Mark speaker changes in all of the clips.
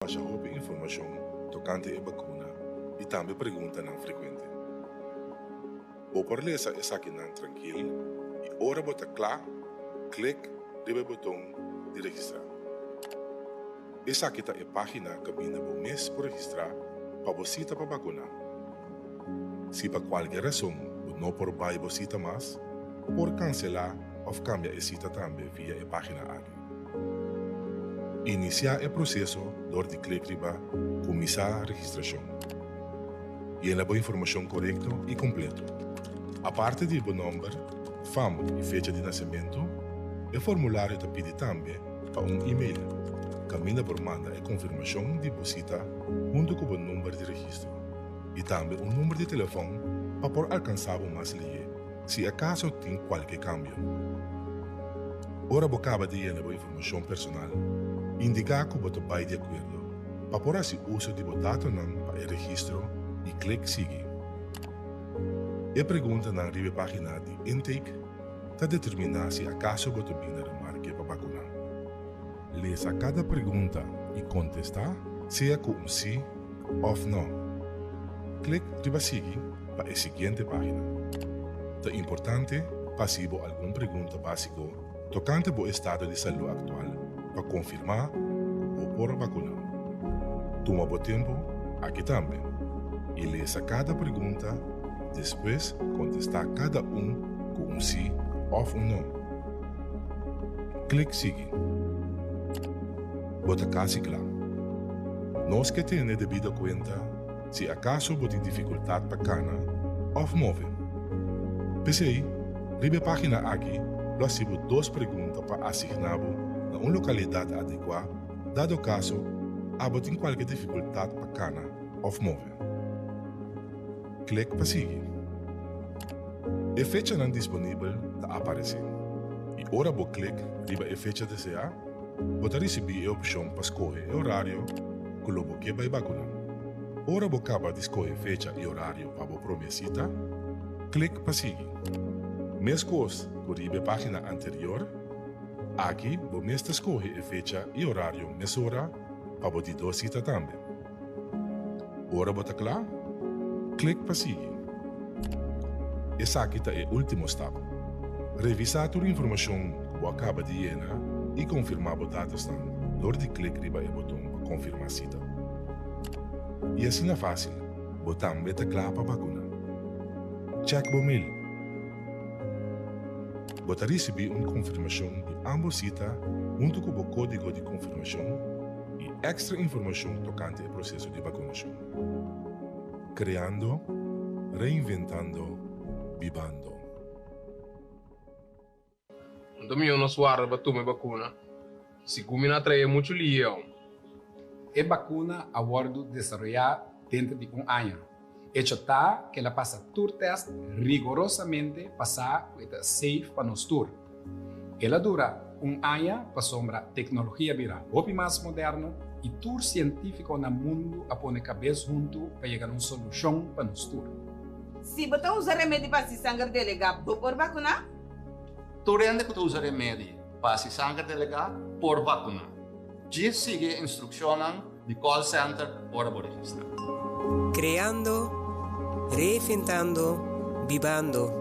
Speaker 1: Masha hopi informashon tokante e bakuna i tambe preguntanan frekuente. Bo por lesa esakinan trankil i ora bo ta kla, klik riba e boton di registrá. Esaki ta e página kaminda bo mes por registrá pa bo sita pa bakuná. Si pa kualke rason bo no por bai bo sita mas, por kanselá òf kambia e sita tambe via e página aki. Inisiá e proseso dor di klik riba Kuminsá registrashon. Yena bo informashon korekto i kompleto. Aparte di bo nòmber, fam i fecha di nasementu, e formulario ta pidi tambe pa un e-mail kaminda por manda e konfirmashon di bo sita huntu ku bo number di registro i tambe un number di telefòn pa por alkansá bo mas lihé. Si akaso tin kualke kambio. Ora bo kaba di yena bo informashon personal, indiká ku bo ta bai di akuerdo pa por hasi uso di bo datonan pa e registro i klik Sigui. E preguntanan riba e página di intake ta determiná si akaso bo ta bin na remarke pa bakuná. Lesa kada pregunta i kontestá sea ku un sí òf nò. Klik riba Sigui pa e siguiente página. Ta importante pa hasi bo algun pregunta básiko tokante bo estado di salú aktual pa konfirmá ku bo por bakuná. Tuma bo tempu aki tambe i lesa kada pregunta, despues kontestá kada un ku un sí òf un nò. Klik Sigui. Bo ta kasi kla. Nos ke tene debido kuenta si akaso bo tin difikultat pa kana òf move. P'esei, riba e página aki lo hasi bo dos pregunta pa asigná bo na un lokalidat adekuá dado kaso abo tin kualke difikultat pa kana òf move. Klik pa sigui. E fechanan disponibel ta aparesé i ora bo klik riba e fecha deseá, bo ta risibí e opshon pa skohe e orario ku lo bo ke bai bakuná. Ora bo kaba di skohe fecha i orario pa bo promé sita, klik pa sigui. Meskos ku riba e página anterior, aki bo mes ta skohe e fecha i orario mesora pa bo di dos sita tambe. Ora bo ta kla, klik pa sigui. Esaki ta e último stap. Revisá tur informashon ku bo a kaba di yena i konfirmá bo datosnan dor di klik riba e boton pa konfirmá sita. I asina fásil, bo tambe ta kla pa bakuná. Chèk bo mail. Bo ta risibí un konfirmashon di ámbos sita huntu ku bo kódigo di konfirmashon i èkstra informashon tokante e proseso di bakunashon. Kreando, reinventando, bibando.
Speaker 2: Anto mihó nos warda pa tuma e bakuna, sigun mi na trae muchu lion.
Speaker 3: E bakuna a wòrdu desaroyá denter di un aña. Echo ta ku el a pasa tur tèst rigorosamente pa sa ku e ta safe pa nos tur. El a dura un aña pasobra teknologia bira hopi mas moderno i tur sientífiko na mundu a pone kabes huntu pa yega na un solushon pa nos tur.
Speaker 4: Si bo ta usa remedi pa hasi sanger delegá, bo por bakuná?
Speaker 5: Tur hende ku ta usa remedi pa hasi sanger delegá por bakuná. Djis sigui e instrukshonnan di call center ora bo registrá.
Speaker 6: Kreando, reinventando, bibando.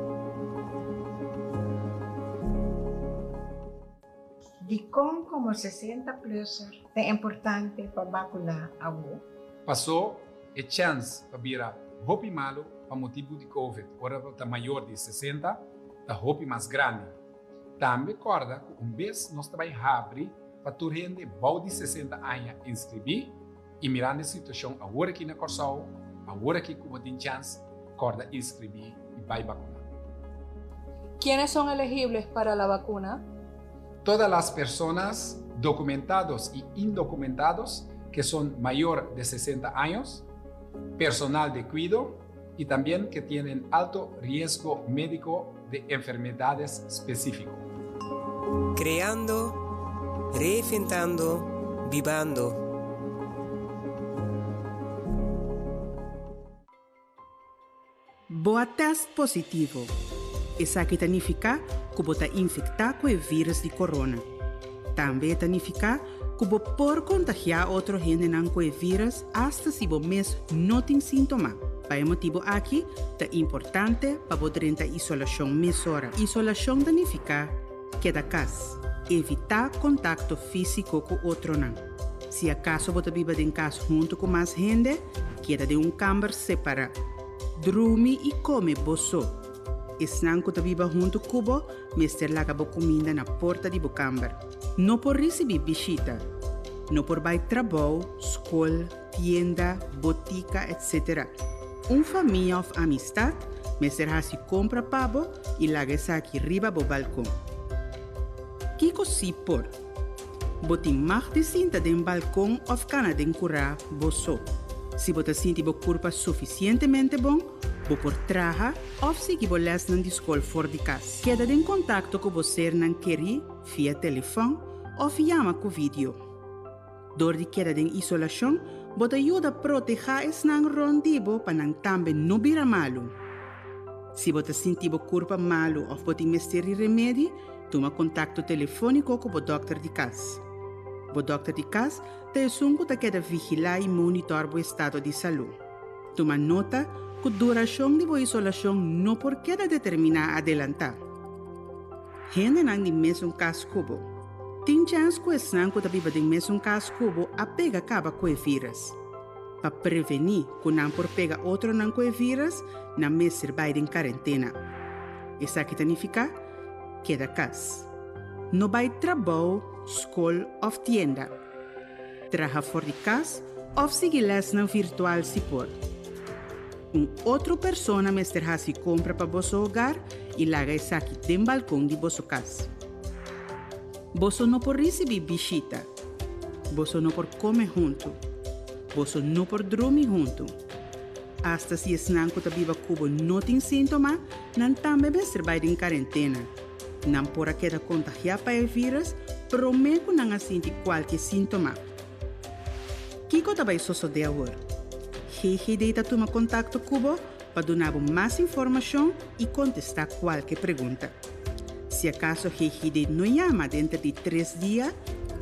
Speaker 7: Dikon komo 60 plusser ta importante pa bakuná awo?
Speaker 3: Pasó e chèns pa bira hopi malu pa motibu di covid ora bo ta mayor di 60 ta hopi mas grandi. Tambe kòrda ku un bes nos ta bai habri pa tur hende bou di 60 aña inskribí i mirando e situashon awor aki na Kòrsou, awor aki ku bo tin chèns, kòrda inskribí i bai bakuná.
Speaker 8: ¿Quiénes son elegibles para la vacuna?
Speaker 3: Todas las personas documentados y indocumentados que son mayor de 60 años, personal de cuido y también que tienen alto riesgo médico de enfermedades específico.
Speaker 6: Kreando, reinventando, bibando.
Speaker 9: Bo a tèst positivo. Esaki ta nifiká ku bo ta infektá ku e vírùs di corona. Tambe e ta nifiká. ku bo por kontagiá otro hendenan ku e vírùs asta si bo mes no tin síntoma. Pa e motibu aki ta importante pa bo drenta isolashon mesora. Isolashon ta nifiká keda kas. Evitá kontakto físiko ku otronan. Si akaso bo ta biba den kas huntu ku mas hende, keda den un kamber separá. Drumi i kome bo so. Esnan ku ta biba huntu ku bo mester laga bo kuminda na porta di bo kamber. No por risibí bishita. No por bai trabou, skol, tienda, botika, etc. Un famia òf amistat mester hasi kompra pa bo i laga esaki riba bo balkon. Kiko sí por? Bo tin mag di sinta den balkon òf kana den kurá bo so. Si bo ta sinti bo kurpa sufisientemente bon, bo por traha òf sigui bo lèsnan di skol for di kas. Keda den kontakto ku bo sernan kerí via telefòn òf yama ku vidio. Dor di keda den isolashon, bo ta yuda protehá esnan rònt di bo pa nan tambe no bira malu. Si bo ta sinti bo kurpa malu òf bo tin mester di remedi, Tuma kontakto telefóniko ku bo dòkter di kas. Bo dòkter di kas ta esun ku ta keda vigilá i monitòr bo estado di salú. Tuma nota ku durashon di bo isolashon no por keda determiná adelantá. Hendenan di mesun kas ku bo. Tin chèns ku esnan ku ta biba den mesun kas ku bo a pega kaba ku e vírùs. Pa prevení ku nan por pega otronan ku e vírùs, nan mester bai den karentena. Esaki ta nifiká Keda kas. No bai trabou, skol òf tienda. Traha for di kas òf sigui lèsnan virtual si por. Un otro persona mester hasi kompra pa boso hogar i laga esaki den balkon di boso kas. Boso no por risibí bishita. Boso no por kome huntu. Boso no por drumi huntu. Asta si esnan ku ta biba ku bo no tin síntoma, nan tambe mester bai den karentena. Nan por a keda kontagiá pa e vírùs promé ku nan a sinti kualke síntoma. Kiko ta bai sosodé awor? GGD ta tuma kontakto ku bo pa duna bo mas informashon i kontestá kualke pregunta. Si akaso GGD no yama denter di tres dia,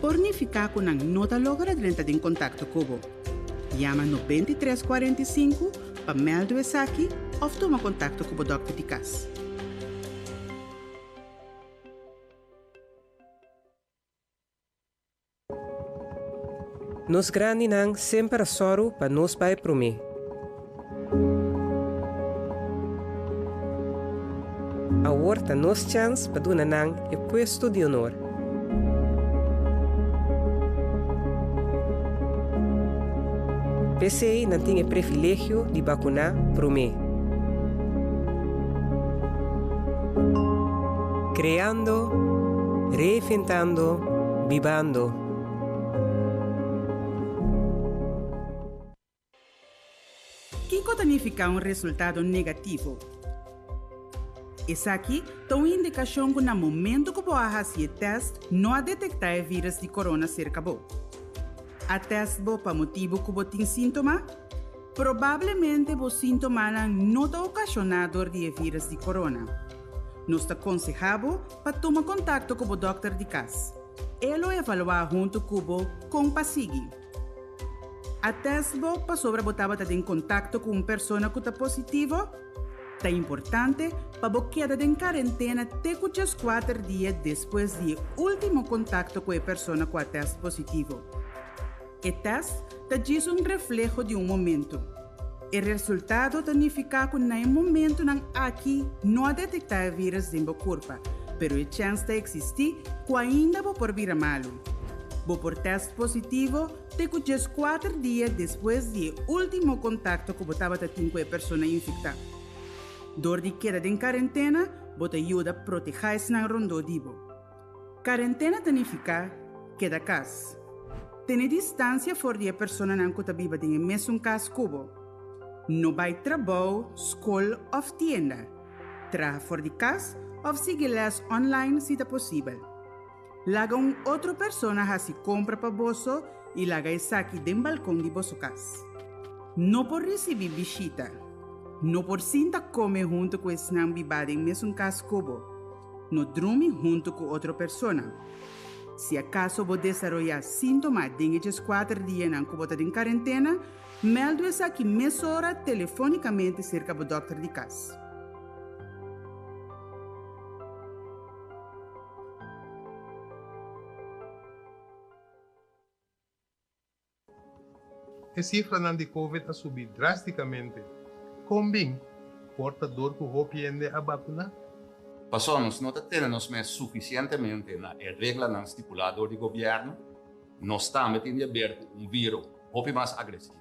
Speaker 9: por nifiká ku nan no ta logra drenta den kontakto ku bo. Yama 93 45 pa mèldu esaki òf tuma kontakto ku bo dòkter di kas.
Speaker 6: Nos grandinan semper a sòru pa nos bai promé. Awor ta nos chèns pa duna nan e puesto di honor. P'esei nan tin e previlegio di bakuná promé. Kreando, reinventando, bibando.
Speaker 9: Kiko ta nifiká un resultado negativo? Esaki ta un indikashon ku na momentu ku bo a hasi e tèst no a detektá e vírùs di korona serka bo. A tèst bo pa motibu ku bo tin síntoma? Probablemente bo síntomanan no ta okashoná dor di e vírùs di korona. Nos ta konsehá bo pa tuma kontakto ku bo dòkter di kas. E lo evaluá huntu ku bo kon pa sigui. A tèst bo pasobra bo tabata den kontakto ku un persona ku ta positivo? Ta importante pa bo keda den karentena te ku djeskuater dia despues di e último kontakto ku e persona ku a tèst positivo. E tèst ta djis un refleho di un momentu. E resultado ta nifiká ku na e momentunan aki no a detektá e vírùs den bo kurpa, pero e chèns ta eksistí ku ainda bo por bira malu. Bo por tèst positivo te ku 14 dia despues di e último kontakto ku bo tabata tin ku e persona infektá. Dor di keda den karentena, bo ta yuda protehá esnan rondó di bo. Karentena ta nifiká keda kas. Tene distansia for di e personanan ku ta biba den e mesun kas ku bo. No bai trabou, skol òf tienda. Traha for di kas òf sigui lès online si ta posibel. Laga un otro persona hasi kompra pa boso i laga esaki den balkon di boso kas. No por risibí bishita. No por sinta kome huntu ku esnan bibá den mesun kas ku bo. No drumi huntu ku otro persona. Si akaso bo desaroyá síntoma den e 14 dianan ku bo ta den karentena, mèldu esaki mesora telefónikamente serka bo dòkter di kas.
Speaker 10: E sifranan di Covid a subi drástikamente. Kon bin? Por ta dor ku hopi hende a bakuná?
Speaker 5: Pasobra nos no ta tene nos mes sufisientemente na e reglanan stipulá dor di gobièrnu, nos tambe tin di haber ku un viro hopi mas agresivo.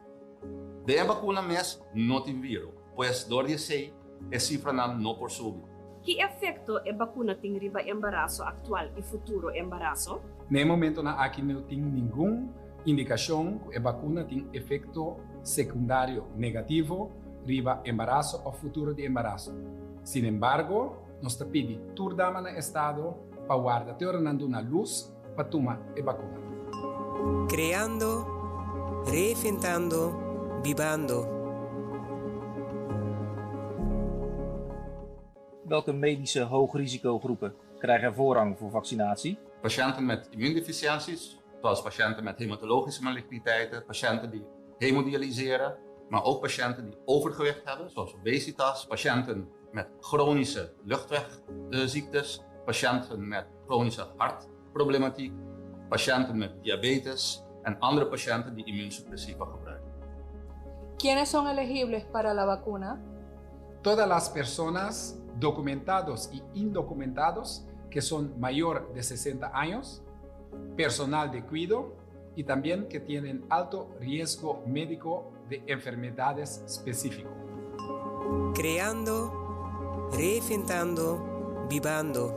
Speaker 5: Den e bakuna mes no tin viro, pues dor di esei e sifranan no por subi.
Speaker 11: Ki efekto e bakuna tin riba embaraso aktual i futuro embaraso?
Speaker 3: Na e momentonan aki no tin ningun indikashon ku e bakuna tin efekto sekundario negativo riba embaraso òf futuro di embaraso. Sinembargo, nos ta pidi tur dama na estado pa warda te ora nan duna lus pa tuma e bakuna.
Speaker 6: Kreando, reinventando, bibando.
Speaker 12: Welke medische hoogrisicogroepen krijgen voorrang voor vaccinatie?
Speaker 5: Patiënten met immuundeficiënties, zoals patiënten met hematologische maligniteiten, patiënten die hemodialyseren, maar ook patiënten die overgewicht hebben, zoals obesitas, patiënten met chronische luchtwegziektes, patiënten met chronische hartproblematiek, patiënten met diabetes en andere patiënten die immuunsuppressiva gebruiken.
Speaker 8: ¿Quiénes son elegibles para la vacuna?
Speaker 3: Todas las personas documentados y indocumentados que son mayor de 60 años, personal de cuido y también que tienen alto riesgo médico de enfermedades específico.
Speaker 6: Creando, reinventando, bibando.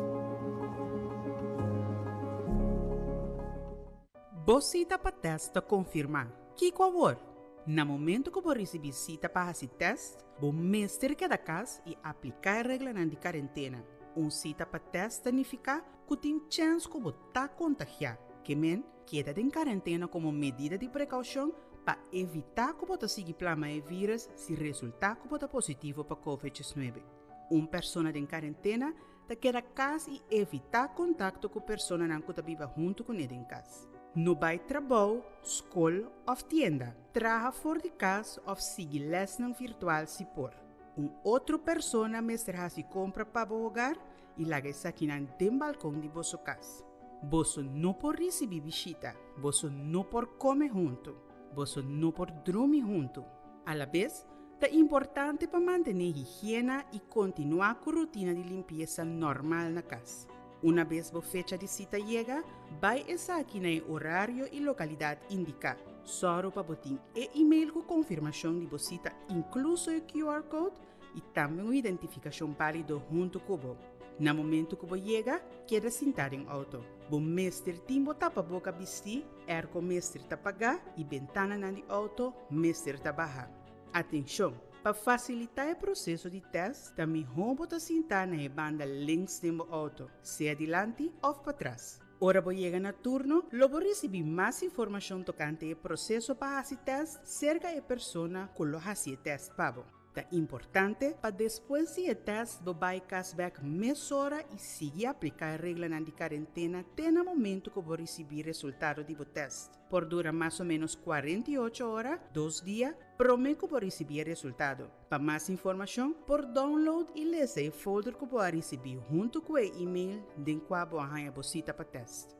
Speaker 9: Bo sita pa tèst ta konfirmá. Kiko awor? Na momento ku bo risibí sita pa hasi tèst, bo mester keda kas i apliká e reglanan di karentena. Un sita pa tèst ta nifiká ku tin chèns ku bo ta kontagiá. Ke men, keda den karentena komo medida di prekoushon pa evitá ku bo ta sigui plama e vírùs si resultá ku bo ta positivo pa Covid 19. Un persona den karentena Ta keda kas i evitá kontakto ku personanan ku ta biba huntu kuné den kas. No bai trabou, skol òf tienda. Traha for di kas òf sigui lèsnan virtual si por. Un otro persona mester hasi kompra pa bo hogar i laga esakinan den balkon di boso kas. Boso no por risibí bishita. Boso no por kome huntu. Boso no por drumi huntu. Alabes, Ta importante pa mantené higiena i kontinuá ku rutina di limpiesa normal na kas. Una bes bo fecha di sita yega, bai esaki na e orario i lokalidat indiká. Sòru pa bo tin e email ku konfirmashon di bo sita inkluso e QR code i tambe un identifikashon bálido huntu ku bo. Na momentu ku bo yega, keda sintá den outo. Bo mester tin bo tapaboka bistí, airco mester ta pagá i bentananan di outo mester ta bahá. Atenshon! Pa fasilitá e proseso di tèst, ta mihó bo ta sintá na e banda links den bo outo, sea dilanti òf patras. Ora bo yega na turno, lo bo risibí mas informashon tokante e proseso pa hasi tèst serka e persona ku lo hasi e tèst pa bo. Ta importante pa despues di e tèst bo bai kas bèk mesora i sigui apliká e reglanan di karentena te na momentu ku bo risibí resultado di bo tèst. Por dura mas o ménos 48 ora, dos dia, promé ku bo risibí e resultado. Pa mas informashon, por download i lesa e folder ku bo a risibí huntu ku e email den kua bo a haña bo sita pa tèst.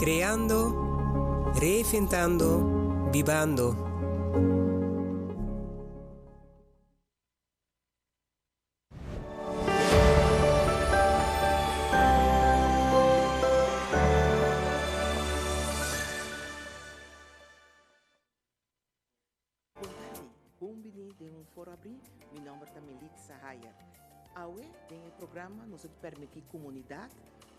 Speaker 6: Creando, reinventando, bibando.
Speaker 13: den un Foro Abrí. Mi nòmber ta Melitza Hayer. Awe den e programa nos a permití komunidat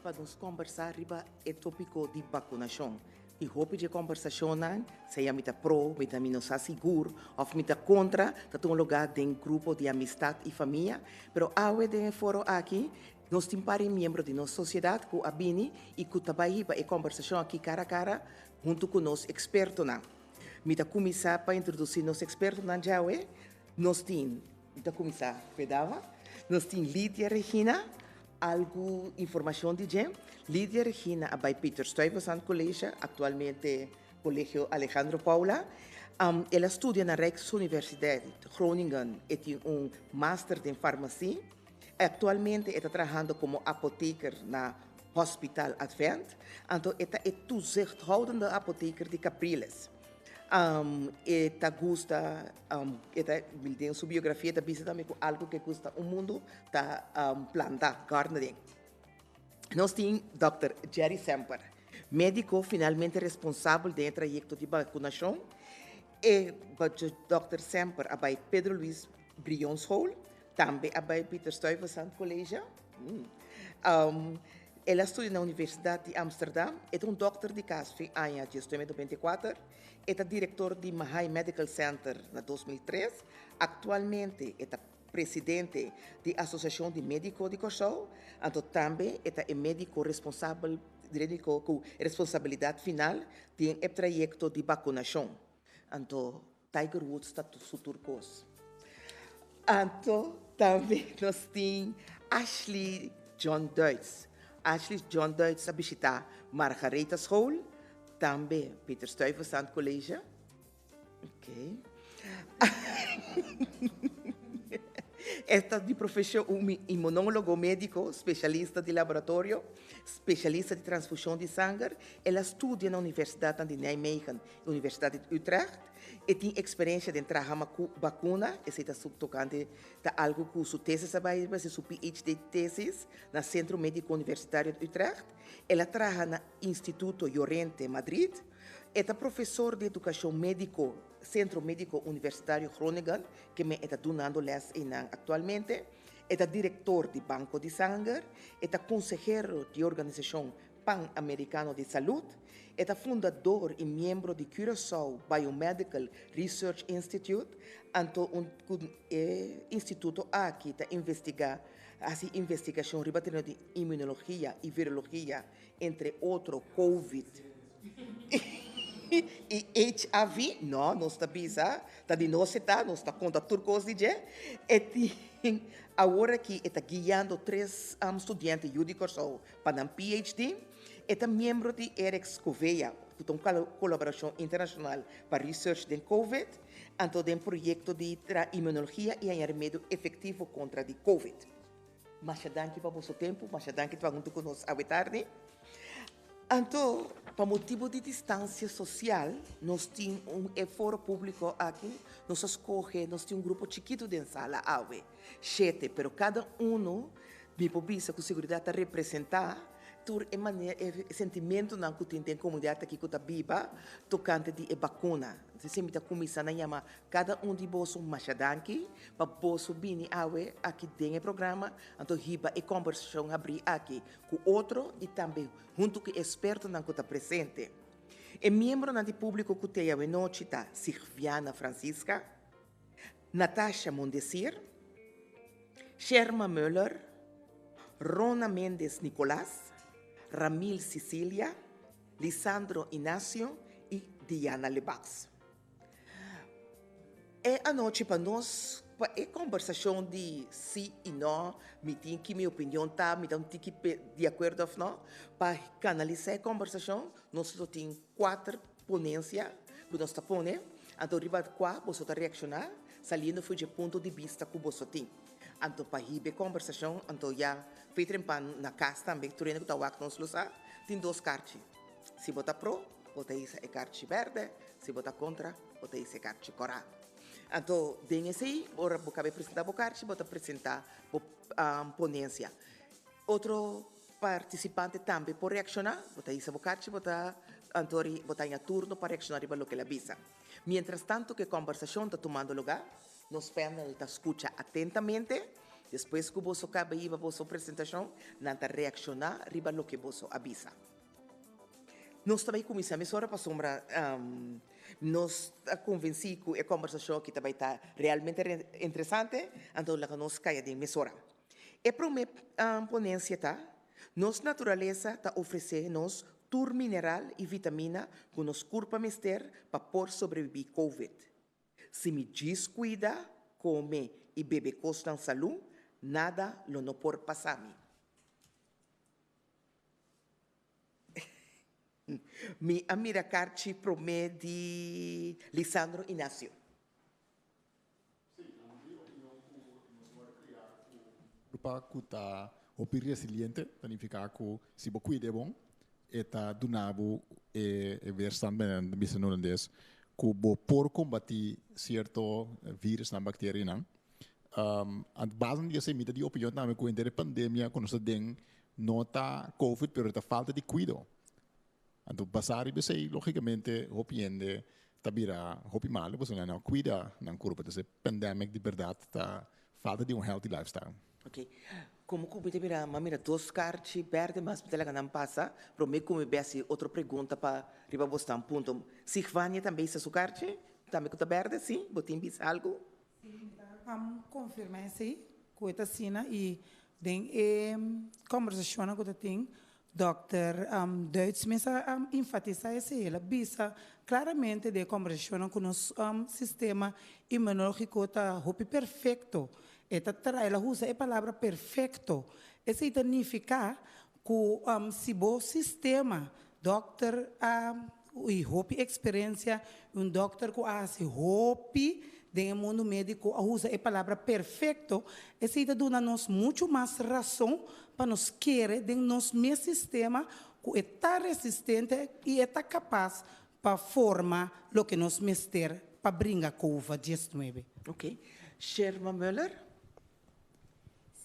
Speaker 13: pa nos kòmbersá riba e tópiko di bakunashon. I hopi dje kòmbersashonnan, sea mi ta pro, mi ta mi no sa sigur òf mi ta kontra, ta tuma lugá den grupo di amistat i famia. Pero awe den e foro aki nos tin par di miembro di nos sosiedat ku a bini i ku ta bai hiba e kòmbersashon aki kara kara huntu ku nos ekspertonan. Mi ta kuminsá pa introdusí nos ekspertonan djawe. Nos tin, mi ta kuminsá ku e dama, nos tin Lydia Regina, algu informashon di dje. Lydia Regina a bai Peter Stuyvesant College, aktualmente Kolegio Alejandro Paula. El a studia na Rijksuniversiteit Groningen, e tin un master den farmasi. Aktualmente e ta trahando komo apoteker na Hospital Advent, anto e ta e toezichthoudende apoteker di Capriles. E ta gusta, e ta, den su biografia e ta bisa tambe ku algu ku e gusta un mundu ta planta, gardening. Nos tin dòkter Jerry Semper, médiko finalmente responsabel den e trayekto di bakunashon. E dòkter Semper a bai Pedro Luis Brion School, tambe a bai Peter Stuyvesant College. El a studia na Universidat di Amsterdam. E ta un dòkter di kas fin aña 1994. E ta direktor di Mahaai Medical Center na 2003. Aktualmente e ta presidente di Asosiashon di Médiko di Kòrsou. Anto tambe e ta e médiko responsabel ku responsabilidat final den e trayekto di bakunashon. Anto Tiger Woods ta su tur kos. Anto tambe nos tin Ashley John Duits. Ashley John Duits a bishita Margaretha School, tambe Peter Stuyvesant College. Ok. E ta di profeshon un inmunólogo médiko, spesialista di laboratorio, spesialista di transfushon di sanger. El a studia na universidatnan di Nijmegen i Universidat di Utrecht. E tin eksperensia den traha bakuna, esei ta su tokante ta algu ku su tesis a bai riba, su PhD tesis na Sentro Médiko Universitario di Utrecht. El a traha na Instituto Llorente, Madrid. E ta profesor di edukashon médiko Sentro Médiko Universitario Groningen, keme e ta dunando lès einan aktualmente. E ta direktor di Banko di Sanger. E ta konsehero di Organisashon Pan Americano di Salud. E ta fundador i miembro di Curaçao Biomedical Research Institute, anto un ku e instituto aki ta investigá hasi investigashon riba tereno di inmunologia i virologia, entre otro covid i hiv. No, nos ta bisa, ta di nos e ta, nos ta konta tur kos di dje. E tin awor aki e ta guiando tres studiante yu di Kòrsou pa nan PhD. E ta miembro di Erics Covea, ku ta un kolaborashon internashonal pa research den covid, anto den proyekto di tra inmunologia i haña remedio efektivo kontra di covid. Masha danki pa boso tempu, masha danki pa huntu ku nos awe tardi. Anto, pa motibu di distansia sosial, nos tin un e foro públiko aki, nos a skohe, nos tin un grupo chikitu den sala awe, shete, pero kada unu Mi por bisa ku seguridat ta representá tur e manera, e sentimentunan ku tin den komunidat aki ku ta biba tokante di e bakuna. Entonces mi ta kuminsá na yama kada un di boso masha danki pa boso bini awe aki den e programa, anto hiba e kòmbersashon habrí aki ku otro i tambe huntu ku e ekspertonan ku ta presente. E miembronan di públiko ku t'ei awe nochi ta Sigviana Francisca, Natasha Mondesir, Sherma Muller, Rona Mendes Nicolas, Ramil Cicilia, Lisandro Inacio y Diana Lebacs. E anochi pa nos pa e conversacion di si y no, mi tin ki mi opinion ta, mi ta un tiki di acuerdo of no, pa canalisa e conversacion nos lo tin cuater ponencia cu nos ta pone, anto riba cua boso ta reacciona saliendo for dje punto di bista cu boso tin. Anto pa hiba e conversacion, anto ya Peter en Pan na cas tambe, tur hende cu ta wak nos lo sa, tin dos karchi. Si bo ta pro, bo ta hisa e karchi berde, si bo ta contra, bo ta hisa e karchi cora. Anto den esey, ora bo cabe presenta bo karchi, bo ta presenta bo ponencia. Otro partisipante tambe por reakshoná. Bo ta hisa bo karchi, bo ta anto bo ta haña turno pa reakshoná riba loke el a bisa. Miéntras tantu ku e kòmbersashon ta tumando lugá. Nos panel ta skucha atentamente. Despues ku boso kaba hiba boso presentashon, nan ta reakshoná riba loke boso a bisa. Nos ta bai kuminsá mesora pasobra nos ta konvensí ku e kòmbersashon aki ta bai ta realmente interesante, anto laga nos kaya den mesora. E promé ponensia ta, Nos naturalesa ta ofresé nos tur mineral i vitamina ku nos kurpa mester pa por sobrebibí Covid. Si mi djis kuida, kome i bebe kosnan salú, nada lo no por pasa mi. Mi a mira karchi promé di Lisandro Inacio.
Speaker 14: Kurpa ku ta hopi resiliente ta nifiká ku si bo kuid'é bon e ta duna bo e weerstand manera nan ta bisa na hulandes ku bo por kombatí sierto virusnan, bakterianan. A base di esei mi ta di opinion tambe ku henter e pandemia ku nos ta den no ta covid pero ta falta di kuido. Anto basá riba esei lógikamente hopi hende ta bira hopi malu pasobra nan no kuida nan kurpa. Entonces e pandemic di bèrdat ta falta di un healthy lifestyle.
Speaker 13: Ok. Komo ku mi ta mira, mi a mira dos karchi bèrdè mas mi ta laga nan pasa promé ku mi bai hasi otro pregunta pa riba bosnan punto. Sigvania tambe hisa su karchi? Tambe ku ta bèrdè? Si? Bo tin bisa algu?
Speaker 15: Si, mi ta konfirmá esei ku e ta asina i den e kòmbersashonnan ku ta tin Dòkter Duits mes a enfatisá esei. El a bisa klaramente den e kòmbersashonnan ku nos sistema inmunológiko ta hopi perfekto. E ta traha, el a usa e palabra perfekto. Esei ta nifiká ku si bo sistema, dòkter a i hopi eksperensia, un dòkter ku a hasi hopi den e mundu médiko a usa e palabra perfekto, esei ta duna nos muchu mas rason pa nos kere den nos mes sistema ku e ta resistente i e ta kapas pa forma loke nos mester pa bringa Covid 19.
Speaker 13: Ok. Sherma Muller?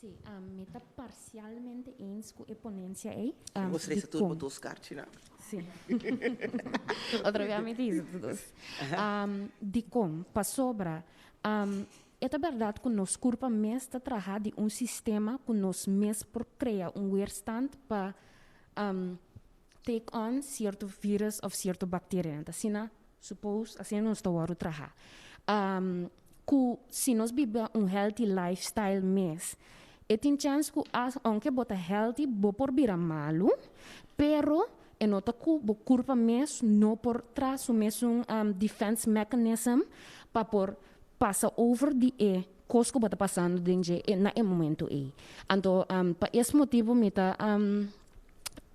Speaker 16: Sí, mi ta parcialmente eens cu e ponencia ey.
Speaker 13: Bo sresa tur bo dos karchinan.
Speaker 16: Sí. Otro bia mi ta hisa tur dos. Dikon? Pasobra e ta bèrdat ku nos kurpa mes ta traha di un sistema ku nos mes por krea un weerstand pa take on sierto virus òf sierto bakterianan. Ta asina suppose, asina nos ta wòrdu traha. Ku si nos biba un healthy lifestyle mes, e tin chèns ku ounke bo ta healthy bo por bira malu, pero e no ta ku bo kurpa mes no por traha su mesun defense mechanism pa por pasa over di e kos ku bo ta pasando den dje na e momento ei. Anto pa es motibu mi ta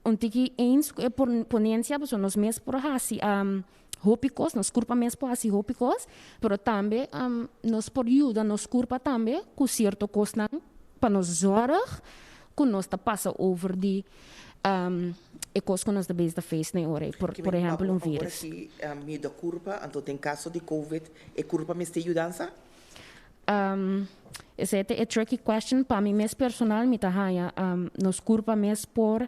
Speaker 16: un tiki eens ku e ponencia pasobra nos mes por hasi hopi kos, nos kurpa mes por hasi hopi kos, pero tambe nos por yuda nos kurpa tambe ku sierto kosnan pa nos zòrg ku nos ta pasa over di e kos ku nos ta bezig ta face na e ora ei, por ehèmpel un virus.
Speaker 13: Awor aki mi yuda kurpa, anto den kaso di covid e kurpa mester yudansa?
Speaker 16: Esei ta e tricky question, pa mi mes personal mi ta haña nos kurpa mes por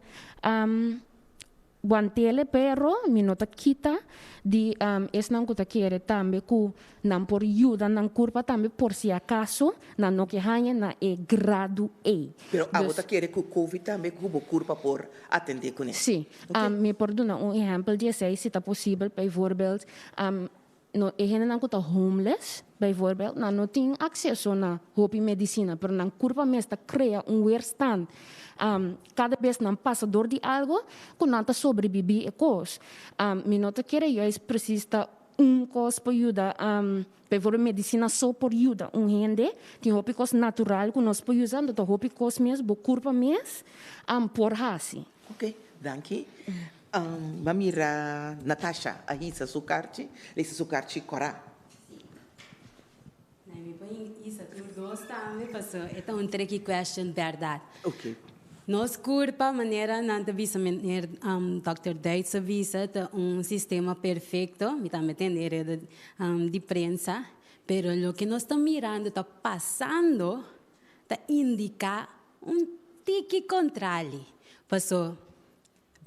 Speaker 16: Guantele pero mi no ta kita di esnan ku ta kere tambe ku nan por yuda nan kurpa tambe por si akaso nan no ke haña na e grado ei.
Speaker 13: Pero abo ta kere ku covid tambe ku bo kurpa por atendé kuné?
Speaker 16: Sí. Mi por duna un ehèmpel di esei si ta posibel, bijvoorbeeld No, e hendenan ku ta homeless, bijvoorbeeld, nan no tin akseso na hopi medisina, pero nan kurpa mes ta krea un weerstand. Kada bes nan pasa dor di algo ku nan ta sobrebibí e kos. Mi no ta kere juist presis ta un kos por yuda, bijvoorbeeld medisina so por yuda un hende. Tin hopi kos natural ku nos por usa, anto ta hopi kos mes bo kurpa mes por hasi.
Speaker 13: Oké, danki. M'a mira Natasha a hisa su karchi, el hisa su karchi kòrá.
Speaker 17: Nee, mi por hisa tur dos tambe, paso e ta un tricky question bèrdat.
Speaker 13: Oké.
Speaker 17: Nos kurpa, manera nan ta bisa, meneer dòkter Duits a bisa, ta un sistema perfekto, mi tambe tende e reda di prensa, pero loke nos ta mirando ta pasando ta indiká un tiki kontrali, paso.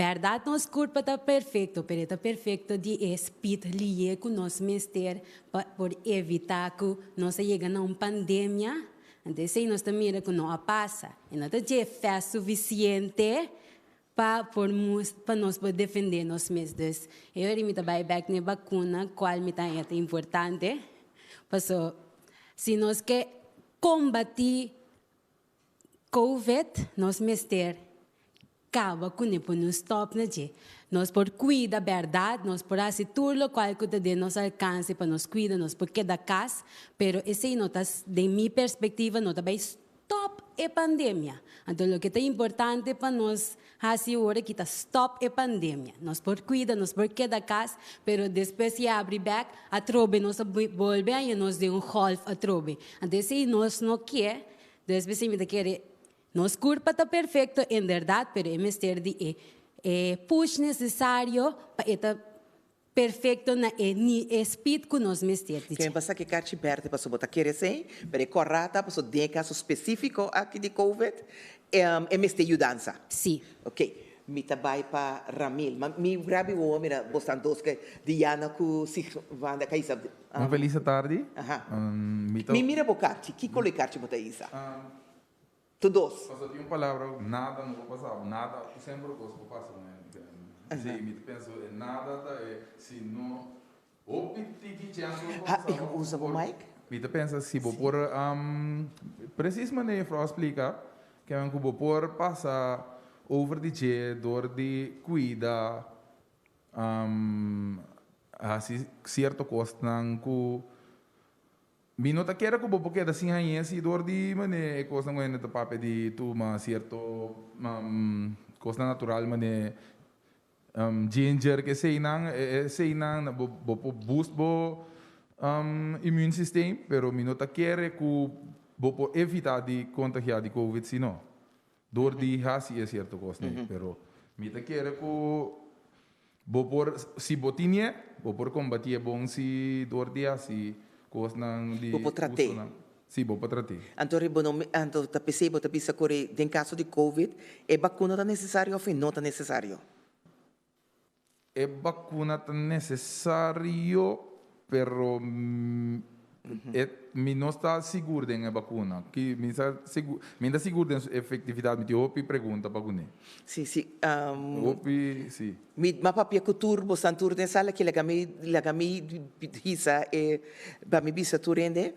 Speaker 17: Bèrdat nos kurpa ta perfekto, pero e ta perfekto di e spit lié ku nos mester pa por evitá ku nos a yega na un pandemia. Anto esei nos ta mira ku no a pasa. E no ta dje fèst sufisiente pa por mus pa nos por defendé nos mes. Dus e ora mi ta bai bèk na e bakuna kual mi ta haña ta importante. Paso si nos ke kombatí Covid nos mester kaba kuné por nos stòp na dje. Nos por kuida bèrdat, nos por hasi tur lokual ku ta den nos alkanse pa nos kuida, nos por keda kas, pero esei no ta, den mi perspektiva, no ta bai stòp e pandemia. Anto loke ta importante pa nos hasi ora aki ta stòp e pandemia. Nos por kuida, nos por keda kas, pero despues yabri bèk atrobe nos a bolbe haña nos den un gòlf atrobe. Anto esei nos no ke. Dus p'esei mi ta kere, nos kurpa ta perfekto inderdat, pero e mester di e e push nesesario pa e ta perfekto na e ni e speed ku nos mester di
Speaker 13: Ken
Speaker 17: dje.
Speaker 13: pasa ke karchi berde paso bo ta kere esei, pero e kòrá ta paso den e kaso spesífiko aki di covid, e mester yudansa.
Speaker 17: Sí.
Speaker 13: Ok. Mi ta bai pa Ramil. Ma mi rabi wowo mira bosnan dos ke Diana ku Sigvanda Kaisa.
Speaker 18: Un felis atardi.
Speaker 13: Aha.
Speaker 18: Mi ta.
Speaker 13: Mi mira bo karchi. Kiko lo e karchi bo ta isa? Tur dos.
Speaker 18: Pasobra tin un palabra nada no por pasa bo. Nada semper kos por pasa un hende. Si mi ta pensa e nada ta e si no hopi tiki chèns por
Speaker 13: Ha,
Speaker 18: pasa
Speaker 13: i
Speaker 18: bo.
Speaker 13: usa bo mic?
Speaker 18: Mi ta pensa si bo por presis manera juffrouw a splika kimen ku bo por pasa over di dje dor di kuida Hasi sierto kosnan ku mi no ta kere ku bo por keda sin hañ'é si dor di manera e kosnan ku hende ta papia di tuma sierto kosnan natural manera ginger ke eseinan, eseinan bo por boost bo immune system pero mi no ta kere ku bo por evita di kontagiá di covid si no. Dor di hasi e sierto kosnan, pero mi ta kere ku bo por, si bo tinié, bo por kombatié bon si dor di hasi kosnan di
Speaker 13: Bo por trat'é.
Speaker 18: usonan. Si, bo por trat'é.
Speaker 13: Anto ri bo no anto ta p'esei bo ta bisa ku ri den kaso di covid e bakuna ta nesesario òf e no ta nesesario?
Speaker 18: E bakuna ta nesesario pero e mi no sta sigur den e bakuna. Ki mi sa sigur mi ta sigur den su efektividat mi tin hopi pregunta pa kuné.
Speaker 13: Si si
Speaker 18: Hopi si.
Speaker 13: Mi a papia ku tur bosan tur den sala aki laga mi laga mi hisa e pa mi bisa tur hende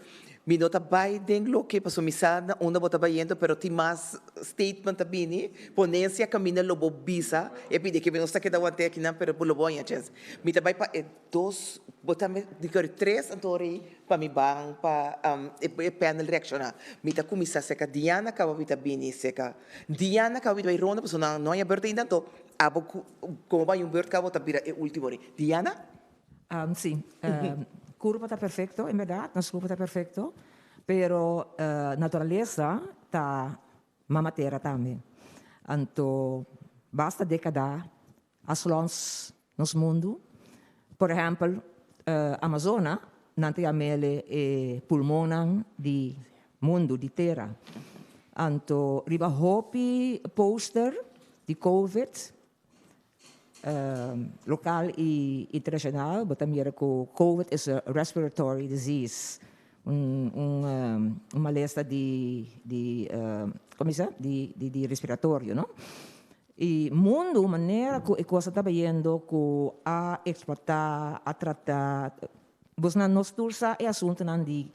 Speaker 13: Mi no ta bai den loke pasobra mi sa na unda bo ta bayendo pero tin mas statement ta bini, ponencia caminda lo bo bisa e pidi ke mi no sa keda wante akinan pero lo bo haña chens. Mi ta bai pa e dos bo tambe di kore tres anto ora ei pa mi ban pa e panel reacciona. Mi ta cuminsa cerca Diana caba mi ta bini cerca Diana caba mi ta bai ronda pasobra nan no haña beurt ainda anto abo cu como bo haña un beurt caba bo ta bira e ultimo ora ei. Diana?
Speaker 19: Sí, curpa ta perfecto, en berdad, nos curpa ta perfecto, pero naturaleza ta mama tera tambe. Anto basta decada a slons nos mundu. Por ehempel, Amazona, nan ta yam'ele e pulmonnan di mundu, di tera. Anto riba hopi poster di covid, Local y internacional bo ta mira cu covid is a respiratory disease, un un malesa di di como bisa di di respiratorio no. Y mundo manera cu e cosa ta bayendo cu a explota a trata bosnan nos tur sa e asuntonan di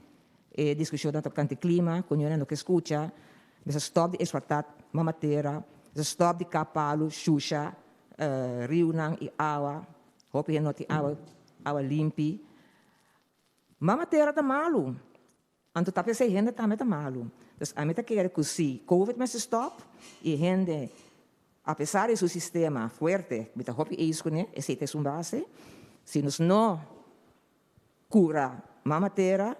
Speaker 19: e discusionnan tocante clima cu ñonan no ke scucha. Mester stòp di eksplotá mama tera, mester stòp di kap palu, shusha riunan i awa. Hopi hende no tin awa, awa limpi. Mama tera ta malu, anto ta p'esei hende tambe ta malu. Dus ami ta kere ku si covid mester stòp i hende apesar di su sistema fuerte, mi ta hopi eens kuné, esei ta esun base, si nos no kura mama tera,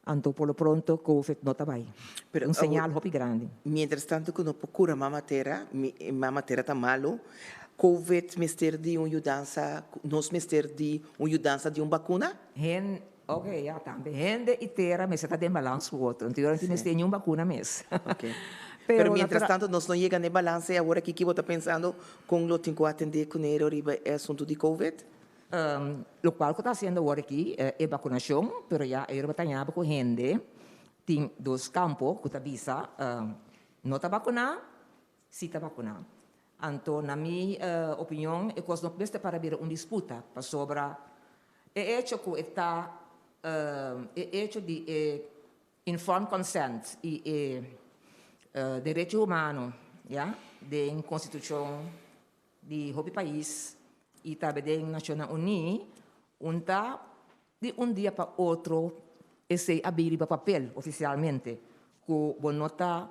Speaker 19: Anto por lo pronto covid no ta bai.
Speaker 13: Pero
Speaker 19: Un señal hopi grandi.
Speaker 13: Mientras tanto cu no por cura mama tera, mi mama tera ta malo, covid mester di un yudansa, nos mester di un yudansa di un bacuna?
Speaker 19: Hen, ok, ya tambe. Hende y tera mester ta den balans cu otro. Anto yo no tin mester niun bacuna mes.
Speaker 13: Ok. Pero mientras tanto nos no yega na e balance awor aki ki bo ta pensando con lo tin cu atende cune riba e asunto di Covid?
Speaker 19: Locual cu ta haciendo awor aki e vacunacion, pero ya e riba ta ñaba cu hende tin dos campo cu ta bisa no ta vacuna, si ta vacuna. Anto na mi opinion e cos no mester para bira un disputa pasobra e hecho cu e ta e hecho di e Informed consent y e derecho humano ya den constitucion di hopi pais y tambe den Nacionnan Uní un ta di un dia pa otro esey a bin riba papel oficialmente cu bo no ta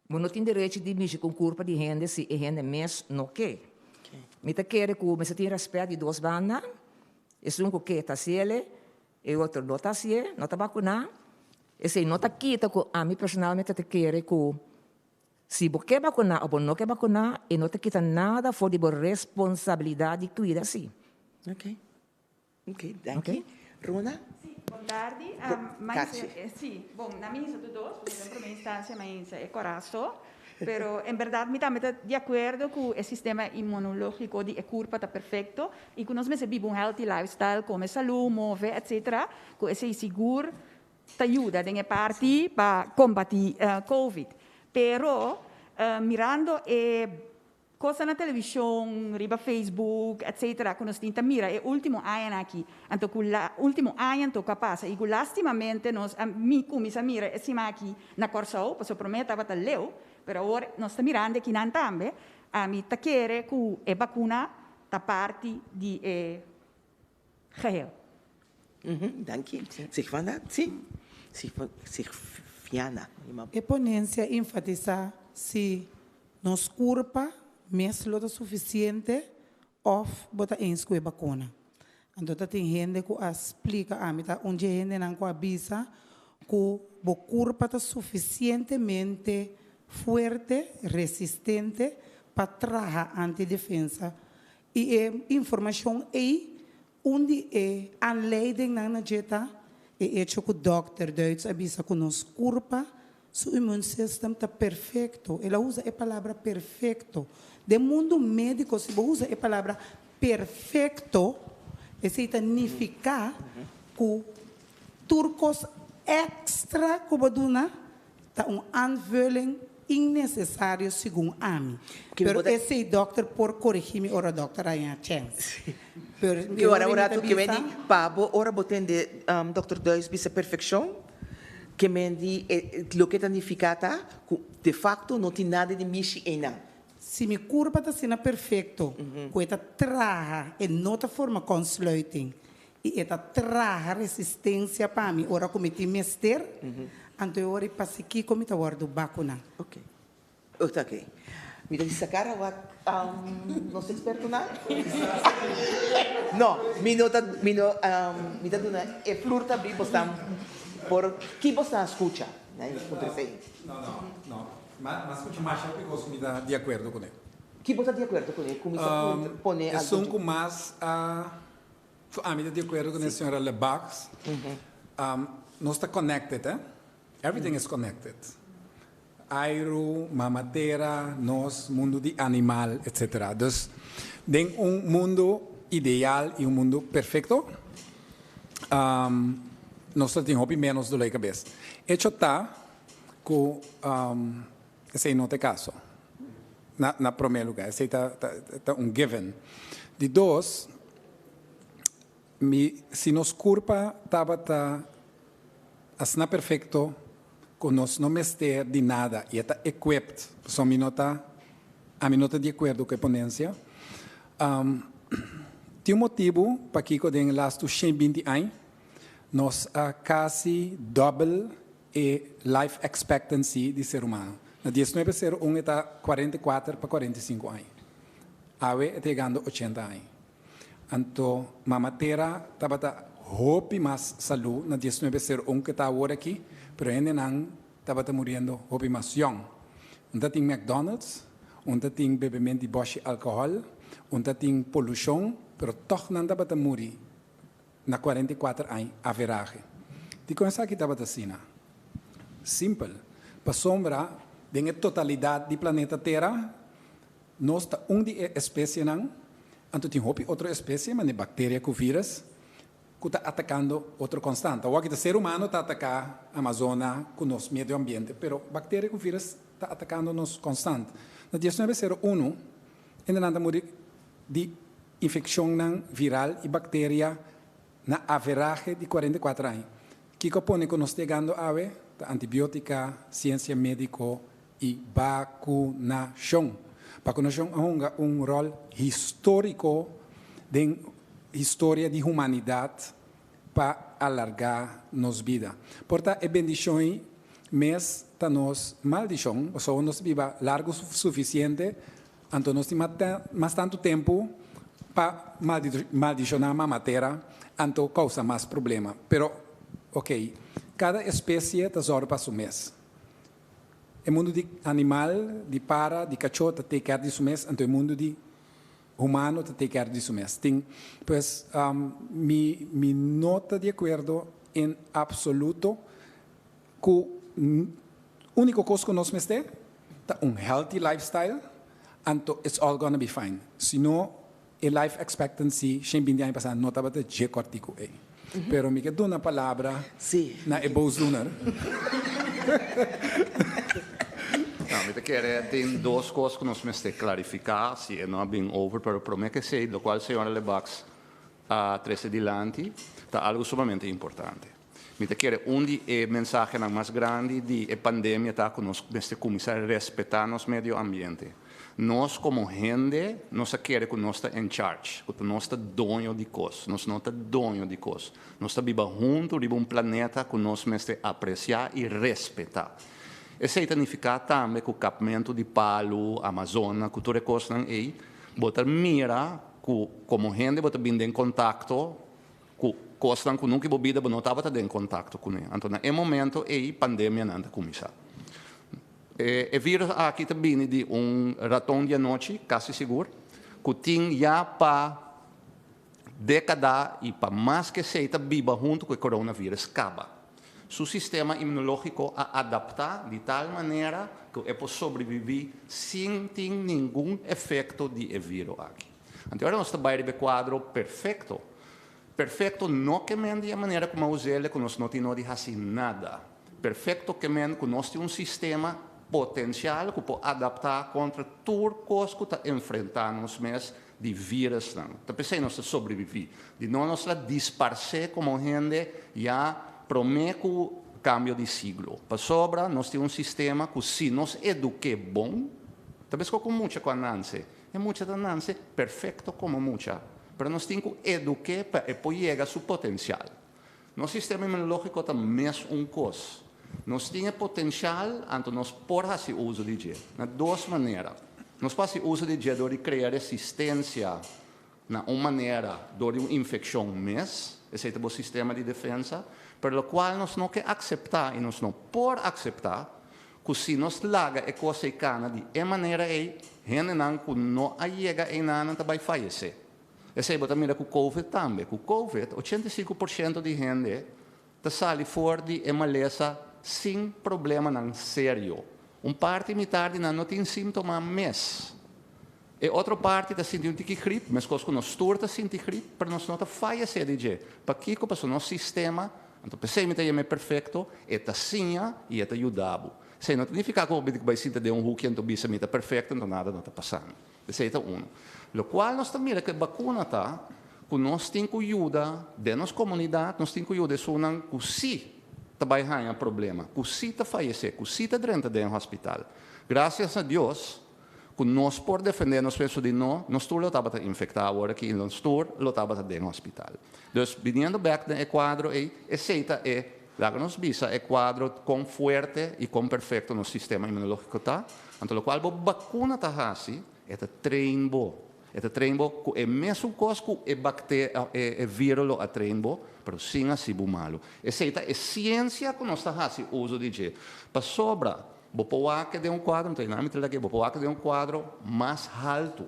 Speaker 19: bo no tin derecho di mishi cu un curpa di hende si e hende mes no ke. Mi ta kere cu mester tin respet di dos banda, esun cu ke ta haciele E otro no ta hacié, no ta bacuná. Esey no ta kita cu ami personalmente ta kere cu si bo ke bacuná o bo no ke bacuná, e no ta kita nada for di bo responsabilidad di cuida si.
Speaker 13: Ok. Ok, danki. Rona?
Speaker 20: Si, bon tardi.
Speaker 13: Kachi.
Speaker 20: Si, bon, na mi hisa tur dos, pasobra den prome instancia mi a hisa e coraso. Pero en berdad mi tambe ta di acuerdo cu e sistema inmunologico di e curpa ta perfecto y cu nos mester biba un healthy lifestyle, come salud, move, etc. Cu esey sigur ta yuda den e parti pa combati covid. Pero mirando e Cosa na television, riba Facebook, etc. Cu nos tin ta mira e ultimo añanan aki. Anto cu la ultimo aña anto cu a pasa y cu lastimamente nos a mi cuminsa mira e sima aki na Corsou, pasobra prome tabata leu, pero awor nos ta mirando akinan tambe, ami ta kere cu e bacuna ta parti di e geheel.
Speaker 13: Danki. Sigvanda? Si. Sigviana.
Speaker 15: E ponencia enfatisa si nos curpa mes lo ta suficiente of bo ta eens cu e bacuna. Anto ta tin hende cu a splica, ami ta un dje hendenan cu a bisa cu bo curpa ta suficientemente fuerte, resistente pa traha antidefensa y e informacion ey Un di e aanleidingnan na dje ta e echo ku dòkter Duits a bisa ku nos kurpa su immuunsystem ta perfekto. El a usa e palabra perfekto. Den mundu médiko si bo usa e palabra perfekto esei ta nifiká ku tur kos èkstra ku bo duna Ta un aanvulling innecesario segun ami. Pero esey dokter por coregi mi ora dokter haña chens. Pero
Speaker 13: mi ora un rato ke men di pa bo ora bo tende dokter Duis bisa perfeccion ke men di loke ta nifica ta cu de facto no tin nada di mishi eynan.
Speaker 15: Si mi curpa ta asina perfecto cu e ta traha e no ta forma kortsluiting I e ta traha resistencia pa mi ora cu mi tin mester, anto e ora i pasikiko mi ta wordo bacuná.
Speaker 13: Ok. Ok. Mi ta bisa cara wak nos expertonan. No, mi no ta, mi no, mi ta duna e flur ta abri bosnan por ki bosnan a scucha na e punto esey.
Speaker 3: No, no, no. Ma scucha masha hopi cos cu mi ta di acuerdo cune.
Speaker 13: Ki bo ta di acuerdo cune? Cuminsa pone algun.
Speaker 3: Esun cu mas a. Cu ami ta di acuerdo cu e señora Lebacs, nos ta connected eh, everything is connected, airu, mama tera, nos, mundo di animal, etc. Dus den un mundo ideal y un mundo perfecto nos ta tin hopi menos dolor di cabes. Hecho ta cu esey no ta e caso, na prome lugar, esey ta un given. Di dos, Mi, si nos curpa tabata asina perfecto cu nos no mester di nada y e ta equipped, pasobra mi no ta, ami no ta di acuerdo cu e ponencia. Tin un motibu pakico den e lastu 120 añ nos a casi dobbel e life expectancy di ser humano. Na diesnuebe sero un e ta 44 pa 45 añ. Awe e ta yegando 80 añ. Anto Mama Tera tabata hopi mas salú na diesnuebe sero un ke ta awor aki, pero hendenan tabata muriendo hopi mas yòn. Un ta tin McDonald's, un ta tin bebement di bòshi alkohòl, un ta tin polushon, pero tòg nan tabata muri na 44 añ averahe. Dikon esaki tabata asina? Simpel, pasobra. Den e totalidat di planeta Tera, nos ta un di e espesienan, anto tin hopi otro espesie, manera bakteria ku vírus, ku ta atakando otro konstant. Awor aki ta ser humano ta ataká Amazona ku nos medio ambiente, pero bakteria ku vírus ta atakando nos konstant. Na diesnuebe sero unu, hendenan ta muri di infekshonnan viral i bakteria na averahe di 44 aña. Kiko a pone ku nos ta yegando awe ta antibiotika, siensia médiko i bakunashon. Bakunashon a hunga un ròl históriko den historia di humanidat pa alargá nos bida. Por ta e bendishon ei mes ta nos maldishon, pasobra nos ta biba largu sufisiente, anto nos tin mas tantu tempu pa maldishoná Mama Tera, anto kousa mas problema. Pero, okey, kada espesie ta zòrg pa su mes. E mundu di animal, di para, di kachó ta take care di su mes, anto e mundu di humano ta take care di su mes. Tin, pues, mi mi no ta di akuerdo en absoluto ku úniko kos ku nos mester ta un healthy lifestyle, anto it's all gonna be fine. Si no, e life expectancy shen binti aña pasá no tabata dje kòrtiku ei. Pero mi ke duna palabra na e boosdoener.
Speaker 5: No, mi ta kere tin dos kos ku nos mester klarifiká, si e no a bin over, pero promé ke esei, lokual señora Lebacs a trese dilanti ta algu sumamente importante. Mi ta kere un di e mensahenan mas grandi di e pandemia ta ku nos mester kuminsá respetá nos medio ambiente. Nos komo hende nos a kere ku nos ta in charge, ku ta nos ta doño di kos. Nos no ta doño di kos. Nos ta biba huntu riba un planeta ku nos mester apresiá i respetá. Esei ta nifiká tambe ku kapmentu di palu, Amazona, ku tur e kosnan ei, bo ta mira ku komo hende bo ta bin den kontakto Ku kosnan ku nunka i bo bida bo no tabata den kontakto kuné. Anto na e momento ei pandemianan ta kuminsá. E virus aki ta bini di un raton di anochi, kasi sigur, ku tin ya pa dékada i pa mas ke esei ta biba huntu ku e coronavirus kaba. Su sistema inmunológiko a adaptá di tal manera ku e por sobreviví sin tin ningun efekto di e viro aki. Anto ora nos ta bai riba e kuadro perfekto. Perfekto no ke men di e manera ku Mauzele ku nos no tin no di hasi nada. Perfekto ke men ku nos tin un sistema potensial ku por adaptá kontra tur kos ku ta enfrentá nos mes di virusnan. Ta p'esei nos ta sobreviví. Di no nos la disparsé komo hende ya promé ku kambio di siglo. Pasobra nos tin un sistema ku si nos eduk'é bon, ta meskos ku mucha ku a nanse. E mucha ta nanse perfecto como mucha, pero nos tin cu eduke pa e por yega su potencial. Nos sistema inmunologico ta mes un cos. Nos tin e potencial, anto nos por haci uzo di dje na dos manera. Nos por haci uzo di dje door di crea resistencia na un manera door di un infeccion mes, esey ta bo sistema di defensa, pero locual nos no ke acepta y nos no por acepta Ku si nos laga e kos ei kana di e manera ei, hendenan ku no a yega einanan ta bai fayesé. Esei bo ta mira ku Covid tambe. Ku Covid, 85 por shento di hende ta sali for di e malesa sin problemanan serio. Un parti mitar di nan no tin síntoma mes. E otro parti ta sinti un tiki grip, meskos ku nos tur ta sinti grip, pero nos no ta fayesé di dje. Pakiko? Pasobra nos sistema, anto p'esei mi ta yama e perfekto, e ta siña i e ta yuda bo. Esei no ta nifiká ku bo bin bai sinta den un huki anto bisa mi ta perfekto anto nada no ta pasando. Esei ta unu. Lokual nos ta mira ku e bakuna ta ku nos tin ku yuda den nos komunidat, nos tin ku yuda esunnan ku sí ta bai haña problema, ku sí ta fayesé, ku sí ta drenta den hospital. Grasias na Dios Ku nos por defendé nos peso di no, nos tur lo tabata infektá awor aki i nos tur lo tabata den hospital. Dus, biniendo bèk den e kuadro ei, esei ta e, laga nos bisa, e kuadro kon fuerte i kon perfekto nos sistema inmunológiko ta. Anto lokual bo bakuna ta hasi, e ta train bo. E ta train bo ku e mesun kos ku e bakte, e viro lo a train bo, pero sin hasi bo malu. Esei ta e siensia ku nos ta hasi uso di dje. Pasobra Bo por wak den un kuadro, nto mi ta lag'é, bo por wak den un kuadro mas haltu.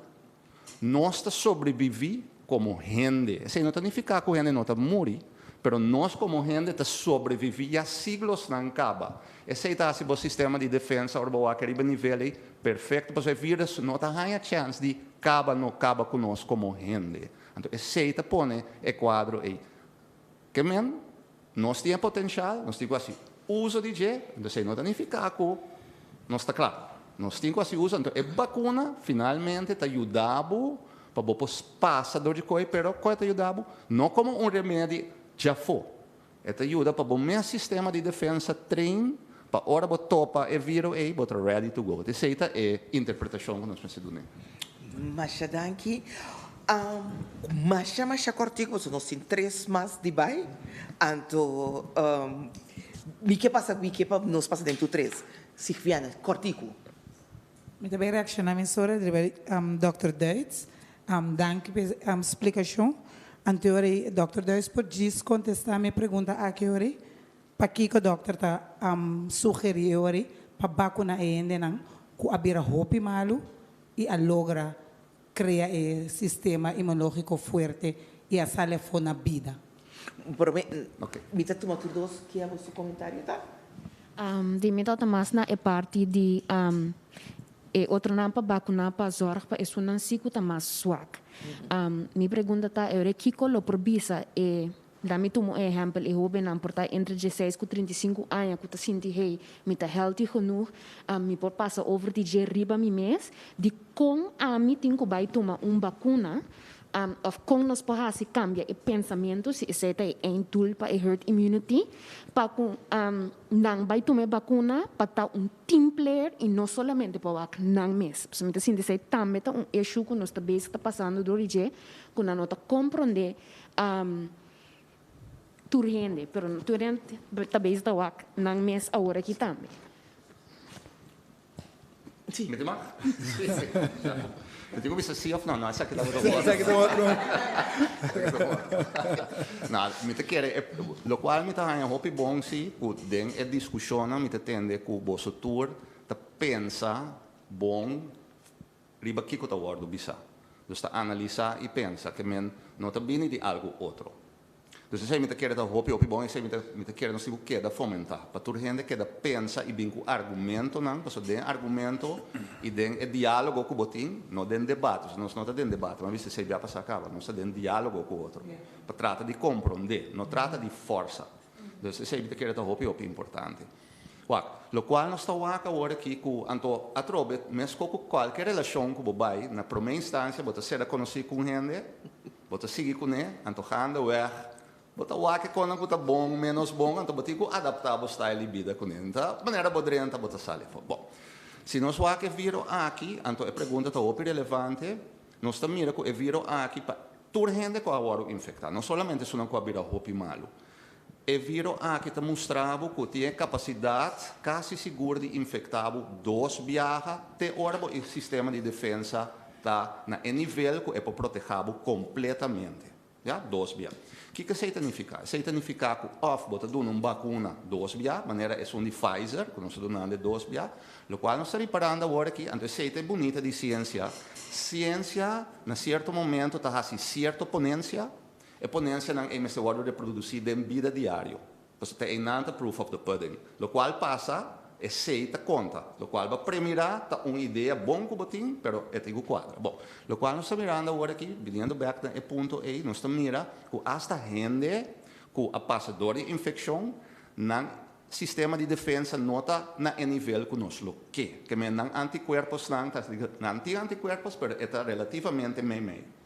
Speaker 5: Nos ta sobreviví komo hende. Esei no ta nifiká ku hende no ta muri, Pero nos komo hende ta sobreviví ya siglosnan kaba. Esei ta hasi bo sistema di defensa ora bo wak riba nivel ei perfekto pasobra e virus no ta haña chèns di kaba no kaba ku nos komo hende. Anto esei ta pone e kuadro ei. Ke men, nos tin e potenshal, nos tin ku hasi uso di dje, anto esei no ta nifiká ku nos ta kla. Nos tin ku hasi uso, anto e bakuna finalmente ta yuda bo pa bo por pasa dor di koi, pero koi ta yuda bo? No komo un remedi djafó. E ta yuda pa bo mes sistema di defensa train pa ora bo topa e viro ei, bo ta ready to go. Esei ta e interpretashon ku nos mester dun'é.
Speaker 13: Masha danki. Masha masha kòrtiku pasobra nos tin tres mas di bai. Anto mi ke pasa mi ke pa nos pasa den tur tres. Sigviana, kòrtiku.
Speaker 15: Mi ta bay reacciona mesora riba Dòkter Duits. Danki pa e splicacion. Anto ora ei Dòkter Duits por djis contesta mi pregunta aki ora ei, Pakico dòkter ta sugeri e ora ei pa bacuna e hendenan cu a bira hopi malu y a logra crea e sistema inmunologico fuerte y a sali afo na bida?
Speaker 13: Pero mi ta tuma tur dos kia boso comentario ta?
Speaker 16: Di mi ta mas na e parti di e otronan pa bakuná pa zòrg pa esunnan si ku ta mas swak. Mi pregunta ta e ora kiko lo por bisa e, da mi tuma un ehèmpel, e hóbennan por ta entre dieseis ku 35 aña ku ta sinti hey, mi ta healthy genoeg, mi por pasa over di dje riba mi mes, dikon ami tin ku bai tuma un bakuna? Of kon nos por hasi kambia e pensamentu, si esei ta e einddoel pa e herd immunity, pa ku nan bai tuma e bakuna pa ta un team player i no solamente pa wak nan mes. Pasobra mi ta sinti esei tambe ta un issue ku nos ta bezig ta pasando dor di dje, ku nan no ta komprondé tur hende, pero tur hende ta bezig ta wak nan mes awor aki tambe.
Speaker 5: Sí. Mi tin mag? Sí, sí. Mi tin ku bisa sí òf no? No, esaki ta otro bòrdo.
Speaker 18: Esaki ta otro.
Speaker 5: No, mi ta kere e lokual mi ta haña hopi bon sí ku den e diskushonnan mi ta tende ku boso tur ta pensa bon riba kiko ta wòrdu bisá. Dus ta analisá i pensa ke men no ta bini di algu otro. Dus esei mi ta kere ta hopi hopi bon, esei mi ta mi ta kere nos tin ku keda fomentá, pa tur hende keda pensa i bin ku argumentonan, pasobra den argumento i den e diálogo ku bo tin, no den debate, pasobra nos no ta den debate, mi a bisa esei bia pasá kaba, nos ta den diálogo ku otro, pa trata di komprondé, no trata di fòrsa. Dus esei mi ta kere ta hopi hopi importante. Wak, lokual nos ta wak awor aki ku anto atrobe mesko ku kualke relashon ku bo bai, na promé instansia bo ta sera konosí ku un hende, bo ta sigui kuné, anto gaandeweg bo ta wak e konan ku ta bon, ménos bon, anto bo tin ku adaptá bo style di bida kuné. Ta manera bo drenta bo ta sali afó. Bon, si nos wak e viro aki, anto e pregunta ta hopi relevante, nos ta mira ku e viro aki pa tur hende ku a wòrdu infektá, no solamente esunnan ku a bira hopi malu. E viro aki ta mustra bo ku tin e kapasidat kasi sigur di infektá bo dos biaha te ora bo sistema di defensa ta na e nivel ku e por protehá bo kompletamente. Ya, dos bia. Kiko esei ta nifiká? Esei ta nifiká ku òf bo ta duna un bakuna dos bia, manera esun di Pfizer ku nos ta dunando e dos bia, lokual nos ta riparando awor aki, anto esei ta e bunita di siensia. Siensia na sierto momento ta hasi sierto ponensia, E ponencianan ei mester wordo reproduci den bida diario. Pasobra ta einan ta proof of the pudding. Locual pasa, esey ta conta. Locual bo premira ta un idea bon cu bo tin, pero e tin cu cuadra. Bon, locual nos ta mirando awor aki, biniendo bek na e punto ei, nos ta mira cu hasta hende cu a pasa door di infeccion, nan sistema di defensa no ta na e nivel cu nos lo ke. Ke men nan anticuerposnan ta, nan tin anticuerpos, pero e ta relativamente meimei.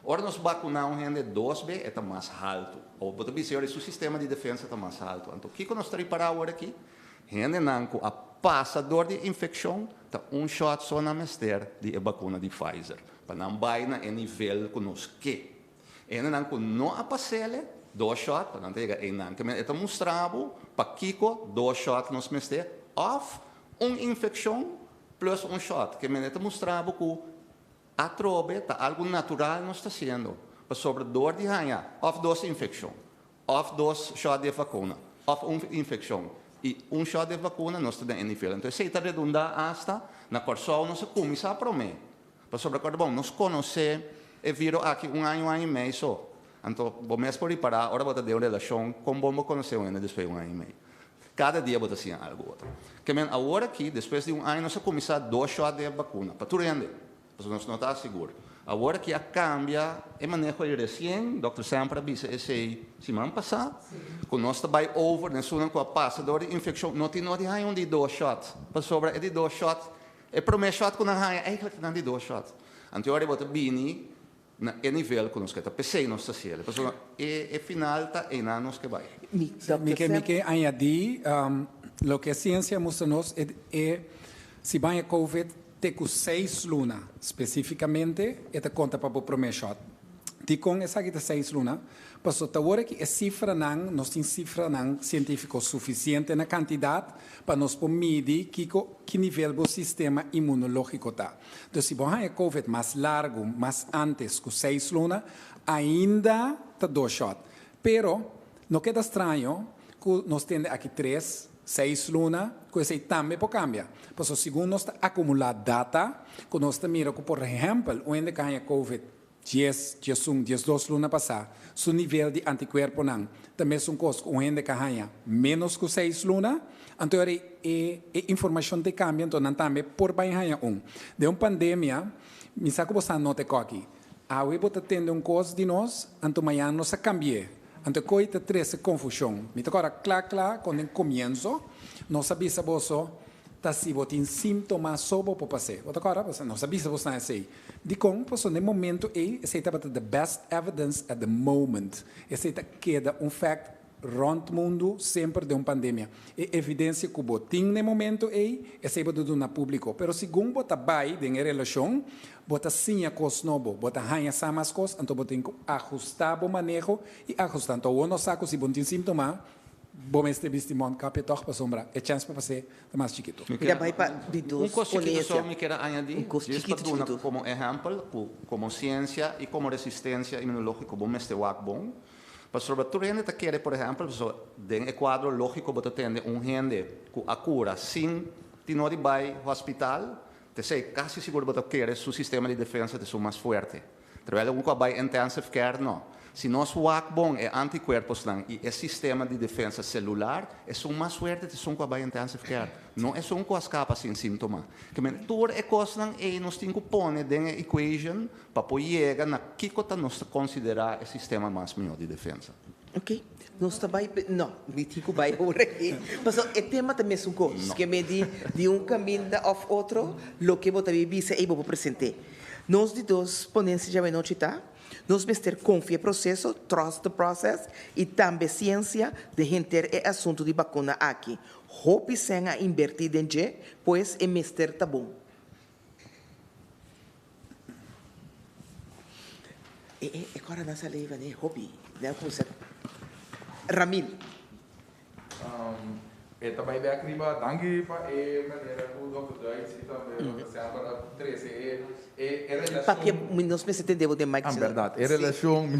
Speaker 5: Ora nos bakuná un hende dos be e ta mas haltu. Awor bo ta bisa yori su sistema di defensa ta mas haltu. Anto kiko nos ta ripará awor aki? Hendenan ku a pasa dor di e infekshon ta un shòt so nan mester di e bakuna di Pfizer pa nan bai na e nivel ku nos ke. E hendenan ku no a pas'ele dos shòt pa nan ta yega einan. Ke e ta mustra bo pakiko dos shòt nos mester òf un infekshon plus un shòt. Ke e ta mustra bo ku Atrobe ta algu natural nos ta hasiendo, pasobra dor di haña òf dos infekshon, òf dos shòt di e vakuna, òf un infekshon i un shòt di e vakuna nos ta den e nivel. Anto esei ta redundá asta na Kòrsou nos a kuminsá promé, pasobra kòrda bon, nos konosé e viro aki un aña, un aña i mei so. Anto bo mes por ripará ora bo ta den un relashon kon bon bo konosé un hende despues di un aña i mei. Kada dia bo ta siña algu otro. Ke men awor aki, despues di un aña nos a kuminsá dos shòt di e bakuna pa tur hende, pasobra nos no ta sigur. Awor aki a kambia e maneho ei resien, dòkter Semper a bisa esei siman pasá, ku nos ta bai over na esunnan ku a pasa dor di infekshon, no tin nodi haña un di dos shòt, pasobra e di dos shòt, e promé shòt ku nan haña eigentlik ta nan di dos shòt. Anto ora bo ta bini Na e nivel ku nos ke ta, p'esei nos ta hasiel. Pasobra e final ta einan nos ke bai.
Speaker 3: Mi ke mi ke añadí, loke e siensia mustra nos e si baña covid te ku seis luna spesífikamente e ta konta pa bo promé shòt. Dikon esaki ta seis luna? Pasobra ta wor aki e sifranan, nos tin sifranan sientífiko sufisiente na kantidat pa nos por midi kiko ki nivel bo sistema inmunológiko ta. Dus si bo haña covid mas largu, mas antes ku seis luna, ainda ta dos shòt. Pero, no keda straño ku nos tende aki tres, seis luna, ku esei tambe por kambia. Pasobra segun nos ta akumulá data, ku nos ta mira ku por ehèmpel un hende ku a haña covid Dies, diesun, diesdos luna pasá, su nivel di antikuerponan ta mesun kos ku un hende ka haña ménos ku seis luna. Anto ora e e informashon te kambia, anto nan tambe por bai haña un. Den un pandemia, mi sa ku bo sa nota e koki. Awe bo ta tende un kos di nos, anto mañana nos a kambi'é. Anto e koi ta trese konfushon. Mi ta kòrda kla kla kon den komienso nos a bisa boso ta si bo tin síntoma so bo por pas'é. Bo ta kòrda? Nos a bisa bosnan esei. Dikon? Pasobra na e momento ei esei tabata the best evidence at the moment. Esei ta keda un fact rònt mundu semper den un pandemia. E evidensia ku bo tin na e momento ei, esei bo ta duna públiko. Pero segun bo ta bai den e relashon, bo ta siña kos nobo, bo ta haña sa mas kos, anto bo tin ku ahustá bo maneho i ahustá. Anto awor nos sa ku si bo no tin síntoma, bo mester bisti mondkapje tòg pasobra e chèns pa pas'é ta mas chikitu.
Speaker 5: Mi
Speaker 13: ta bai pa di
Speaker 5: Un
Speaker 13: dos
Speaker 5: kos chikitu so
Speaker 13: ponencia.
Speaker 5: mi kier a añadí,
Speaker 13: Un kos
Speaker 5: djis pa
Speaker 13: chikitu
Speaker 5: duna
Speaker 13: chikitu.
Speaker 5: komo ehèmpel ku komo siensia i komo resistensia imunológiko bo mester wak bon. Pasobra tur hende ta kere, por ehèmpel, pasobra den e kuadro lógiko bo ta tende un hende ku a kura sin tin no di bai hòspital, t'esei kasi sigur bo ta kere su sistema di defensa ta esun mas fuerte. Terwijl un ku a bai intensive care no. Si nos wak bon e antikuerposnan i e sistema di defensa selular, esun mas fuerte ta esun ku a bai intensive care, no esun ku a skapa sin síntoma. Ke men tur e kosnan ei nos tin ku pone den e equation pa por yega na kiko ta nos ta konsiderá e sistema mas mihó di defensa.
Speaker 13: Ok, nos ta bai, no, mi tin ku bai awor aki, pasobra e tema ta mesun kos, ke men di di un kaminda òf otro, loke bo ta bisa ei bo por present'é. Nos di dos ponencia djawe-nochi ta, Nos mester confia e proceso, trust the process, y tambe ciencia den henter e asunto di bacuna aki. Hopi cen a inberti den dje, pues e mester ta bon. E e e cora nan sa leva ne hopi, nan cuminsa Ramil.
Speaker 18: E ta bai bek riba danki pa e manera ku Dòkter Duits i tambe Dòkter Semper a trese e e relashon.
Speaker 13: Papia mi nos mester tende bo den mic
Speaker 18: Ah bèrdat e relashon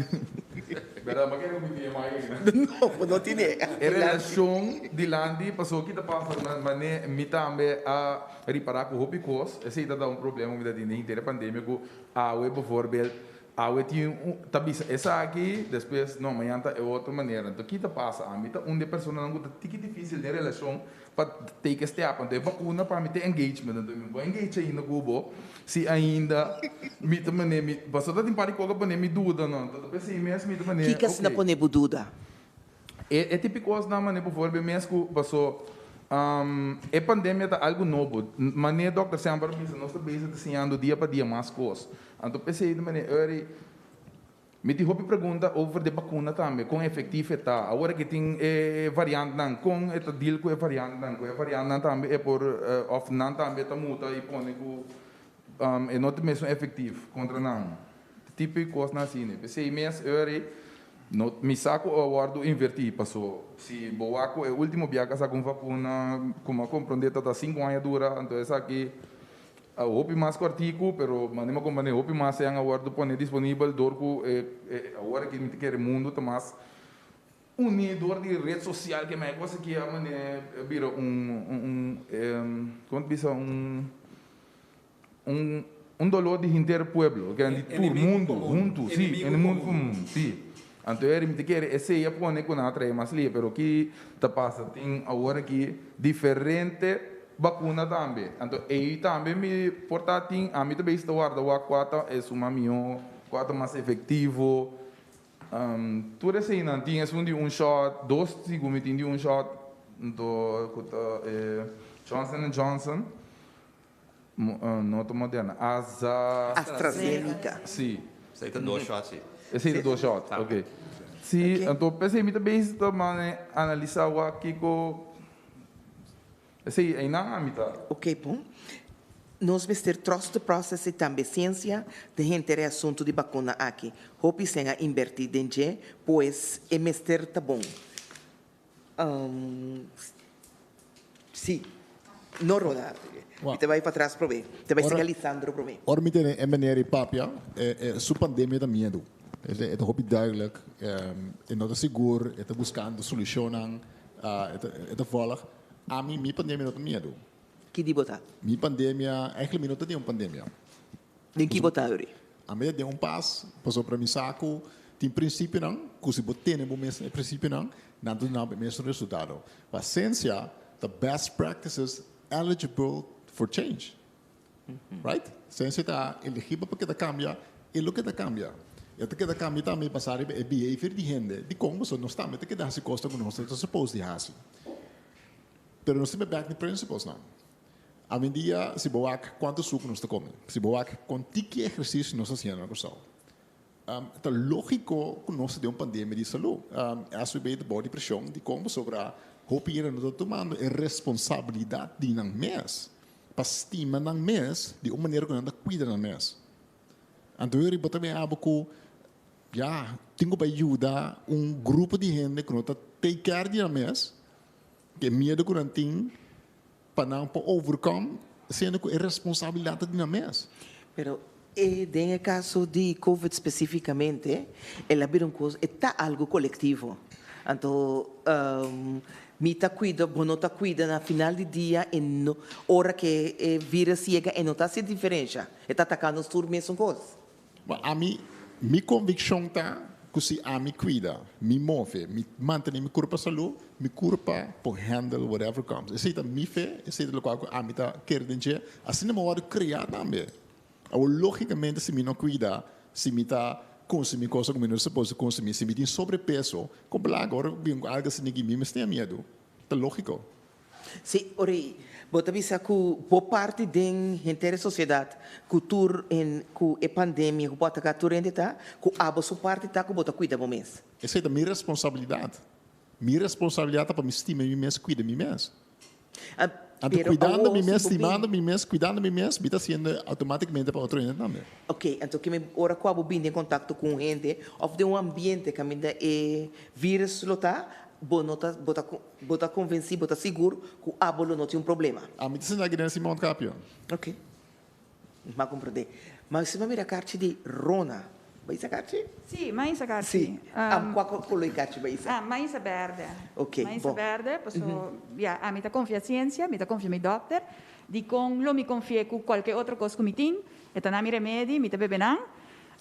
Speaker 18: bèrdat mi a kere ku mi tin e mic aki
Speaker 13: No bo no tine.
Speaker 18: E relashon dilanti pasobra ki ta pasa mane mi tambe a ripará ku hopi kos esei ta ta un problema ku mi ta tin den henter e pandemia ku awe bivoorbeeld Awe tin un ta bisa esaki, despues no, mañan ta e otro manera. Anto ki ta pasa? Ami ta un di e personanan ku ta tiki difisil den relashon pa take a step. Anto e bakuna pa mi ta engagement. Anto mi bo engage ainda ku bo si ainda mi ta mane mi, pasobra ta tin par di koka pone mi duda no. Anto ta p'esei mes mi ta mane,
Speaker 13: Kiko asina
Speaker 18: ok.
Speaker 13: pone bo duda?
Speaker 18: E e tipo kosnan mane bijvoorbeeld mes ku paso e pandemia ta algu nobo. Mane dòkter semper a bisa nos ta bezig ta siñando dia pa dia mas kos. Anto p'esei ta mane eri mi tin hopi pregunta over de bakuna tambe kon efektief e ta. Awor ke tin e variantnan kon e ta deal ku e variantnan ku e variantnan tambe e por òf nan tambe ta muta i pone ku e no ta mesun efektief kontra nan. Tipo e kosnan asina. P'esei mes eri No, mi sa ku a wòrdu invertí, paso si bo wak ku e último biaha ku a saka un vakuna, ku mi a komprondé ta ta sinku aña dura, anto esaki a hopi mas kòrtiku, pero mane mi a komprondé hopi mas sean a wòrdu pone disponibel dor ku e e awor aki mi ta kere mundu ta mas uní dor di ret sosial ke mei kos aki a mane bira un un un komo ta bisa un Un un dolor di henter pueblo, ke di tur mundu huntu, si, enemigo komun, si. Anto eri mi ta kere esei a pone ku nan a trae mas lia, pero ki ta pasa tin awor aki diferente bakuna tambe. Anto ei tambe mi por ta tin, ami ta bezig ta warda wak kua ta esun mas mihó, kua ta mas efektivo. Tur eseinan tin esun di un shot, dos sigun mi tin di un shot, anto ku ta e Johnson and Johnson. No ta Moderna. Aza.
Speaker 13: AstraZeneca.
Speaker 18: Si.
Speaker 5: Esei ta dos shot, si.
Speaker 18: Esei ta dos shot, ok. Si, anto p'esei mi ta bezig ta mane analisa wak kiko esei einan ami ta.
Speaker 13: Ok, bon. Nos mester trust the process i tambe siensia den henter e asuntu di bakuna aki. Hopi sen a inberti den dje, pues e mester ta bon. Sí. No Rona. Mi ta bai patras promé. Mi ta bai sega Lisandro promé.
Speaker 14: Ora mi tene e manera di papia, su pandemia ta miedu. E ta hopi duidelijk, e no ta sigur, e ta buskando solushonnan, e ta vòlg. Ami, mi pandemia no ta miedu.
Speaker 13: Ki di bo ta?
Speaker 14: Mi pandemia, eigenlijk mi no ta den un pandemia.
Speaker 13: Den ki bo ta uri?
Speaker 14: Ami ta den un pas, pasobra mi sa ku tin prinsipionan ku si bo tene bo mes na e prinsipionan, nan ta duna bo e mesun resultado. Pasensia ta best practices eligible for change. Right? Sensia ta eligibel pa keda kambia e lo keda kambia. E ta keda kambia tambe basá riba e behavior di hende. Dikon? Pasobra nos tambe ta keda hasi kosnan ku nos no ta supos di hasi. Pero nos tin be bek di principlesnan. Awendia si bo wak kuantu suku nos ta kome, si bo wak kon tiki ehersisio nos ta hasiendo na Kòrsou, ta lógiko ku nos ta den un pandemia di salú. SVB ta bou di preshon dikon pasobra hopi hende no ta tumando e responsabilidat di nan mes pa stima nan mes di un manera ku nan ta kuida nan mes. Anto yo riba ta bin abo ku ya tin ku bai yuda un grupo di hende ku no ta take care di nan mes, ku e miedu ku nan tin. Pa nan por overcome, siendo cu e responsabilidad ta di nan mes.
Speaker 13: Pero e den e caso di covid specificamente, el a bira un cos, e ta algo colectivo. Anto mi ta cuida, bo no ta cuida, na final di dia e no, ora ke e virus yega e no ta haci diferencia, e ta ataca nos tur mesun cos.
Speaker 14: Ma ami, mi conviccion ta cu si ami cuida, mi move, mi mantene mi curpa salud, mi curpa por handle whatever comes. Esey ta mi fe, esey ta locual cu ami ta kere den dje. Asina mi a wordo crea tambe. Awor logicamente si mi no cuida, si mi ta consumi cosa cu mi no supos di consumi, si mi tin sobrepeso, con belaga ora cu bin cu algo asina aki mi mester tin miedu. Ta logico.
Speaker 13: Sí, ora bo ta bisa ku bo parti den henter e sosiedat ku tur en ku e pandemia ku por ataká tur hende ta ku abo su parti ta ku bo ta kuida bo mes.
Speaker 14: Esei ta mi responsabilidat. Mi responsabilidat ta pa mi stima mi mes, kuida mi mes. Anto
Speaker 13: Pero
Speaker 14: kuidando
Speaker 13: awor
Speaker 14: mi
Speaker 13: si
Speaker 14: mes,
Speaker 13: bo bin.
Speaker 14: stimando mi mes, kuidando mi mes, mi ta hasiendo outomaticamente pa otro hende tambe.
Speaker 13: Oké, anto ke mi ora ku abo bin den kontakto ku un hende òf den un ambiente kaminda e virus lo ta, bo no ta bo ta Bo ta konvensí, bo ta sigur ku abo lo no tin un problema?
Speaker 14: Ami ta sinta aki den Simon Capio.
Speaker 13: Ok. M'a komprendé. Ma si m'a mira karchi di Rona. Bo a isa karchi?
Speaker 20: Sí, m'a isa karchi.
Speaker 13: Sí. Kua koló e karchi bo a isa?
Speaker 20: Ah, m'a isa bèrdè.
Speaker 13: Ok,
Speaker 20: M'a isa
Speaker 13: bon.
Speaker 20: bèrdè, paso, ya, ami ta konfia siensia, mi ta konfia mi dòkter. Dikon lo mi konfi'é ku kualke otro kos ku mi tin? E ta na mi remedi, mi ta bebe nan.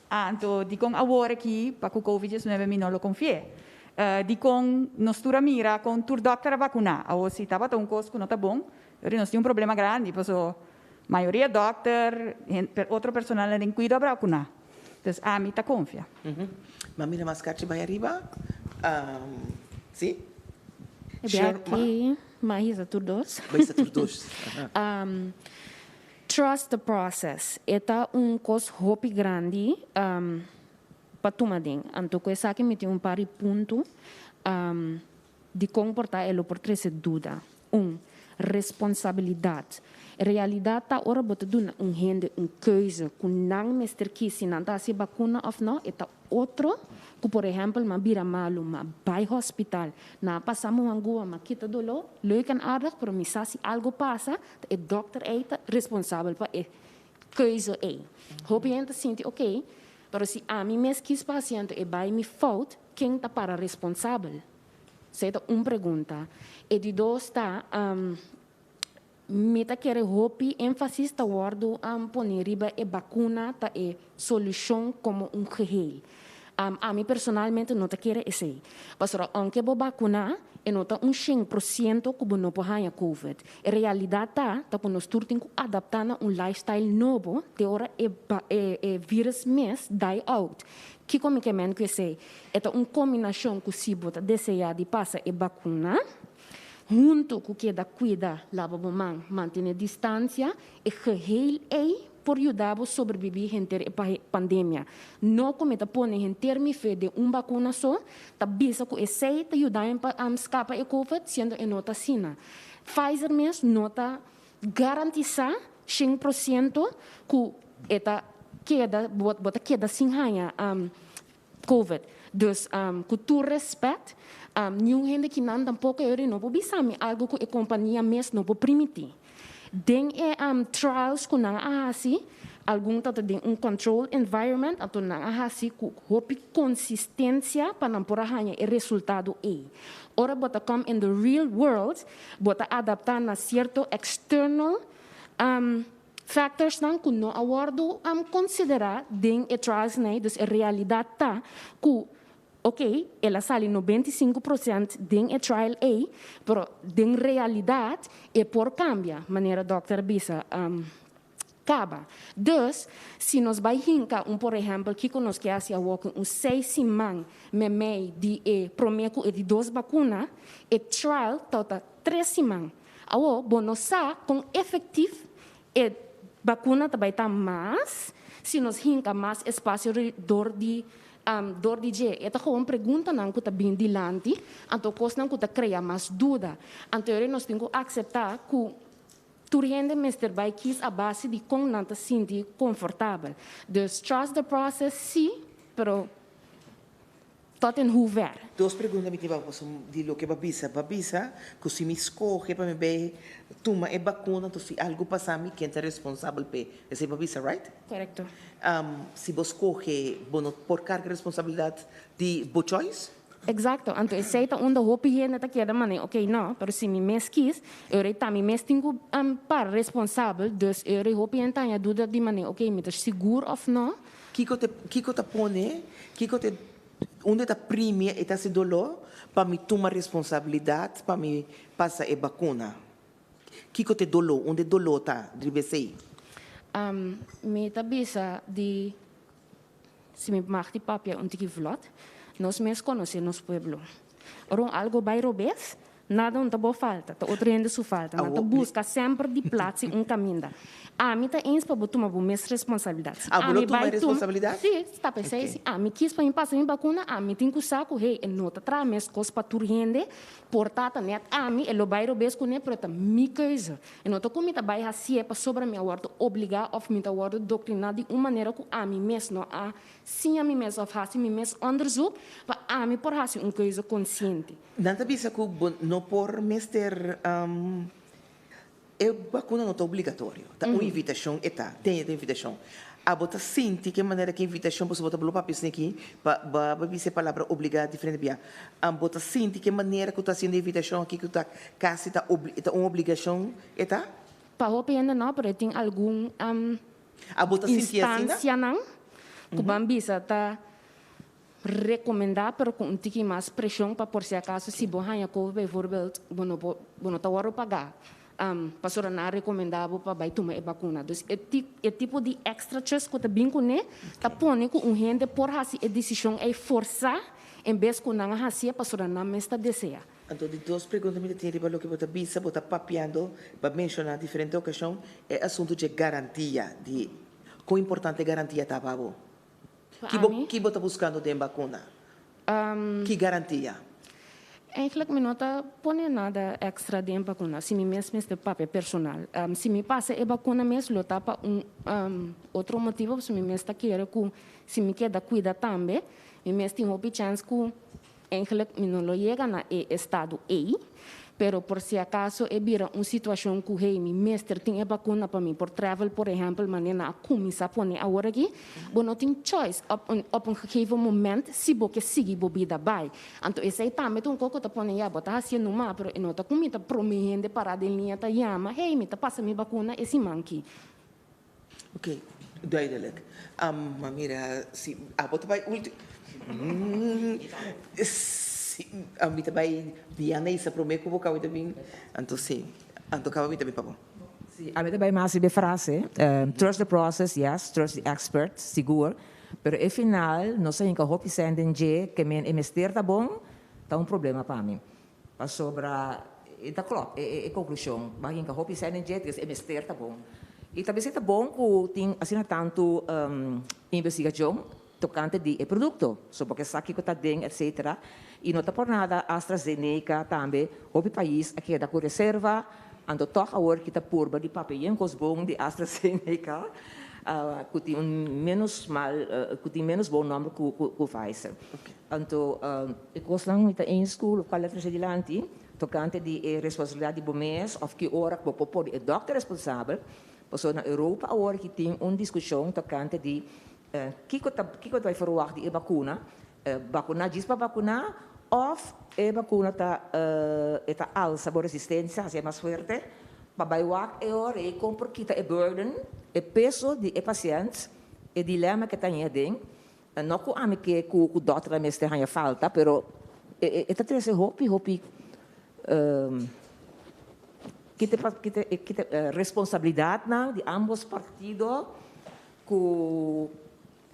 Speaker 20: Anto, dikon awor aki pa ku Covid 19 mi no lo konfi'é? Dikon nos tur a mira kon tur dòkter a vakuná? Awor si tabata un kos ku no ta bon, yori nos tin un problema grandi paso mayoria dòkter, otro personalnan den kuido a vakuná. Entonces ami ta konfia.
Speaker 13: Ma mira mas karchi bai ariba. Si?
Speaker 16: E aki ma hisa tur dos.
Speaker 13: Bai hisa tur dos.
Speaker 16: Trust the process. E ta un kos hopi grandi. Pa tuma den. Anto ku esaki mi tin un par di punto di kon por ta e lo por trese duda. Un, responsabilidat. Realidat ta ora bo ta duna un hende un keuze ku nan mester kis si nan ta hasi bakuna òf no, e ta otro ku por ehèmpel m'a bira malu, m'a bai hospital, nan a pasa mi un angua, m'a kita doló, leuk en aardig, pero mi sa si algo pasa ta e dòkter ei ta responsabel pa e keuze ei. Hopi hende ta sinti oké, Pero si ami mes kis pa hasi anto e bai mi fout, ken ta para responsabel? Esei ta un pregunta. E di dos ta, mi ta kere hopi énfasis ta wòrdu poni riba e bakuna ta e solushon komo un geheel. Ami personalmente no ta kere esei. Pasobra aunke bo bakuná, e no ta un 100% ku bo no por haña Covid. E realidat ta, ta ku nos tur tin ku adaptá na un lifestyle nobo te ora e e virus mes die out. Kiko mi ke men ku esei? E ta un kombinashon ku si bo ta deseá di pasa e bakuna, huntu ku keda kuida, laba bo man, mantené distansia, e geheel ei por yuda bo sobrebibí henter e pandemia. No ku mi ta pone henter mi fe den un bakuna so, ta bisa ku esei ta yuda mi pa skapa e covid, siendo e no ta asina. Pfizer mes no ta garantisá 100% ku e ta keda, bo ta keda sin haña Covid. Dus ku tur rèspèt, niun hende kinan tampoko e ora no por bisa mi algu ku e kompania mes no por primiti. Den e trials ku nan a hasi, algun ta den un control environment, anto nan a hasi ku hopi konsistensia pa nan por a haña e resultado ei. Ora bo ta come in the real world, bo ta adaptá na sierto external Factorsnan ku no a wòrdu konsiderá den e trials nei, dus e realidat ta ku ok, el a sali 95% den e trial ei, pero den realidat e por kambia, manera dòkter a bisa kaba. Dus, si nos bai hinka un por ehèmpel kiko nos ke hasi awor ku un seis siman meimei di e promé ku e di dos bakuna, e trial ta tres siman. Awor, bo no sa kon efektif e bakuna ta bai ta mas si nos hinka mas espasio dor di dor di dje. E ta gewoon preguntanan ku ta bin dilanti, anto kosnan ku ta krea mas duda. Anto yori nos tin ku akseptá ku tur hende mester bai kis a base di kon nan ta sinti konfortabel. Dus trust the process sí, pero Tot en hoe ver?
Speaker 13: Dos pregunta mi tin pa bo di loke bo a bisa. Bo a bisa ku si mi skohe pa mi bai tuma e bakuna anto si algu pasa mi ken ta responsabel p'e. Esei bo a bisa, right?
Speaker 16: Korekto.
Speaker 13: Si bo skohe bo no por karga responsabilidat di bo choice?
Speaker 16: Eksakto. Anto esei ta unda hopi hende ta keda manera ok no, pero si mi mes kis, e ora ei ta mi mes tin ku para responsabel, dus e ora ei hopi hende ta haña duda di manera ok mi ta sigur òf no.
Speaker 13: Kiko te kiko ta pone kiko te unda ta primi e ta hasi doló pa mi tuma responsabilidat pa mi pasa e bakuna? Kiko te doló unda e doló ta riba esei?
Speaker 16: Mi ta bisa di si mi mag di papia un tiki vlot, nos mes konosé nos pueblo. Ora un algo bai robes, Nada no ta bo falta, ta otro hende su falta. Nan ta buska semper di platsi un kaminda. Ami ta eens pa bo tuma bo mes responsabilidat. Si
Speaker 13: Ah, bo lo
Speaker 16: ami
Speaker 13: tuma
Speaker 16: bai tuma,
Speaker 13: responsabilidat?
Speaker 16: si, ta p'esei. Si ami kis pa mi pasa mi bakuna, ami tin ku sa ku hey, e no ta traha meskos pa tur hende, por ta ta nèt ami, e lo bai robes kuné, pero ta mi keuze. E no ta ku mi ta bai hasié pasobra mi a wòrdu obligá òf mi ta wòrdu doktriná di un manera ku ami mes no a siña mi mes òf hasi mi mes onderzoek pa ami por hasi un keuze konsiente.
Speaker 13: Nan ta bisa ku bo no por mester e bakuna no ta obligatorio, ta un invitashon e ta, ten e ta invitashon. Abo ta sinti ke manera ke invitashon pasobra bo ta blo papia esei aki pa bo bisa e palabra obligá diferente bia. Bo ta sinti ke manera ku ta hasiendo e invitashon aki ku ta kasi ta ta un obligashon e ta?
Speaker 16: Pa hopi hende no, pero e tin algun
Speaker 13: Abo ta sinti asina?
Speaker 16: instancianan ku ban bisa ta Recomenda pero cu un tiki mas presion pa por si acaso si bo haña covid bijvoorbeeld bo no por bo no ta wordo paga pasobra nan a recomenda bo pa bay tuma e bacuna. Dus e e tipo di extraches cu ta bin cune ta pone cu un hende por haci e decision ey forsa en bes cu nan a haci'e pasobra nan mes ta desea.
Speaker 13: Anto di dos pregunta mi ta tin riba loke bo ta bisa, bo ta papiando, bo a menciona diferente ocasion e asunto dje garantia di con importante e garantia ta pa bo.
Speaker 16: Pa ami.
Speaker 13: Ki bo ta buskando den bakuna? Ki garantia?
Speaker 16: Eigenlijk mi no ta pone nada extra den bakuna. Si mi mes mester papia personal. Si mi pasa e bakuna mes lo ta pa un otro motibo pasobra mi mes ta kere ku si mi keda kuida tambe mi mes tin hopi chèns ku Eigenlijk mi no lo yega na e estado ei, pero por si acaso e bira un situacion cu hey mi mester tin e vacuna pa mi por travel por ehempel manera nan a cuminsa pone awor aki, bo no tin choice op un op un gegeven moment si bo ke sigui bo bida bay. Anto esey tambe ta un co cu ta pone ya bo ta hacié numa pero e no ta cu mi ta prome hende para den liña ta yama hey mi ta pasa mi vacuna e siman ki.
Speaker 13: Ok. Duidelijk. Ma mira, si abo ta bai ultimo. Si, mi ta bai Diana isa prome ku bo kaba ta bin. Anto si, anto kaba mi ta bin pa bo.
Speaker 19: Si, ami ta bai mas riba e frase, trust the process, yes, trust the expert, sigur, pero e final nos a hinka hopi sèn den dje ke men e mester ta bon, ta un problema pa mi. Pasobra e ta klòp e konklushon, bo a hinka hopi sèn den dje, dus e mester ta bon. I ta mester ta bon ku tin asina tantu investigashon tokante di e produkto, so bo ke sa kiko ta den etcetera, i no ta por nada AstraZeneca tambe hopi pais a keda ku reserva, anto tòg awor ki ta purba di papia yen kos bon di AstraZeneca ku tin un menos mal ku tin menos bon nòmber ku ku Pfizer. Anto e kosnan mi ta eens ku lokual a trese dilanti tokante di e responsabilidat di bo mes òf ki ora ku bo por pone e dòkter responsabel, pasobra na Europa awor ki tin un diskushon tokante di Kiko ta kiko ta bai ferwagt di e bakuna? Bakuna djis pa bakuna òf e bakuna ta e ta alsa bo resistensia hasié mas fuerte? Pa bai wak e ora ei kon por kita e burden, e peso di e pashènt, e dilema ke ta haña aden. No ku ami ke ku ku dòkternan mester haña falta pero e e ta trese hopi hopi kita kita kita responsabilidatnan di ambos partido. Ku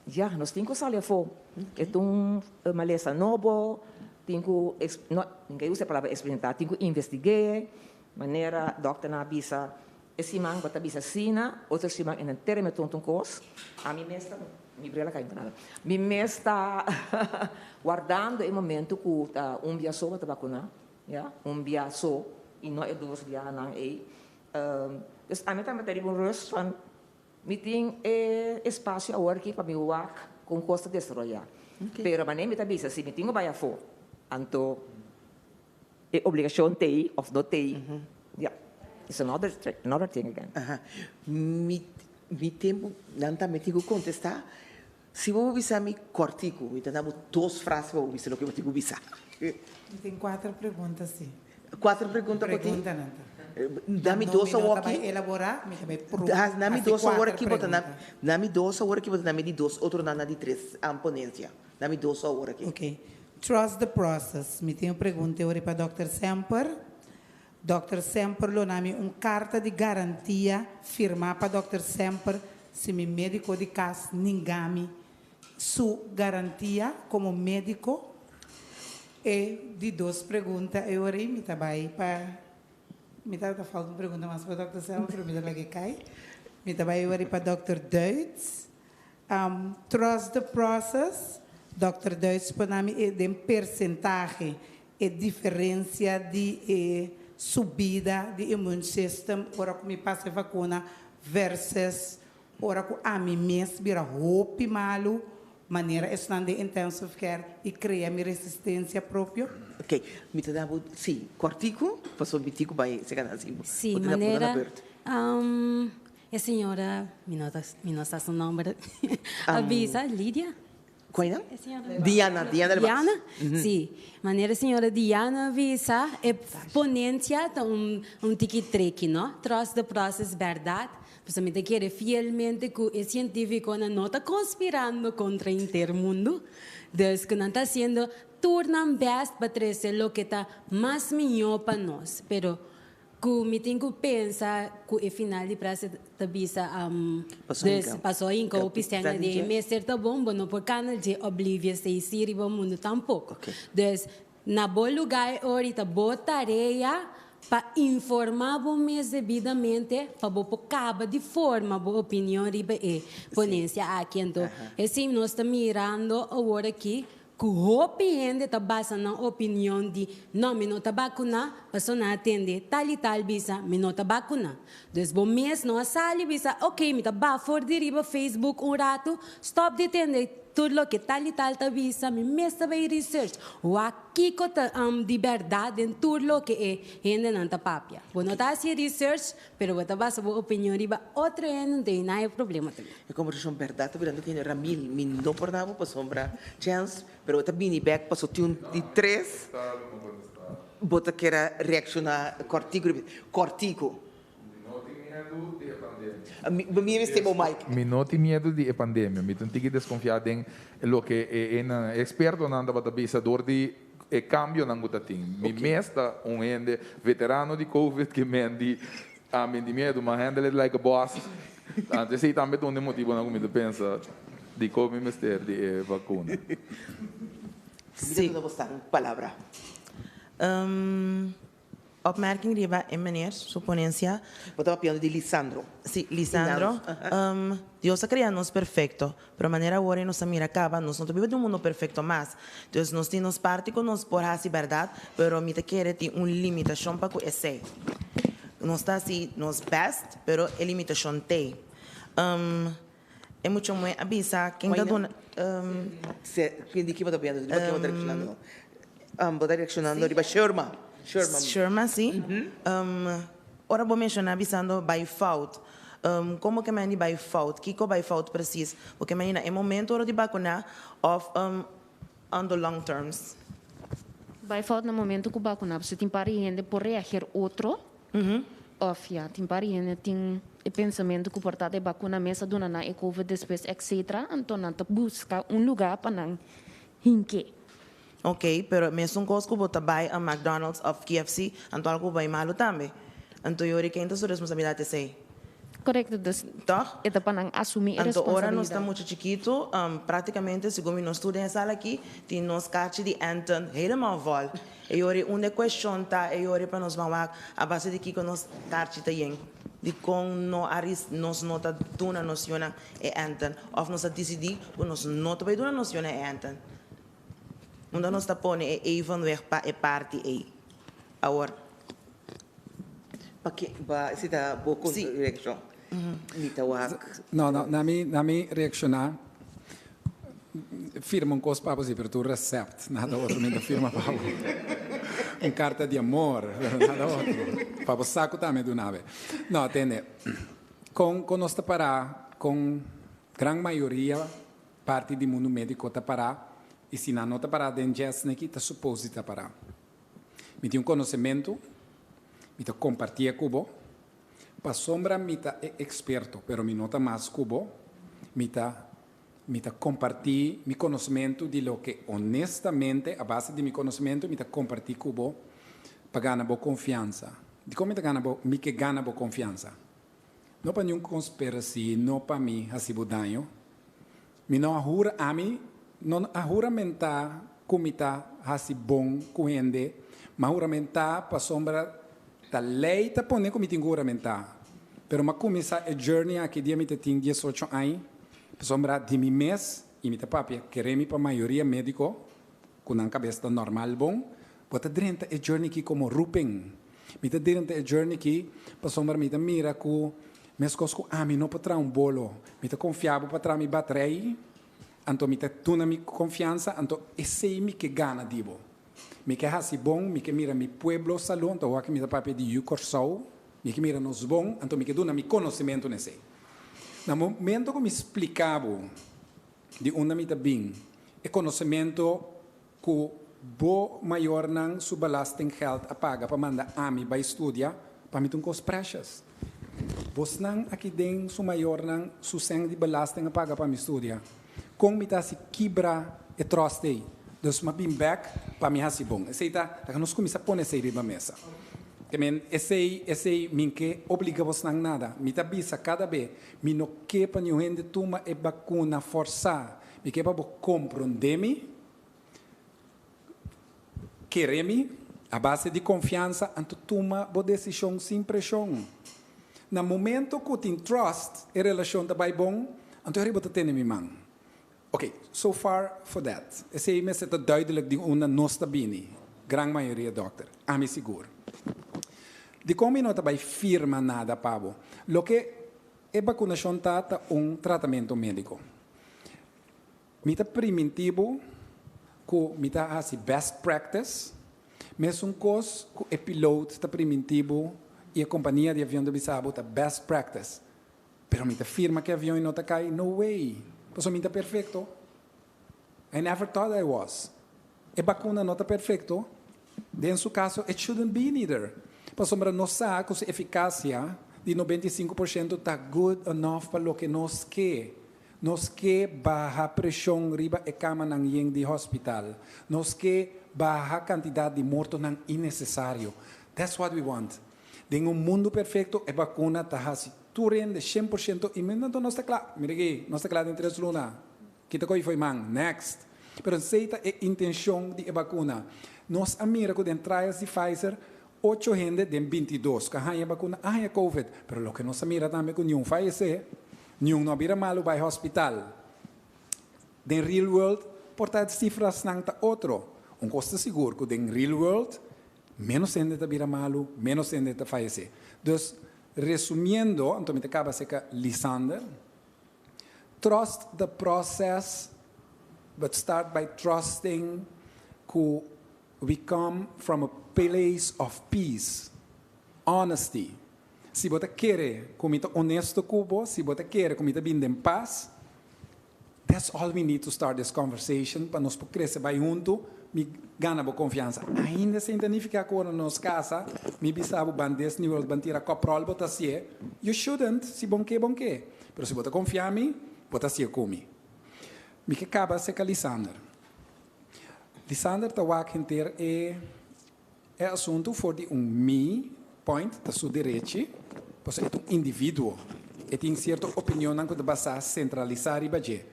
Speaker 19: ya, nos tin ku sali afó. E ta un malesa nobo, tin ku, no, mi ka usa e palabra eksperimentá, tin ku investig'é, manera dòkternan a bisa, e siman bo ta bisa asina, otro siman e nan tere me tonto un kos. Ami mes ta, mi bril a kai nada. Mi mes ta wardando e momento ku ta un bia so bo ta bakuná, ya, un bia so i no e dos biahanan ei. Dus ami tambe ta riba un rust van. Mi tin e espacio awor aki pa mi wak con cos ta desaroya. Pero manera mi ta bisa si mi tin cu bay afo, anto e obligacion t'ey of no t'ey, ya, it's another another thing again.
Speaker 13: Aha. Mi mi tempo nan tambe tin cu contesta. Si bo bisa mi cortico, mi ta da bo dos frase pa bo bisa loke bo tin cu bisa.
Speaker 15: Mi tin cuater pregunta si.
Speaker 13: Cuater pregunta bo tin?
Speaker 15: Preguntanan ta.
Speaker 13: Da mi dos
Speaker 15: No, mi no
Speaker 13: awor
Speaker 15: ta
Speaker 13: aki.
Speaker 15: bai elabora, mi ta bai pro
Speaker 13: Na mi
Speaker 15: hasi
Speaker 13: dos awor
Speaker 15: cuater
Speaker 13: aki bo ta na
Speaker 15: pregunta.
Speaker 13: na mi dos awor aki bo ta na mi di dos otronan na di tres ponencia. Na mi dos awor aki.
Speaker 15: Ok. Trust the process. Mi tin un pregunta e ora pa Dòkter Semper. Dòkter Semper lo na mi un karta di garantia firmá pa Dòkter Semper si mi médiko di kas ninga mi su garantia komo médiko? E di dos pregunta e ora ei mi ta bai pa mi tabata falta un pregunta mas pa Dòkter Semper pero mi ta laga e kai. Mi ta bai e ora ei pa Dòkter Duits. Trust the process, Dòkter Duits por na mi e den persentahe E diferencia di e subida di immune system ora cu mi pasa e vacuna versus ora cu ami mes bira hopi malu manera esnan den intensive care y crea mi resistencia propio?
Speaker 13: Ok, mi ta da bo, si, cortico, pasobra mi tin cu bay seca nan si bo
Speaker 17: Sí,
Speaker 13: ta da bo na
Speaker 17: manera,
Speaker 13: beurt.
Speaker 17: e señora, mi no ta, mi no sa su nomber, a bisa, Lidia?
Speaker 13: Cual nan? Diana, Diana de
Speaker 17: Diana? Si. Manera señora Diana a bisa, e ponencia ta un un tiki tricky, no? Trust the process berdad. Pasobra mi ta kere fielmente cu e cientificonan no ta conspirando contra henter mundo. Dus cu nan ta haciendo tur nan best pa trece loke ta mas miyo pa nos. Pero Ku mi tin ku pensa ku e final di prase ta bisa dus paso hinka hopi sèn di e mester ta bon bo no por kana dje oblivious ei si riba mundu tampoko. Dus na bo lugá e ora ta bo tarea pa informá bo mes debidamente pa bo por kaba di forma bo opinion riba e ponensia aki. Anto esei nos ta mirando awor aki Ku hopi hende ta basa nan opinion di no mi no ta bakuná paso nan a tende tal i tal bisa mi no ta bakuná. Dus bo mes no a sali bisa ok mi ta ba for di riba Facebook un ratu stop di tende tur loke tal i tal ta bisa mi mes ta bai research wak kiko ta di bèrdat den tur loke e hendenan ta papia. Bo no ta hasi research Pero bo ta basa bo opinion riba otro hende no tin nada problema tambe.
Speaker 13: E kombersashon bèrdat ta birando kende Ramil mi no por dabo pasobra chèns pero bo ta bini bèk paso tin un di tres bo ta kere reakshoná kòrtiku riba kòrtiku.
Speaker 18: No tin miedu di e pandemia.
Speaker 13: Mi mester bo mic.
Speaker 18: Mi no tin miedu di e pandemia. Mi ta un tiki deskonfiá den loke e ekspertonan tabata bisa dor di e kambionan ku ta tin. Mi mes ta un hende veterano di covid ke men di ami di miedu, m'a handle it like a boss. Anto esei tambe ta un di e motibonan ku mi ta pensa dikon mi mester di e vakuna.
Speaker 13: Mi ta duna bosan palabra.
Speaker 21: Opmerking riba e meneer su ponencia.
Speaker 13: Bo ta papiando di Lisandro.
Speaker 21: Si, Lisandro. Dios a crea nos perfecto, pero manera awor e nos a mira caba, nos no ta biba den un mundo perfecto mas. Dus nos tin nos parti cu nos por haci berdad, pero mi ta kere tin un limitacion pa cu esey. Nos ta haci nos best, pero e limitacion t'ey. E mucha muhe a bisa, ken ta duna.
Speaker 13: Di ki bo ta papiando? Riba ken bo ta reaccionando? Bo ta reaccionando riba Sherma.
Speaker 21: Sherma. Sherma, si. Ora bo menciona bisando bai fout. Como ke men di bai fout? Kiko bai fout precies? Bo ke men di na e momento ora di bacuna of on the long terms?
Speaker 16: Bai fout na momento ku bacuna. Pasobra tin par di hende por reageer otro. Of ya, tin par di hende tin e pensamentu ku por ta e bakuna mes a duna nan e covid despues etc. Anto nan ta buska un luga pa nan hink'é.
Speaker 21: Ok, pero mesun kos ku bo ta bai a McDonald's of KFC, anto algu bai malu tambe. Anto yori ken ta su responsabilidat esei?
Speaker 16: Korekto, dus
Speaker 21: Tòg?
Speaker 16: e ta pa nan asumí e
Speaker 21: Anto ora nos ta
Speaker 16: responsabilidat.
Speaker 21: mucha chikitu, práktikamente segun mi nos tur den e sala aki tin nos karchi di Anton helemaal vòl. E yori unda e cuestion ta e yori pa nos ban wak a base di kico nos karchi ta yen. Dicon no a ris nos no ta duna nos yunan e enten of nos a dicidi cu nos no ta bay duna nos yunan e enten. Unda nos ta pone e evenwicht pa e parti ey awor?
Speaker 13: Pa ke pa si ta bo reaccion mi ta wak.
Speaker 3: No no na mi na mi reacciona Firma un kos pa bo si, pero tur recept, nada otro mi ta firma pa bo. Un karta di amor, pero nada otro. Pa bo sa ku ta mi duna be. No, tende, kon kon nos ta pará, kon gran mayoria parti di mundu médiko ta pará, i si nan no ta pará den djesneki, ta supos di ta pará. Mi tin un konosementu, mi ta kompartié ku bo, pasobra mi ta e eksperto, pero mi no ta mas ku bo, mi ta Mi ta kompartí mi konosmentu di loke honestamente, a base di mi konosmentu, mi ta kompartí ku bo pa gana bo konfiansa. Dikon mi ta gana bo, mi ke gana bo konfiansa? No pa niun konspirasí, no pa mi hasi bo daño. Mi no a hura, ami no a huramentá ku mi ta hasi bon ku hende, m'a huramentá pasobra ta lei ta pone ku mi tin ku huramentá. Pero m'a kuminsá e journey aki dia mi ta tin diesocho aña. Pasobra di mi mes, i mi ta papia kere mi pa mayoria médiko ku nan kabes ta normal bon, bo ta drenta e journey ki komo rupen. Mi ta drenta e journey ki pasobra mi ta mira ku meskos ku ami no por traha un bolo, mi ta konfia bo pa traha mi batrei, anto mi ta duna mi konfiansa, anto esei mi ke gana di bo. Mi ke hasi bon, mi ke mira mi pueblo salú, anto wak mi ta papia di yu Kòrsou, mi ke mira nos bon, anto mi ke duna mi konosementu na esei. Na momento ku mi splika bo di unda mi ta bin, e konosementu ku bo mayornan su belastinggeld a paga pa manda ami bai studia, pa mi ta un kos precious. Bosnan aki den su mayornan su sèn di belasting a paga pa mi studia. Kon mi ta hasi kibra e tròst ei? Dus mi a bin bèk pa mi hasi bon. Esei ta, laga nos kuminsá pone esei riba mesa. Te men, esei, esei, mi n'ke obliga bosnan nada. Mi ta bisa kada be, mi no ke pa niun hende tuma e bakuna fòrsá. Mi ke pa bo komprondé mi, kere mi, a base di konfiansa, anto tuma bo desishon sin preshon. Na momento ku tin trust, e relashon ta bai bon, anto heri bo ta tene mi man. Ok, so far for that. Esei mester ta duidelijk di unda nos ta bini, gran mayoria dokter, ami sigur. Dikon mi no ta bai firma nada pa bo? Loke e bakunashon ta, ta un tratamentu médiko. Mi ta priminti bo ku mi ta hasi best practice, mesun kos ku e piloot ta priminti bo i e kompania di avion ta bisa bo ta best practice. Pero mi ta firma ku e avion i no ta kai? No way! Pasobra mi ta perfekto? I never thought I was. E bakuna no ta perfekto? Den su kaso it shouldn't be neither. Pasobra nos sa ku su efikasia. di 95% ta good enough pa loke nos ke. Nos ke baha preshon riba e kamanan yen di hospital. Nos ke baha kantidat di mortonan innesesario. That's what we want. Den un mundu perfekto e bakuna ta hasi tur hende 100% inmune, anto nos ta kla. Mira aki, nos ta kla den tres luna. Kita ko'i fo'i man. Next. Pero esei ta e intenshon di e bakuna. Nos a mira ku den trials di Pfizer, ocho hende den 22 ku a haña e bakuna a haña covid. Pero loke nos a mira tambe ku niun fayesé, niun no a bira malu bai hospital. Den real world por ta e sifrasnan ta otro. Un kos ta sigur ku den real world ménos hende ta bira malu, ménos hende ta fayesé. Dus, resumiendo, anto mi ta kaba aserka Lisander, Trust the process, but start by trusting ku we come from a place of peace, honesty. Si bo ta kere ku mi ta honesto ku bo, si bo ta kere ku mi ta bin den pas, that's all we need to start this conversation pa nos por krese bai huntu, mi gana bo konfiansa. Ainda esei ta nifiká ku ora nos kasa, mi bisa bo ban Disney World, ban tira kopròl bo ta hasié. You shouldn't, si bon ke, bon ke. Pero si bo ta konfia mi, bo ta hasié ku mi. Mi ke kaba aserka Lisander. Lisander ta wak henter e e asuntu for di un mi point, ta su derechi, pasobra e ta un individuo. E tin sierto opinionnan ku ta basá sentralisá riba dje.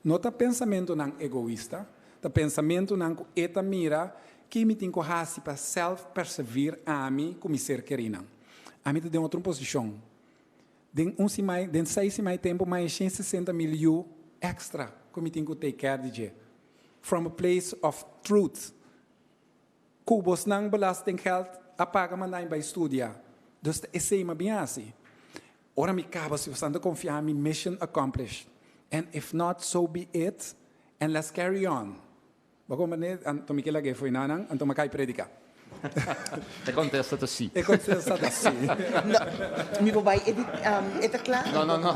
Speaker 3: No ta pensamentunan egoista, ta pensamentunan ku e ta mira ki mi tin ku hasi pa sèlf persevir ami ku mi ser kerinan. Ami ta den otro posishon. Den un simai, den seis simai tempu mai e 160 mil yu èkstra ku mi tin ku take care di dje. From a place of truth. Ku bosnan belastinggeld a paga manda mi bai studia. Dus ta esei mi a bin hasi. Ora mi kaba si bosan ta konfia mi, mission accomplished. And if not, so be it and let's carry on. Bo komprende? Anto mi ke lag'é fo'i nanan, anto mi a kai prediká.
Speaker 5: E kontesta ta sí.
Speaker 3: E kontesta ta sí.
Speaker 13: No, mi por bai edit, e ta kla?
Speaker 5: No, no, no.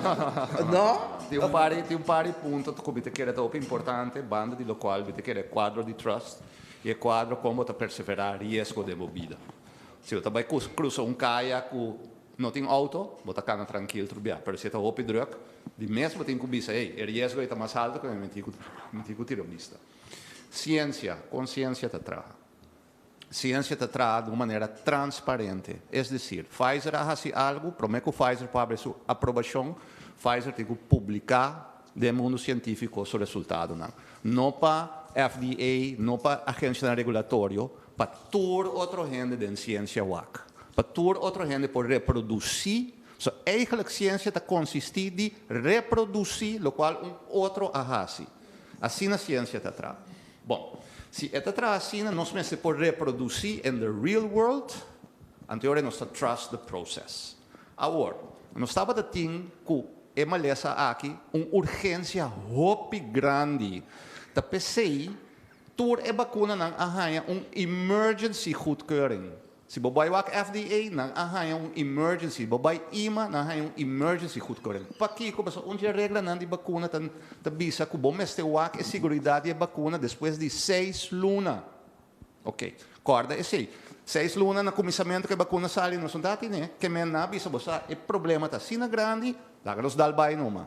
Speaker 13: No?
Speaker 5: Tin un par di, tin un par di punto ku mi ta kere ta hopi importante, banda di lokual mi ta kere e kuadro di trust i e kuadro kon bo ta perseverá riesgo den bo bida. Si bo ta bai krusa un kaya ku no tin outo, bo ta kana trankil tur bia, pero si e ta hopi drùk, di mes bo tin ku bisa, hey, e riesgo ei ta mas haltu ku mi tin ku mi tin ku tira bista. Siensia, kon siensia ta traha? Siensia ta traha di un manera transparente. Es desir, Pfizer a hasi algu, promé ku Pfizer por habri su aprobashon, Pfizer tin ku publiká den mundu sientífiko su resultadonan. No pa FDA, no pa agensianan regulatorio, pa tur otro hende den siensia wak. Pa tur otro hende por reprodusí. So, eigenlijk siensia ta konsistí di reprodusí lokual un otro a hasi. Asina siensia ta traha. Bon, si e ta traha asina, nos mester por reprodusí in the real world, anto e ora nos ta trust the process. Awor, nos tabata tin ku e malesa aki un urgensia hopi grandi. Ta p'esei tur e bakunanan a haña un emergency goedkeuring. Si bo bai wak FDA, nan a haña un emergency. Bo bai EMA, nan a haña un emergency goedkeuring. Pakiko? Pasobra un dje reglanan di bakuna ta ta bisa ku bo mester wak e siguridat di e bakuna despues di seis luna. Oké, kòrda esei. Seis luna na kuminsamentu ku e bakuna sali nos no ta tine. Ke men nan a bisa bo sa e problema ta asina grandi, laga nos dal bai numa.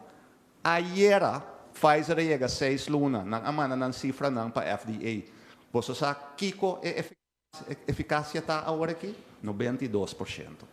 Speaker 5: Ayera Pfizer a yega seis luna, nan a manda nan sifranan pa FDA. Boso sa kiko e Eficacia ta awor aki 92%.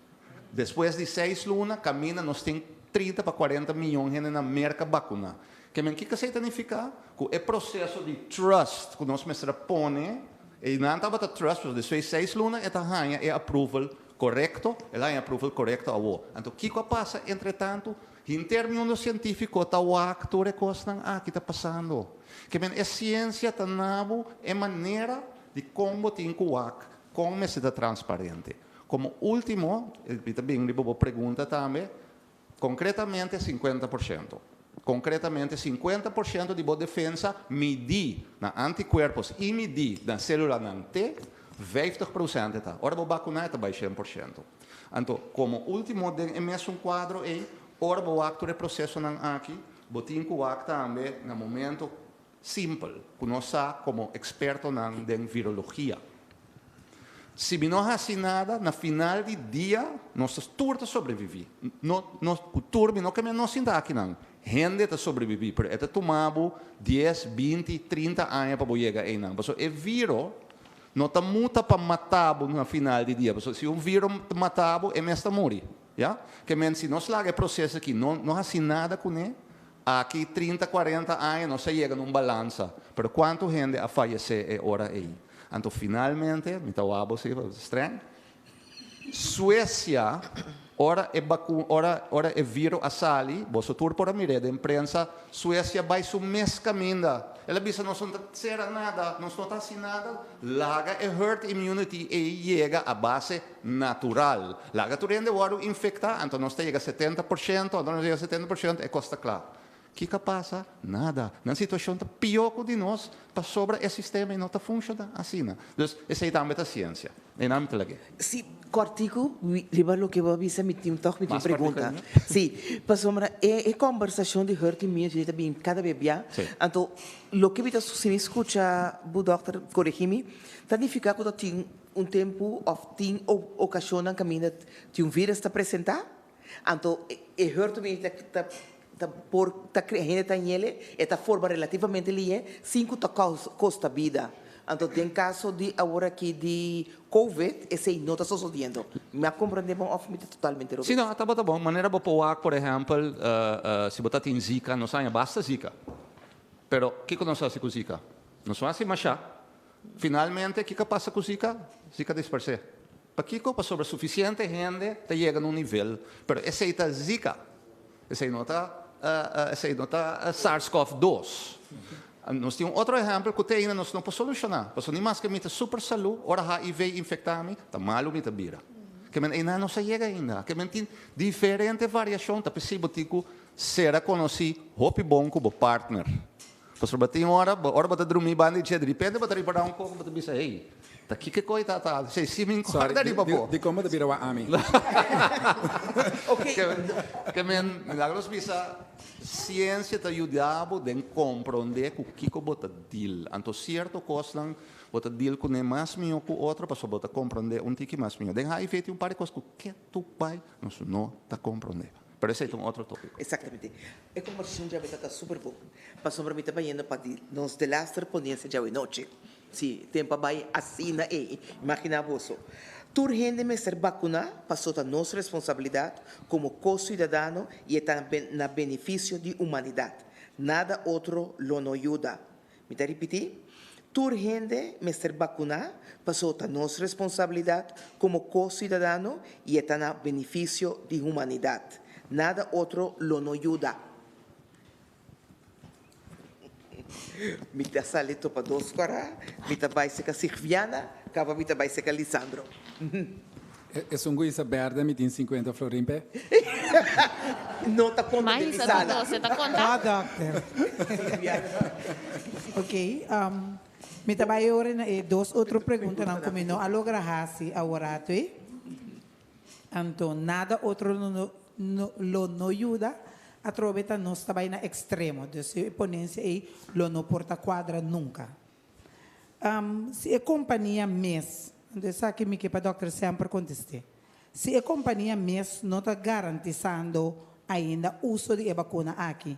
Speaker 5: Despues di seis luna caminda nos tin 30 pa 40 miyon hende na Merca bacuna. Ke men kiko esey ta nifica? Cu e proceso di trust cu nos mester a pone, y nan tabata trust pasobra despues di seis luna e ta haya e approval corecto, el a haya approval corecto awo. Anto kiko a pasa entre tanto? Henter mundo cientifico ta wak tur e cosnan aki ta pasando. Ke men e ciencia ta nabo e manera Di kon bo tin ku wak kon mester ta transparente? Komo último, mi ta bin riba bo pregunta tambe, konkretamente 50%. Konkretamente 50% di bo defensa midí na antikuerpos i midí na sélulanan T, 50% e ta. Ora bo bakuná e ta bai 100%. Anto, komo último den e mesun kuadro ei, ora bo wak tur e prosesonan aki, bo tin ku wak tambe na momento Simpel, ku nos sa komo ekspertonan den virologia. Si mi no hasi nada, na final di dia, nos ta tur ta sobreviví. No, no, ku tur mi no ke men no sinta akinan. Hende ta sobreviví, pero e ta tuma bo dies, binti, trinta aña pa bo yega einan. Pasobra e viro no ta muta pa mata bo na final di dia. Pasobra si un viro ta mata bo, e mes ta muri. Ya? Ke men si nos laga e proseso aki, no no hasi nada kuné, aki trinta, kuarenta aña nos a yega na un balansa. Pero kuantu hende a fayesé e ora ei? Anto finalmente, mi ta wak bo si, streng, Suecia, ora e baku, ora, ora e viro a sali, boso tur por a mir'é den prensa, Suecia bai su mes kaminda. El a bisa nos no ta sera nada, nos no ta hasi nada, laga e herd immunity ei yega a base natural. Laga tur hende wòrdu infektá, anto nos ta yega 70%, anto nos yega 70%, e kos ta kla. Kiko a pasa? Nada. Nan situashon ta pió ku di nos pasobra e sistema ei no ta funshoná asina. Dus esei tambe ta siensia. Einan mi ta lag'é.
Speaker 13: Si, kòrtiku riba loke bo a bisa mi tin tòg mi tin
Speaker 5: Mas kòrtiku
Speaker 13: pregunta.
Speaker 5: ainda?
Speaker 13: Si, pasobra e e kòmbersashon di herd immunity ta bin kada bes bia.
Speaker 5: Si.
Speaker 13: Anto loke mi ta si mi skucha bo dòkter koregí mi, ta nifiká ku ta tin un tempu òf tin okashonnan kaminda tin un vírus ta presentá. Anto e herd immunity ta ta por ta crea hende ta ñele e ta forma relativamente lihe sin cu ta costa bida. Anto den caso di awor aki di covid esey no ta sosodiendo. Mi a comprende bon of mi ta totalmente robes?
Speaker 5: Si no, tabata bon. Manera bo por wak por ehempel si bo ta tin zika, nos haña basta zika. Pero kico nos haci cu zika? Nos no haci masha. Finalmente kico a pasa cu zika? Zika disparce. Pakiko? Pasobra sufisiente hende ta yega na un nivel, pero esei ta Zika. Esei no ta, esei no ta SARS-CoV 2. Nos tin un otro ehèmpel ku te ainda nos no por solushoná. Pasobra ni maske mi ta super salú, ora HIV infektá mi, ta malu mi ta bira. Ke men einan nos a yega ainda. Ke men tin diferente variashon. Ta p'esei bo tin ku sera konosí hopi bon ku bo partner. Pasobra tin ora, ora bo ta drumí banda di dje, diripente bo ta ripará un kos, bo ta bisa, hey, ta kiko koi ta ta si si mi
Speaker 3: Sorry,
Speaker 5: kòrda riba bo.
Speaker 3: dikon bo ta bira wak ami?
Speaker 5: Ke ke men Milagros bisa, siensia ta yuda bo den komprondé ku kiko bo ta deal. Anto sierto kosnan bo ta deal kuné mas mihó ku otro pasobra bo ta komprondé un tiki mas mihó. Den HIV tin un par di kos ku ketu bai nos no ta komprondé. Pero esei ta un otro tópiko.
Speaker 13: Exactamente. E conversacion djawe ta ta super bon. Pasobra mi ta bayendo pa di nos delaster ponencia djawe nochi. Si, tempo a bay asina ey. Imagina boso. Tur hende mester bacuna paso ta nos responsabilidad como co-ciudadano y e ta na beneficio di humanidad. Nada otro lo no yuda. Mi ta ripití, Tur hende mester bakuná pasobra ta nos responsabilidat komo ko-siudadano i e ta na benefisio di humanidat. Nada otro lo no yuda. Mi ta sali topa dos kora, mi ta bai seka Sigviana, kaba mi ta bai seka Lisandro.
Speaker 3: Esun ku isa berde mi tin 50 florin p'e.
Speaker 13: No ta konta den mi sala.
Speaker 15: No dokter. Ok, mi ta bai ora na e dos otro preguntanan ku mi no a logra hasi aworato ei. Anto nada otro lo no yuda, atrobe ta nos ta bai na ekstremo. Dus e ponensia ei lo no por ta kuadra nunka. Si e kompania mes, anto esaki mi ke pa dòkter semper kontest'é, si e kompania mes no ta garantisando ainda uso di e bakuna aki,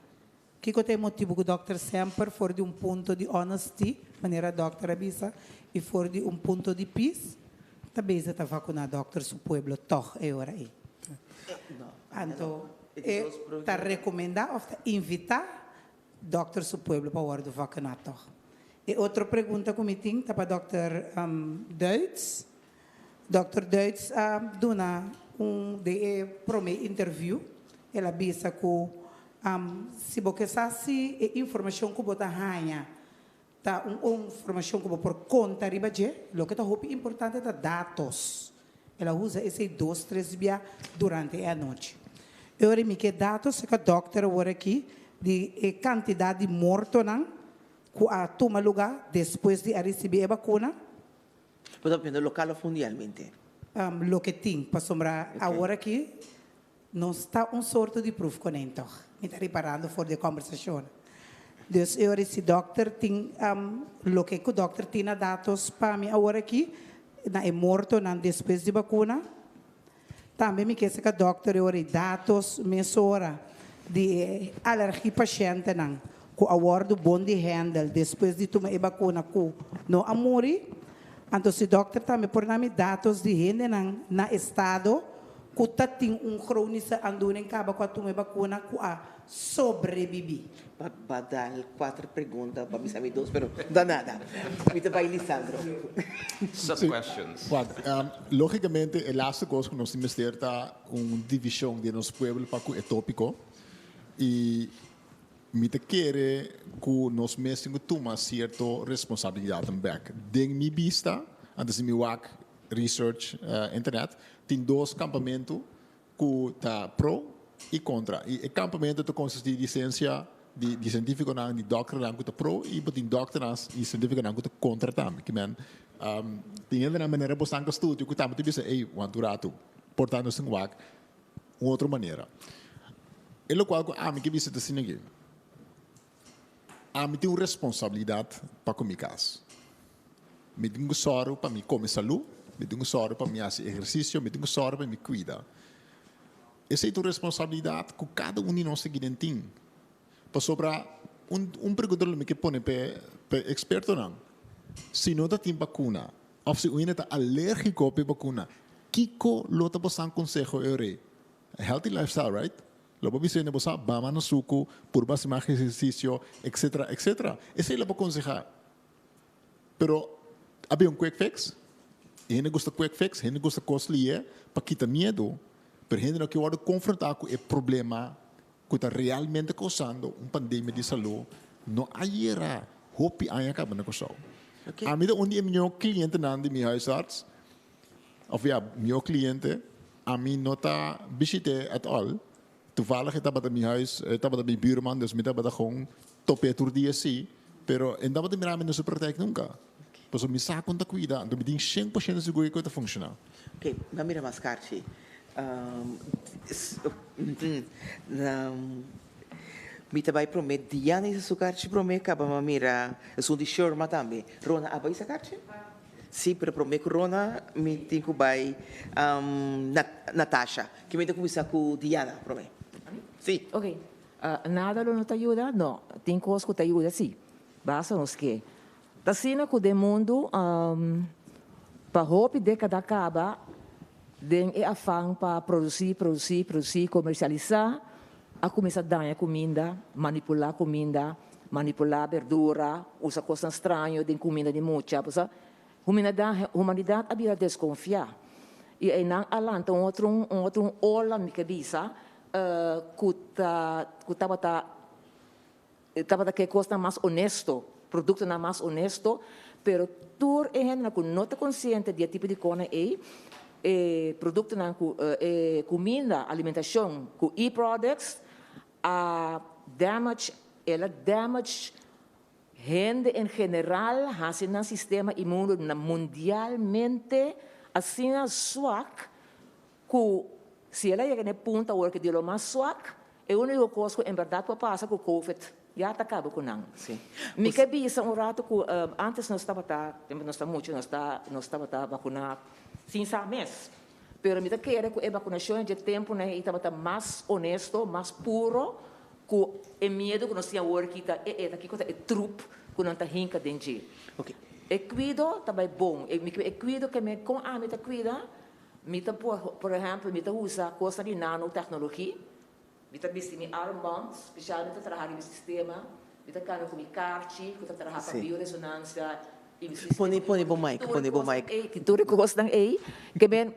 Speaker 15: kiko ta e motibu ku dòkter semper for di un punto di honesty, manera dòkter a bisa, i for di un punto di peace, ta bezig ta vakuná dòkter su pueblo tòg e ora ei? Anto e ta rekomendá òf ta invitá Dòkter su pueblo pa wòrdu vakuná tòg? E otro pregunta ku mi tin ta pa dòkter Duits. Dòkter Duits a duna un den e promé interviu, el a bisa ku si bo ke sa si e informashon ku bo ta haña ta un informashon ku bo por konta riba dje, loke ta hopi importante ta datos. El a usa esei dos tres bia durante e anochi. E ora mi ke datos saka dòkter awor aki di e kantidat di mortonan ku a tuma lugá despues di a risibí e bakuna.
Speaker 13: Bo ta piensa lokal òf mundialmente?
Speaker 15: Loke tin, pasobra awor aki nos ta un sorto di proefkonijn tòg. Mi ta riparando for di e kòmbersashon. Dus e ora si dòkter tin loke ku dòkter tin na datos pa mi awor aki. na e mortonan despues di bakuna? Tambe mi ke saka dòkter e ora e datos mesora di e alergi pashentenan ku a wòrdu bon di hèndel despues di tuma e bakuna ku no a muri. Anto si dòkter tambe por na mi datos di hendenan na estado ku ta tin un chronische aandoening kaba ku a tuma e bakuna ku a sobrebibí.
Speaker 13: Pa ba dal cuater pregunta pa bisa mi dos pero da nada. Mi ta bay Lisandro.
Speaker 5: Sub-questions.
Speaker 14: Wak, logicamente e laatste cos cu nos tin mester ta un division den nos pueblo pa cu e topico y mi ta kere cu nos mes tin cu tuma cierto responsabilidadnan bek. Den mi bista, antes di mi wak research internet, tin dos campamento ku ta pro i kontra. I e kampamentu ta konsistí di siensia, di di sientífikonan, di dòkternan ku ta pro i bo tin dòkternan i sientífikonan ku ta kontra tambe. Ki men tin hendenan manera bosan ku studio ku tambe ta bisa ey wanta un ratu por ta nos tin wak un otro manera. E lokual ku ami ke bisa ta asina aki, ami tin un responsabilidat pa ku mi kas. Mi tin ku sòru pa mi kome salú, mi tin ku sòru pa mi hasi ehersisio, mi tin ku sòru pa mi kuida. Esei ta un responsabilidat ku kada un di nos ta giden tin. Pasobra un un pregunta lo mi ke pone pa e ekspertonan, si no ta tin bakuna òf si un hende ta alérgiko pa e bakuna, kiko lo ta bosan konseho e ora ei? Healthy lifestyle, right? Lo bo bisa hende bo sa bama na suku, purba hasi mas ehersisio, etcetera, etcetera. Esei lo bo konsehá. Pero a bin un quick fix. E hende gusta quick fix, hende gusta kos lié pa kita miedu, pero hende no ke wòrdu konfrontá ku e problema ku ta realmente kousando un pandemia di salú no a yera hopi aña kaba na Kòrsou. Ami ta un di e mihó klientenan di mi huisarts, òf ya, mihó kliente, ami no ta bishit'é at all. Toevallig e tabata mi huis, e tabata mi buurman, dus mi tabata gewoon top'é tur dia sí, pero e no tabata mira mi na su praktijk nunca. Pasobra mi sa kon ta cuida, anto mi tin shen por shento sigur ku e ta funciona.
Speaker 13: Oké, nan mira mas karchi. Mi ta bai promé Diana isa su karchi promé, kaba mi a mira esun di Sherma tambe. Rona a bai isa karchi? Sí, pero promé ku Rona mi tin ku bai Natasha. Ke mi ta kuminsá ku Diana promé. Sí.
Speaker 19: Ok. Nada lo no ta yuda? No. Tin kos ku ta yuda sí. Basta nos ke. Ta asina ku den mundu pa hopi dékada kaba den e afan pa produsí, produsí, produsí, komersialisá, a kuminsá daña kuminda, manipulá kuminda, Manipulá berdura, usa kosnan straño den kuminda di mucha. Pasobra humanidat a bira deskonfiá. I einan a lanta un otro un otro un ola, mi ke bisa, ku ta ku tabata tabata ke kosnan mas honesto, produktonan mas honesto, pero tur e hendenan ku no ta konsiente di e tipo di kosnan ei, e produktonan ku e kuminda, alimentashon ku e-products a damage, el a damage hende en general, hasi nan sistema inmuno mundialmente asina swak ku si el a yega na e punto awor ku di lo mas swak, e úniko kos ku en bèrdat por pasa ku covid ya ta kaba ku nan. Mi ke bisa un rato ku antes nos tabata, tempu nos ta mucha nos ta nos tabata bakuná sin sa mes. Pero mi ta kere ku e bakunashon dje tempunan ei tabata mas honesto, mas puro ku e miedu ku nos tin awor ki ta e eta kiko ta e trup ku nan ta hinka den dje. E kuido ta bai bon. E e kuido ke mi kon ami ta kuida, mi ta por por ehèmpel mi ta usa kosnan di nanotèknologi, mi ta bisti mi armband, spesial mi ta traha riba e sistema, mi ta kanda ku mi karchi ku ta traha pa bioresonansia
Speaker 13: Pone pone bo mic, pone bo mic.
Speaker 19: Tin tur e kosnan ei ke men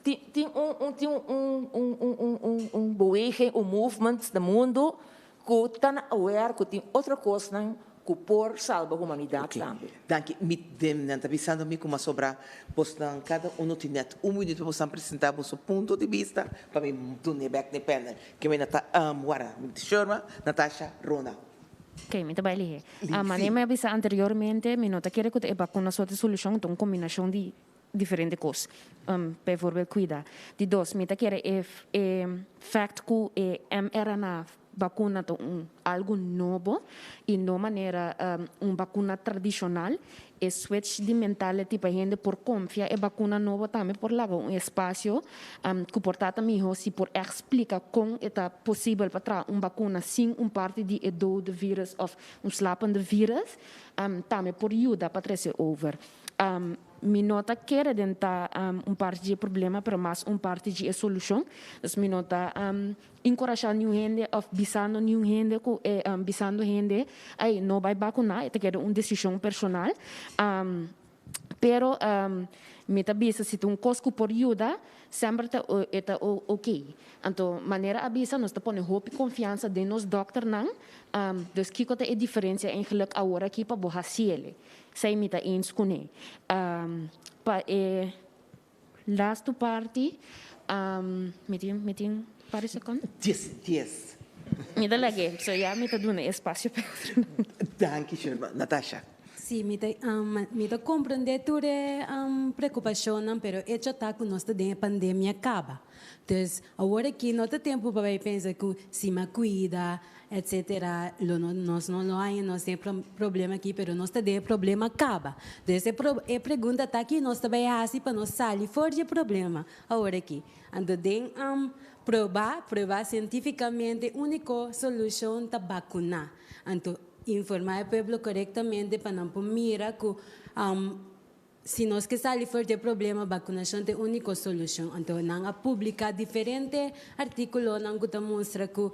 Speaker 19: tin tin un un tin un un un un un un beweging, un movement na mundu ku ta na aware ku tin otro kosnan ku por salba humanidat tambe.
Speaker 13: Danki. Mi den nan ta bisando mi kuma sobra bosnan kada uno tin net un minuut pa bosnan presenta boso punto di bista pa mi dun'e bek n'e panel. Ke mi na ta wara Sherma, Natasha, Rona.
Speaker 16: Oké, mi ta bai lihé. Manera mi a bisa anteriormente, mi no ta kere ku ta e bakuna so ta e solushon, ta un kombinashon di diferente kos. Bijvoorbeeld kuida. Di dos, mi ta kere e e fact ku e mRNA. bakuna ta un algu nobo i no manera un bakuna tradishonal. E switch di mentality pa hende por konfia e bakuna nobo tambe por laga un espasio ku por ta ta miho si por ègt splika kon e ta posibel pa traha un bakuna sin un parti di e dode virus òf un slapende virus tambe por yuda pa trese over. Mi no ta kere den ta un parti di e problema pero mas un parti di e solushon. Dus mi no ta enkurashá niun hende òf bisando niun hende ku e bisando hende ei no bai bakuná e ta keda un desishon personal. Pero mi ta bisa si ta un kos ku por yuda semper ta e ta oke. Anto manera a bisa nos ta pone hopi konfiansa den nos dòkternan dus kiko ta e diferensia eigenlik awor aki pa bo hasiele. Esei mi ta eens kuné. Pa e lastu parti, mi tin, mi tin par di sekonde?
Speaker 13: Dies, dies.
Speaker 16: Mi ta lag'é, so ya mi ta duna espasio pa e otronan.
Speaker 13: Danki, Sherma. Natasha.
Speaker 17: Sí, mi ta, mi ta komprendé tur e preokupashonnan, pero echo ta ku nos ta den e pandemia kaba. Dus, awor aki no ta tempu pa bai pensa ku si mi a kuida, etcetera, lo no, nos no lo haña nos den e problema aki, pero nos ta den e problema kaba. Dus e pro, e pregunta ta ki nos ta bai hasi pa nos sali for di e problema awor aki. Anto den proba, prueba sientificamente unico solucion ta bacuna. Anto informa e pueblo corectamente pa nan por mira cu Si nos ke sali for di e problema, bakunashon ta e úniko solushon. Anto nan a publiká diferente artíkulonan ku ta mustra ku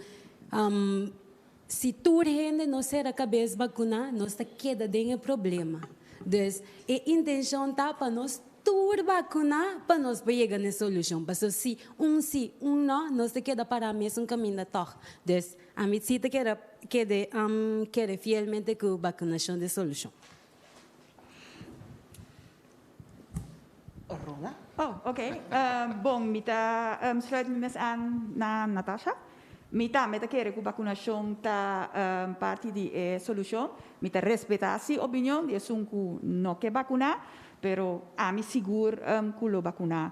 Speaker 17: si tur hende no sera kabes bakuná, nos ta keda den e problema. Dus, e intenshon ta pa nos tur bakuná pa nos por yega na e solushon. Pasobra si un sí, un nò, nos ta keda pará mesun kaminda tòg. Dus, ami sí ta keda kere fielmente ku bakunashon ta e solushon.
Speaker 13: Rona?
Speaker 20: Oh, ok. Bon, mi ta sluit mi mes aan na Natasha. Mi tambe ta kere ku bakunashon ta parti di e solushon. Mi ta respetá si opinion di esun ku no ke bakuná, pero ami sigur ku lo bakuná.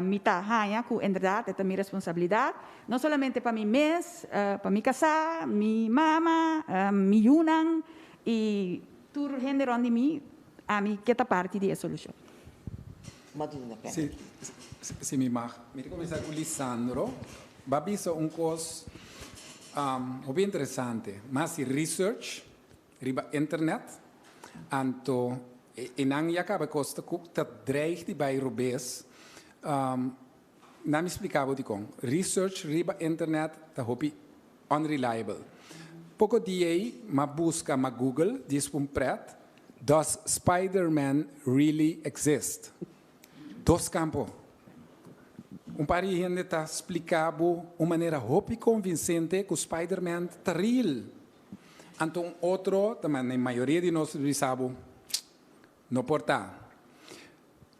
Speaker 20: Mi ta haña ku inderdat e ta mi responsabilidat, no solamente pa mi mes, pa mi kasá, mi mama, mi yunan i Tur hende rond di mi, ami ke ta parti di e solushon.
Speaker 3: Si, si mi mag. Mi ta kuminsá ku Lisandro. Bo a bisa un kos hopi interesante. Mi a hasi research riba internet, anto e nan ya kaba e kos ta ku ta dreig di bai robes. Nan mi splika bo dikon. Research riba internet ta hopi unreliable. Poko dia ei m'a buska m'a google djis p'un pret, Does Spider-Man really exist? Dos kampo. Un par di hende ta splika bo un manera hopi konvinsente ku Spider-Man ta real. Anto un otro, ta mane mayoria di nos ta bisa bo, no por ta.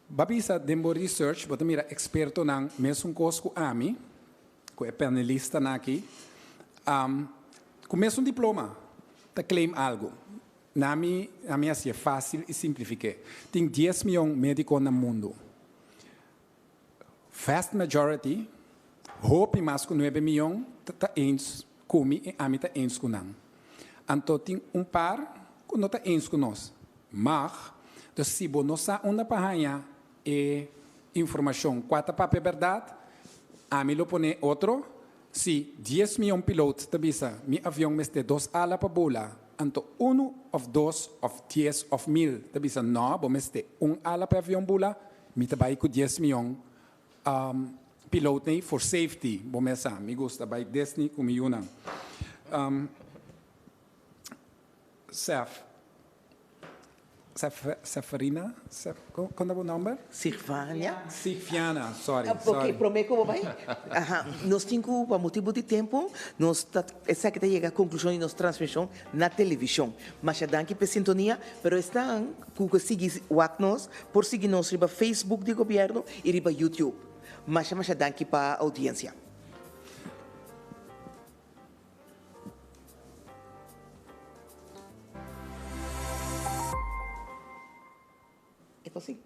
Speaker 3: Bo a bisa den bo research bo ta mira expertonan mesun cos cu ami, cu e panelistanan aki, cu mesun diploma ta claim algo. Na mi, ami haci'e facil y simplifique. Tin dies miyon medico na mundo. Vast majority, hopi mas cu nuebe miyon, ta eens cu mi y ami ta eens cu nan. Anto tin un par cu no ta eens cu nos. Mag, dus si bo no sa unda pa haña e informacion cua ta papia berdad, ami lo pone otro, si dies miyon piloot ta bisa mi avion mester dos ala pa bula, anto unu of dos of dies of mil ta bisa no, bo mester un ala pa e avion bula, Mi ta bai ku dies mion piloot nei for safety, bo mes sa, mi gusta bai Disney ku mi yunan. Sef, Sef, Seferina, Sef, kon ta bo nomber?
Speaker 13: Sigvania.
Speaker 3: Sigviana, sorry, sorry.
Speaker 13: Ok, prome ku bo bai, aha, nos tin ku, pa motibu di tempu, nos ta, esaki ta yega konklushon di nos transmishon na televishon. Masha danki p'e sintonia, pero esnan ku ke sigui wak nos por sigui nos riba Facebook di Gobierno y riba YouTube. Masha masha danki pa audiencia. E ta así.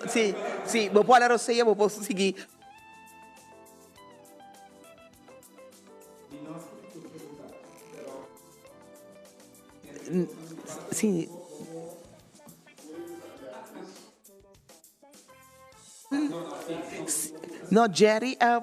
Speaker 13: Si, si, bo por hala rosea, bo por sigui. Si. No, Jerry a.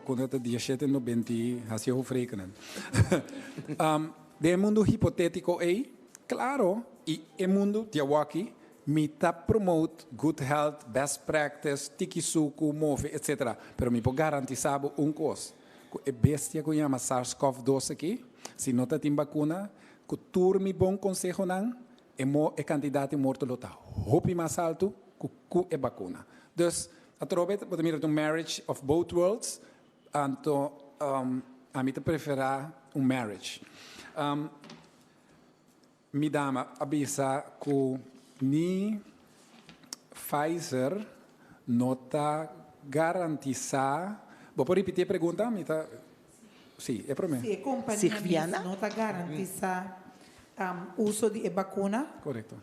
Speaker 3: Kon ta dia shete no benti hasi hoofdrekenen. um, den e mundu hipotétiko ei, klaro, i e mundu di awaki, mi ta promote good health, best practice, tiki suku, move, etc. Pero mi por garantisá bo un kos, ku e bestia ku yama SARS-CoV-2 aki, si no ta tin bakuna, ku tur mi bon konsehonan, e mo e kantidat di morto lo ta hopi mas altu ku ku e bakuna. Dus, atrobe bo ta mira ta un marriage of both worlds, anto ami ta preferá un marriage. Mi dama a bisa ku ni Pfizer no ta garantisá. Bo por ripití e pregunta? Mi ta, sí, e promé.
Speaker 15: Si e kompania mes no ta garantisá uso di e bakuna.
Speaker 3: Korekto.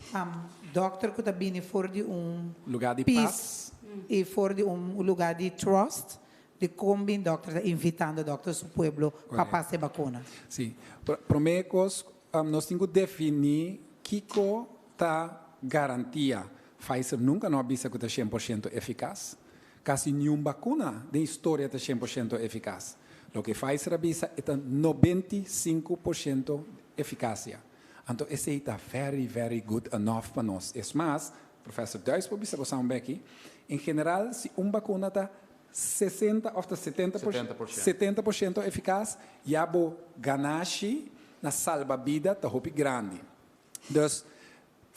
Speaker 15: Dòkter ku ta bini for di un
Speaker 3: Lugá di
Speaker 15: pis
Speaker 3: pas.
Speaker 15: i for di un lugá di trust, di kon bin dòkter ta invitando dòkter su pueblo pa pasa e bakuna.
Speaker 3: Sí. Promé kos nos tin ku definí kiko ta garantia. Pfizer nunka no a bisa ku ta 100% efikas. Kasi niun bakuna den historia ta 100% efikas. Loke Pfizer a bisa e ta 95% efikasia. Anto esei ta very very good enough pa nos. Es mas, Professor Duits por bisa bo sa un beki, en general si un bakuna ta 60 of ta 70 por 70% efikas, ya bo ganashi na salba bida ta hopi grandi. Dus,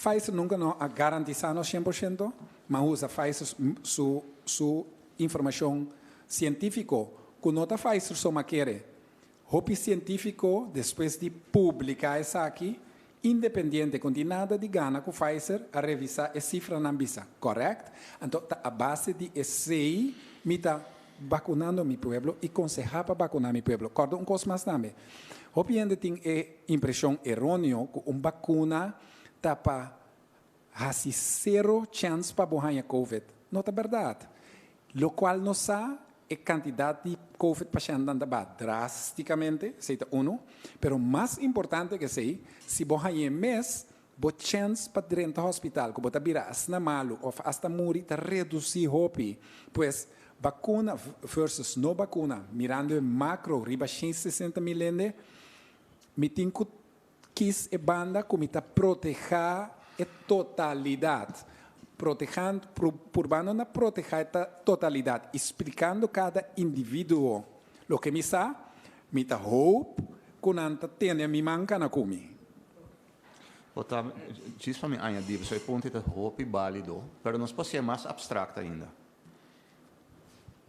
Speaker 3: Pfizer nunka no a garantisa nos 100%, ma usa Pfizer su su informashon sientifiko, ku no ta Pfizer so ma kere. Hopi sientifiko despues di publika esaki, independiente ku tin nada di gana ku Pfizer, a revisa e sifranan bisa korèkt, anto ta a base di esei mi ta bakunando mi pueblo i konsehá pa bakuná mi pueblo. Kòrda un kos mas tambe, hopi hende tin e impreshon eróneo ku un bakuna ta pa hasi sero chèns pa bo haña covid. No ta bèrdat. Lokual nos sa, e kantidat di covid pashèntnan ta baha drástikamente, esei ta unu. Pero mas importante ku esei, si bo hañ'é mes, bo chèns pa drenta hòspital ku bo ta bira asina malu òf asta muri ta redusí hopi. Pues, bakuna versus no bakuna, mirando e makro riba 160 mil hende, mi tin ku Kis e banda ku mi ta protehá e totalidat. Protehando, purbando na protehá e totalidat i splikando kada individuo loke mi sa, mi ta hoop ku nan ta tene mi man kana ku mi.
Speaker 5: Bo ta djis pa mi añadí, pasobra e punto ei ta hopi bálido, pero nos por hasié mas abstrakt ainda.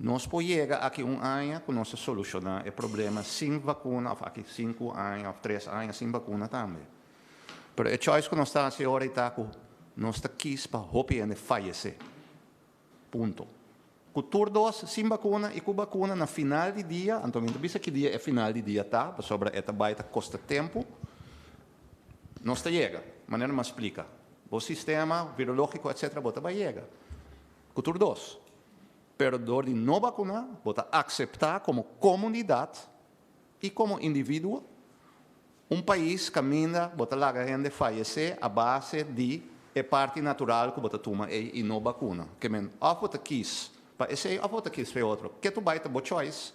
Speaker 5: Nos por yega aki un aña ku nos a solushoná e problema sin vakuna òf aki sinku aña òf tres aña sin bakuna tambe. Pero e choice ku nos ta hasi ora ei ta ku nos ta kis pa hopi hende fayesé. Punto. Ku tur dos sin bakuna i ku bakuna na final di dia, anto mi no ta bisa ki dia e final di dia ta pasobra e ta bai ta kosta tempu, nos ta yega. Manera mi a splika, bo sistema virológiko etcetera bo ta bai yega. Ku tur dos. Pero dor di no bakuná, bo ta akseptá komo komunidat i komo individuo un pais kaminda bo ta laga hende fayesé a base di e parti natural ku bo ta tuma ei i no bakuna. Ke men, òf bo ta kis pa esei òf bo ta kis pa e otro. Ke tur bai ta bo choice,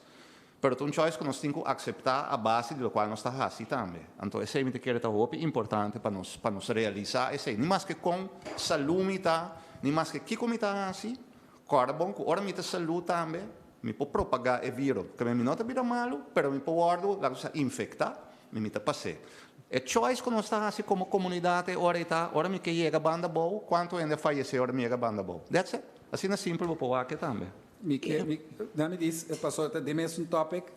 Speaker 5: pero ta un choice ku nos tin ku akseptá a base di lokual nos ta hasi tambe. Anto esei mi ta kere ta hopi importante pa nos pa nos realisá esei. Ni maske kon salú mi ta, ni maske kiko mi ta hasi, Kòrda bon ku ora mi ta salú tambe, mi por propagá e viro. Keme mi no ta bira malu, pero mi por wòrdu, laga nos sa, infektá, i mi ta pas'é. E choice ku nos ta hasi komo komunidat e ora ei ta, ora mi ke yega banda abou, kuantu hende a fayesé ora mi yega banda abou? That's it. Asina simpel bo por wak e tambe.
Speaker 3: Mi ke, mi, dami dis, pasobra ta den mes un topic,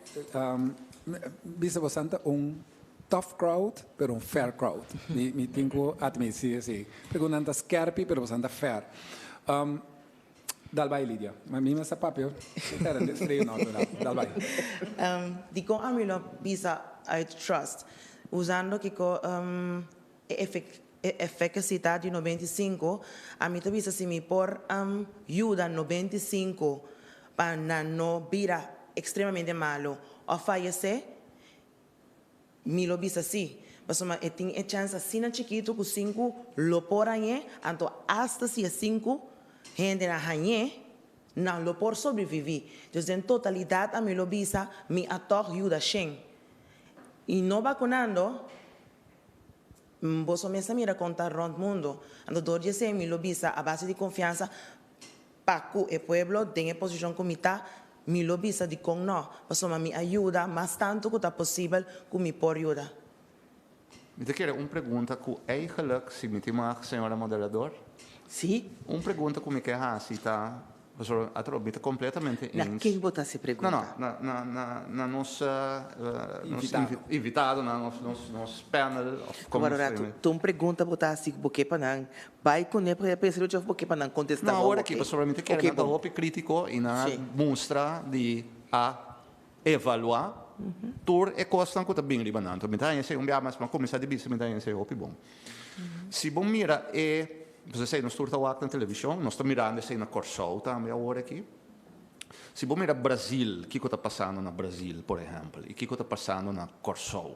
Speaker 3: bisa bo santa un. tough crowd, pero un fair crowd. Mi mi tin ku admiti esei. Preguntanan ta skerpi, pero boso ta fair. Um, dal bai, Lydia. Ma mi mester papia era den streo no, pero dal bai.
Speaker 21: Um, dikon ami lo bisa uit trust? Usando kiko um, e efek e efekasidat di 95, ami ta bisa si mi por um, yuda 95 pa nan no bira ekstremamente malu òf fayesé, Mi lo bisa sí, pasobra e tin e chèns asina chikitu ku sinku lo por hañ'é, anto asta si e sinku hendenan hañ'é, nan lo por sobreviví. Dus den totalidat ami lo bisa, mi a tòg yuda shen. I no bakunando, boso mes a mira kon ta rònt mundu. Anto dor di esei mi lo bisa a base di konfiansa, Pa ku e pueblo den e posishon ku mi ta, mi lo bisa dikon nò, pasobra mi a yuda mas tantu ku ta posibel ku mi por yuda.
Speaker 5: Mi ta kere un pregunta ku eigenlijk, si mi tin mag, señora moderador?
Speaker 13: Si.
Speaker 5: Un pregunta ku mi ke hasi ta, pasobra atrobe mi ta kompletamente
Speaker 13: Na
Speaker 5: eens.
Speaker 13: ken bo ta hasi pregunta?
Speaker 5: No, no, na, na, na nos, nos invitadonan of nos, nos panel of komo
Speaker 13: Wara
Speaker 5: nos ta
Speaker 13: rato,
Speaker 5: yama.
Speaker 13: ta un pregunta bo ta hasi ku bo ke pa nan Bai kuné pa e pensa lucha of bo ke pa nan kontestá
Speaker 5: No,
Speaker 13: bo
Speaker 5: awor aki,
Speaker 13: oke.
Speaker 5: pasobra mi ta kere
Speaker 13: Oke
Speaker 5: nan ta
Speaker 13: bon.
Speaker 5: hopi krítiko i nan a
Speaker 13: Sí.
Speaker 5: mustra di a evaluá tur e kosnan ku ta bin riba nan. Anto mi ta haña esei un bia mas, mi a kuminsá di bisa mi ta haña esei hopi bon. Si bo mira e, pasobra esei nos tur ta wak na televishon, nos ta mirando esei na Kòrsou tambe awor aki. Si bo mira Brazil, kiko ta pasando na Brazil, por ehèmpel, i kiko ta pasando na Kòrsou.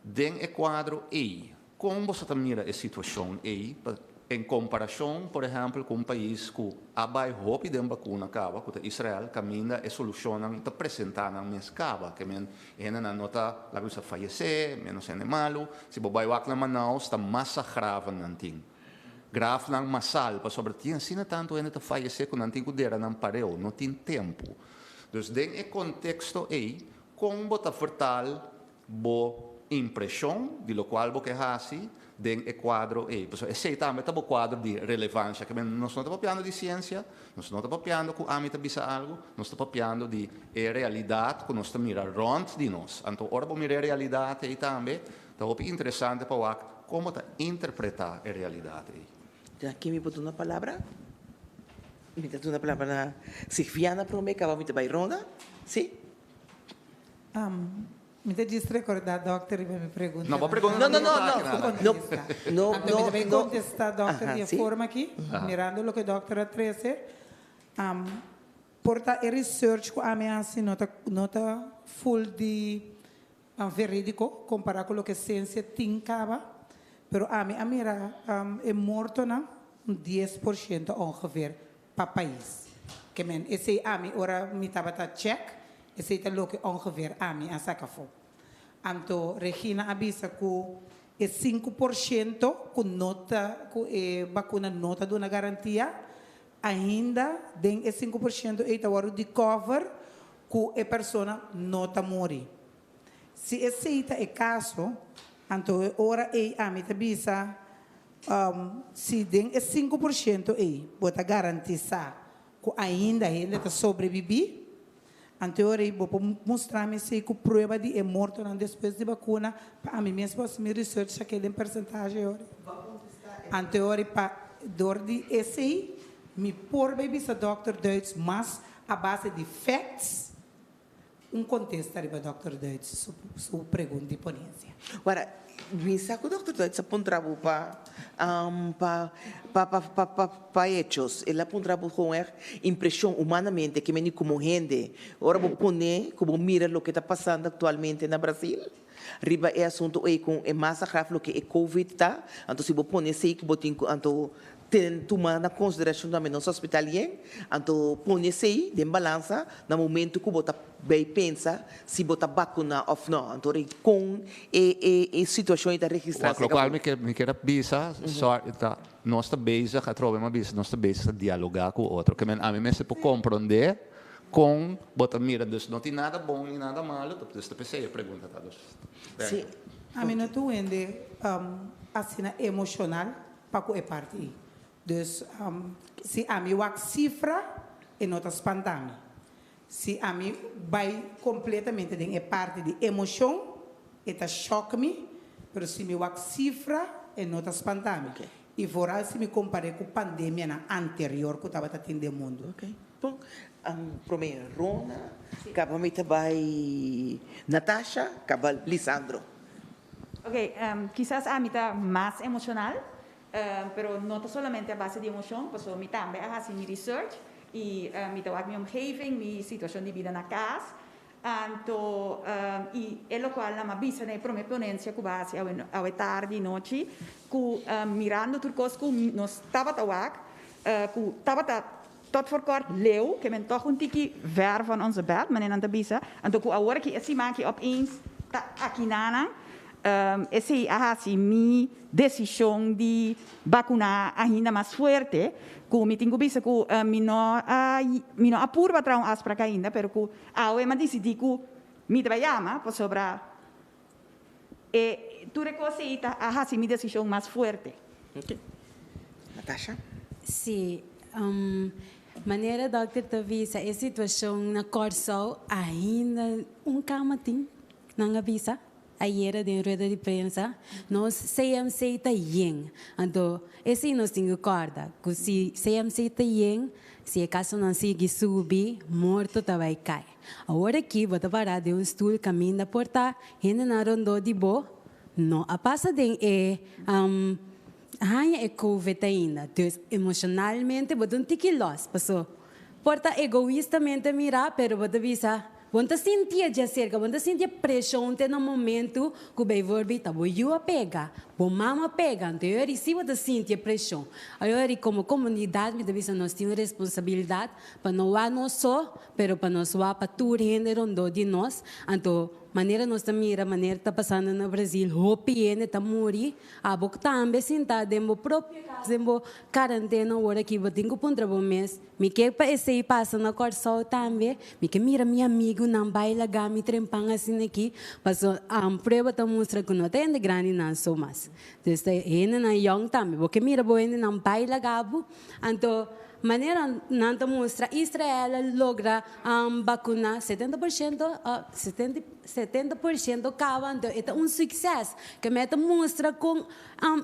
Speaker 5: Den e kuadro ei, Kon boso ta mira e situashon ei pa en komparashon, por ehèmpel, ku un pais ku a bai hopi den bakuna kaba, ku ta Israel, kaminda e solushonnan ta presentá nan mes kaba? Ke men e hendenan no ta laga bisa fayesé, ménos hende malu. Si bo bai wak na Manaus ta masa graven nan tin. Grafnan masal, pasobra tin asina tantu hende ta fayesé ku nan tin ku dera nan pareu, no tin tempu. Dus den e konteksto ei, kon bo ta vertaal bo impreshon di lokual bo ke hasi den e kuadro ei. Pasobra esei tambe ta bo kuadro di relevansha. Ke men nos no ta papiando di siensia, nos no ta papiando ku ami ta bisa algu, nos ta papiando di e realidat ku nos ta mira rònt di nos. Anto ora bo mira e realidat ei tambe, ta hopi interesante pa wak kon bo ta interpretá e realidat ei.
Speaker 13: Ta ken mi por duna palabra? Mi ta duna palabra na Sigviana promé, kaba mi ta bai ronda. Si?
Speaker 15: Mi ta djis recorda dokter riba mi pregunta.
Speaker 5: No, bo pregunta
Speaker 13: No, no, no, no, no, no,
Speaker 15: Anto mi ta bay
Speaker 13: no.
Speaker 15: contesta dokter
Speaker 13: Aha,
Speaker 15: di e
Speaker 13: si.
Speaker 15: forma aki, mirando loke dokter a trece. Por ta e research cu ami a haci no ta no ta full di veridico compara cu loke ciencia tin caba, pero ami a mira e mortonan un 10% ongeveer pa pais. Ke men esei ami ora mi tabata check, esei ta loke ongeveer ami a saka afó. Anto Regina a bisa ku e 5% ku no ta ku e bakuna no ta duna garantia, ainda den e 5% ei ta wòrdu di cover ku e persona no ta muri. Si esei ta e kaso, anto e ora ei ami ta bisa Si den e 5% ei bo ta garantisá ku ainda hende ta sobrebibí, anto e ora ei bo por mustra mi esei ku prueba di e mortonan despues di bakuna pa ami mes por hasi mi research akí den persentahe e ora ei. Anto e ora ei pa dor di esei mi por bai bisa dòkter Duits mas a base di facts. Un kontesta riba Dòkter Duits su su pregunta di ponensia.
Speaker 13: Wara, mi sa ku Dòkter Duits a puntra bo pa pa pa pa pa pa pa hechos. El a puntra bo kon ègt impreshon humanamente ke meni komo hende ora bo pone ku bo mira loke ta pasando aktualmente na Brasil riba e asuntu ei kon e masa graf loke e covid ta. Anto si bo pone esei ku bo tin ku anto Ten tuma na konsiderashon tambe nos hospital yen, anto pone esei den balansa na momento ku bo ta bay pensa si bo ta bakuna òf nò. Anto ora kon e e e situashon ei ta registrá
Speaker 5: Wak, lokual mi ke mi kier a bisa, sòri, ta nos ta bezig, atrobe mi a bisa, nos ta bezig ta dialogá ku otro. Ke men ami mester por komprondé kon bo ta mira. Dus no tin nada bon ni nada malu, dus ta p'esei e pregunta ta. Dus, thank you.
Speaker 15: Ami no ta un hende asina emoshonal. Pa ku e parti ei. Dus si ami wak sifra e no ta spanta mi. Si ami bai kompletamente den e parti di emoshon E ta shock mi, pero si mi wak sifra e no ta spanta mi. I vooral si mi kompar'é ku pandemianan anterior ku tabata tin den mundu.
Speaker 13: Ok, bon. Promé Rona, kaba mi ta bai Natasha, kaba Lisandro.
Speaker 20: Ok, kisas ami ta mas emoshonal, pero no ta solamente a base di emoshon, pasobra mi tambe a hasi mi research i mi ta wak mi omgeving, mi situashon di bida na kas, Anto, i e lokual nan a bisa na e prome ponencia ku bo a hasi awe awe tardi nochi, ku mirando tur kos ku nos tabata wak, ku tabata tot voor kort leu, ke men tòg un tiki ver van onze bed, manera nan ta bisa, anto ku awor aki e siman aki opeens ta akinanan, esei a hasi mi desishon di bakuná ainda mas fuerte, ku mi tin ku bisa ku mi no a mi no a purba traha un afsprak ainda, pero ku Awe m'a disidí ku mi ta bai yama pasobra e tur e kos ei ta a hasi mi desishon mas fuerte.
Speaker 13: Ok. Natasha?
Speaker 17: Sí. Manera dòkter ta bisa e situashon na Kòrsou ainda un kama tin, nan a bisa. Ayera den rueda di prensa nos CMC ta yen. Anto esei nos tin ku kòrda, ku si CMC ta yen, si e kasonan sigui subi, morto ta bai kai. Awor aki bo ta pará den un stul kaminda por ta hendenan rondó di bo no a pasa den e haña e covid ainda. Dus emoshonalmente bo ta un tiki lòs, paso por ta egoistamente mirá, pero bo ta bisa, Bo no ta sintié djaserka, bo no ta sinti e preshon te na momentu ku bijvoorbeeld ta bo yu a pega, bo mama a pega, anto e ora si bo ta sinti e preshon. E ora komo komunidat mi ta bisa nos tin un responsabilidat pa no wak nos so, pero pa nos wak pa tur hende rondó di nos. Anto manera nos ta mira manera ta pasando na Brazil, hopi hende ta muri, abo tambe sintá den bo propio kas, den bo karantena ora ki bo tin ku puntra bo mes, Mi ke pa esei pasa na Kòrsou tambe. Mi ke mira mi amigunan bai laga mi trempan asina aki, paso prueba ta mustra ku no ta hende grandinan so mas. Dus ta hendenan yòn tambe. Bo ke mira bo hendenan bai laga bo. Anto manera nan ta mustra Israel a logra bakuna 70%, 70% kaba, anto e ta un sukses. Ke mei ta mustra kon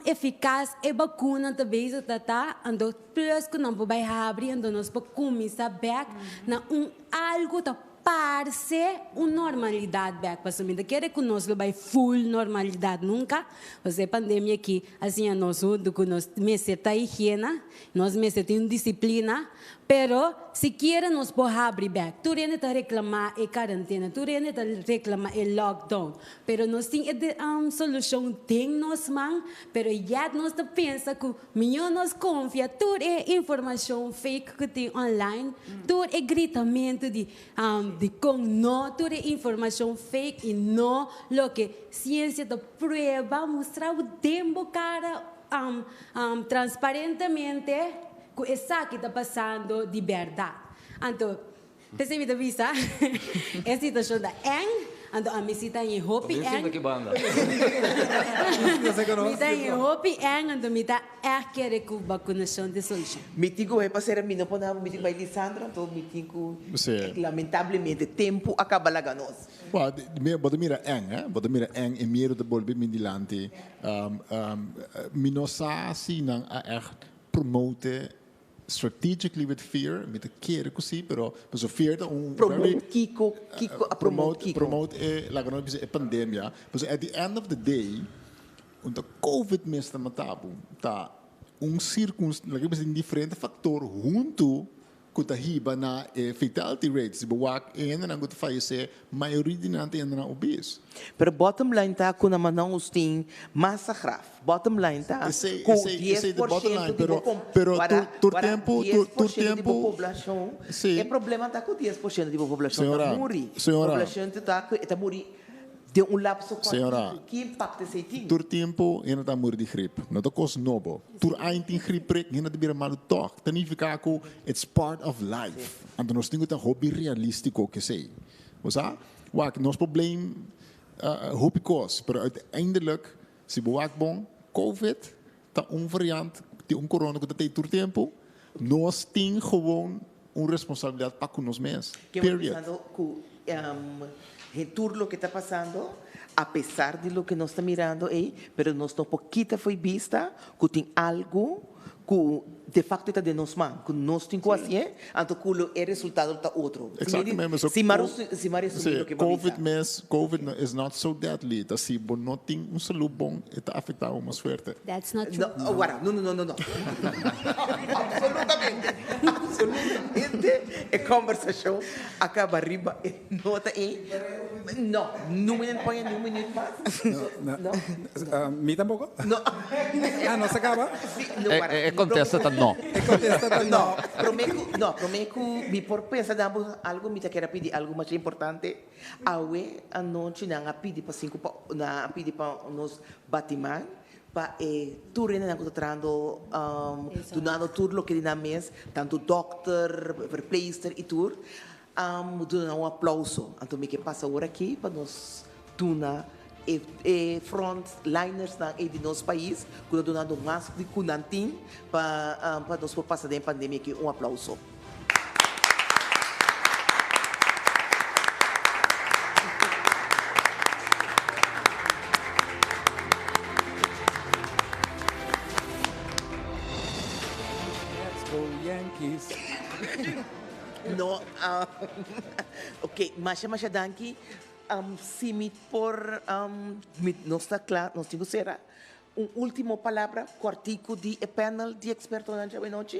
Speaker 17: efikas e bakuna ta bezig ta ta. Anto. Plus ku nan por bai habri anto nos por kuminsá bèk na un algu ta parse un normalidat bèk pasobra mi ta kere ku nos lo bai full normalidat nunka pasobra e pandemia aki a siña nos huntu ku nos mester ta higiena nos mester tin un disiplina pero sikiera nos por habri bèk tur hende ta reklamá e karantena tur hende ta reklamá e lockdown pero nos tin e solushon den nos man pero yet nos ta pensa ku Mihó nos konfia tur e informashon fake ku tin online, tur e gritamentu di dikon no, tur e informashon fake i no loke siensia ta prueba mustra bo den bo kara transparentemente ku esaki ta pasando di bèrdat. Anto P'esei mi ta bisa, e situashon ta eng, anto ami si ta yin hopi eng. Mi ta yin hopi eng, anto mi ta ègt kere ku bakunashon ta e solushon.
Speaker 13: Mi tin ku bai pa sera mi no por nada, mi tin ku bai Lisandro, anto mi tin ku lamentablemente tempu a kaba laga nos.
Speaker 14: Bo ta mira eng, eh? Bo ta mira eng, e miedu ta bolbe mi dilanti. Mi no sa si nan a ègt promote Strategically with fear, mi ta kere ku si, pero pasobra fear ta un
Speaker 13: very. Promote kiko? Kiko a promote kiko?
Speaker 14: Promote e, laga nos bisa e pandemia. Pasobra at the end of the day, un ta covid mes ta mata bo. Ta un circun, laga bisa tin diferente factor huntu ku ta hiba na e fatality rate. Si bo wak e hendenan ku ta fayesé, mayoria di nan ta hendenan obese.
Speaker 13: Pero bottom line ta ku na mannan nos tin masa graf. Bottom line ta ku 10% di bo 10% di bo poblashon, e problema ta ku 10% di bo poblashon ta muri. Poblashon ta ku e ta muri den un lapso kòrtiku. Ki impakto esei tin?
Speaker 14: Tur tempu hende ta muri di grip. No ta kos nobo. Tur aña tin grip prek, hende ta bira malu tòg. Ta nifiká ku it's part of life. Anto nos tin ku ta hopi realístiko ku esei. Bo sa? Wak, nos por blame hopi kos, pero uiteindelijk Si bo wak bon, Covid ta un variant di un corona cu ta tey tur tempo. Nos tin gewoon un responsabilidad pa cu nos mes.
Speaker 13: Ke bo ta
Speaker 14: Period.
Speaker 13: pensando cu Tur loke ta pasando, apesar di loke nos ta mirando ei, pero nos no por kita fo'i bista ku tin algu ku de facto ta den nos man, ku nos tin ku hasié, anto ku lo e resultado lo ta otro.
Speaker 14: Exactamente.
Speaker 13: Si mi si mi a resumí loke bo a bisa.
Speaker 14: Covid mes, Covid no is not so deadly, ta si bo no tin un salú bon e ta afektá bo mas fuerte.
Speaker 17: That's not true.
Speaker 13: No, wara, no, no, no, no, no. Absolutamente, absolutamente e kombersashon a kaba riba e nota ei. No, no mi no poña ni un minuut mas.
Speaker 3: No, no. Mi tampoco?
Speaker 13: No.
Speaker 3: Ah, nos a caba?
Speaker 13: Sí, no, para.
Speaker 5: E contesta ta no.
Speaker 3: E contesta ta no.
Speaker 13: Prome cu, no, prome cu mi por pensa den bo algo, mi ta kere pidi algo masha importante. Awe anochi nan a pidi pa sinku pa, nan a pidi pa nos batiman pa e tur hendenan cu ta trahando, dunando tur loke di nan mes, tanto dokter, verpleegster y tur. Am duna un aplauso. Anto mi ke pasa ora aki pa nos duna e e front linersnan ei di nos pais ku ta dunando mas di ku nan tin pa pa nos por pasa den e pandemia aki un aplauso.
Speaker 3: Let's go Yankees.
Speaker 13: No, ok, masha masha danki. Si mi por, mi nos ta kla, nos tin ku sera. Un ultimo palabra kòrtiku di e panel di ekspertonan djawe nochi.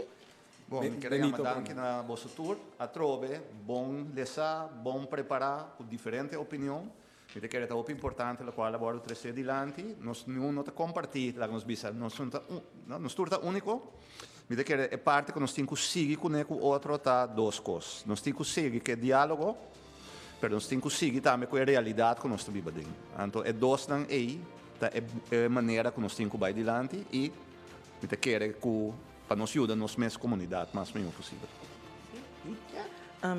Speaker 5: Bon, mi kere yama danki na boso tur. Atrobe, bon lesá, bon prepará, ku diferente opinion. Mi ta kere ta hopi importante lokual a wòrdu tresé dilanti. Nos niun no ta kompartí, laga nos bisa, nos no ta nos tur ta úniko. Mi ta kere e parti ku nos tin ku sigui kuné ku otro ta dos kos. Nos tin ku sigui ku e diálogo, pero nos tin ku sigui tambe ku e realidat ku nos ta biba den. Anto e dosnan ei ta e manera ku nos tin ku bai dilanti i mi ta kere ku pa nos yuda nos mes komunidat mas mihó posibel.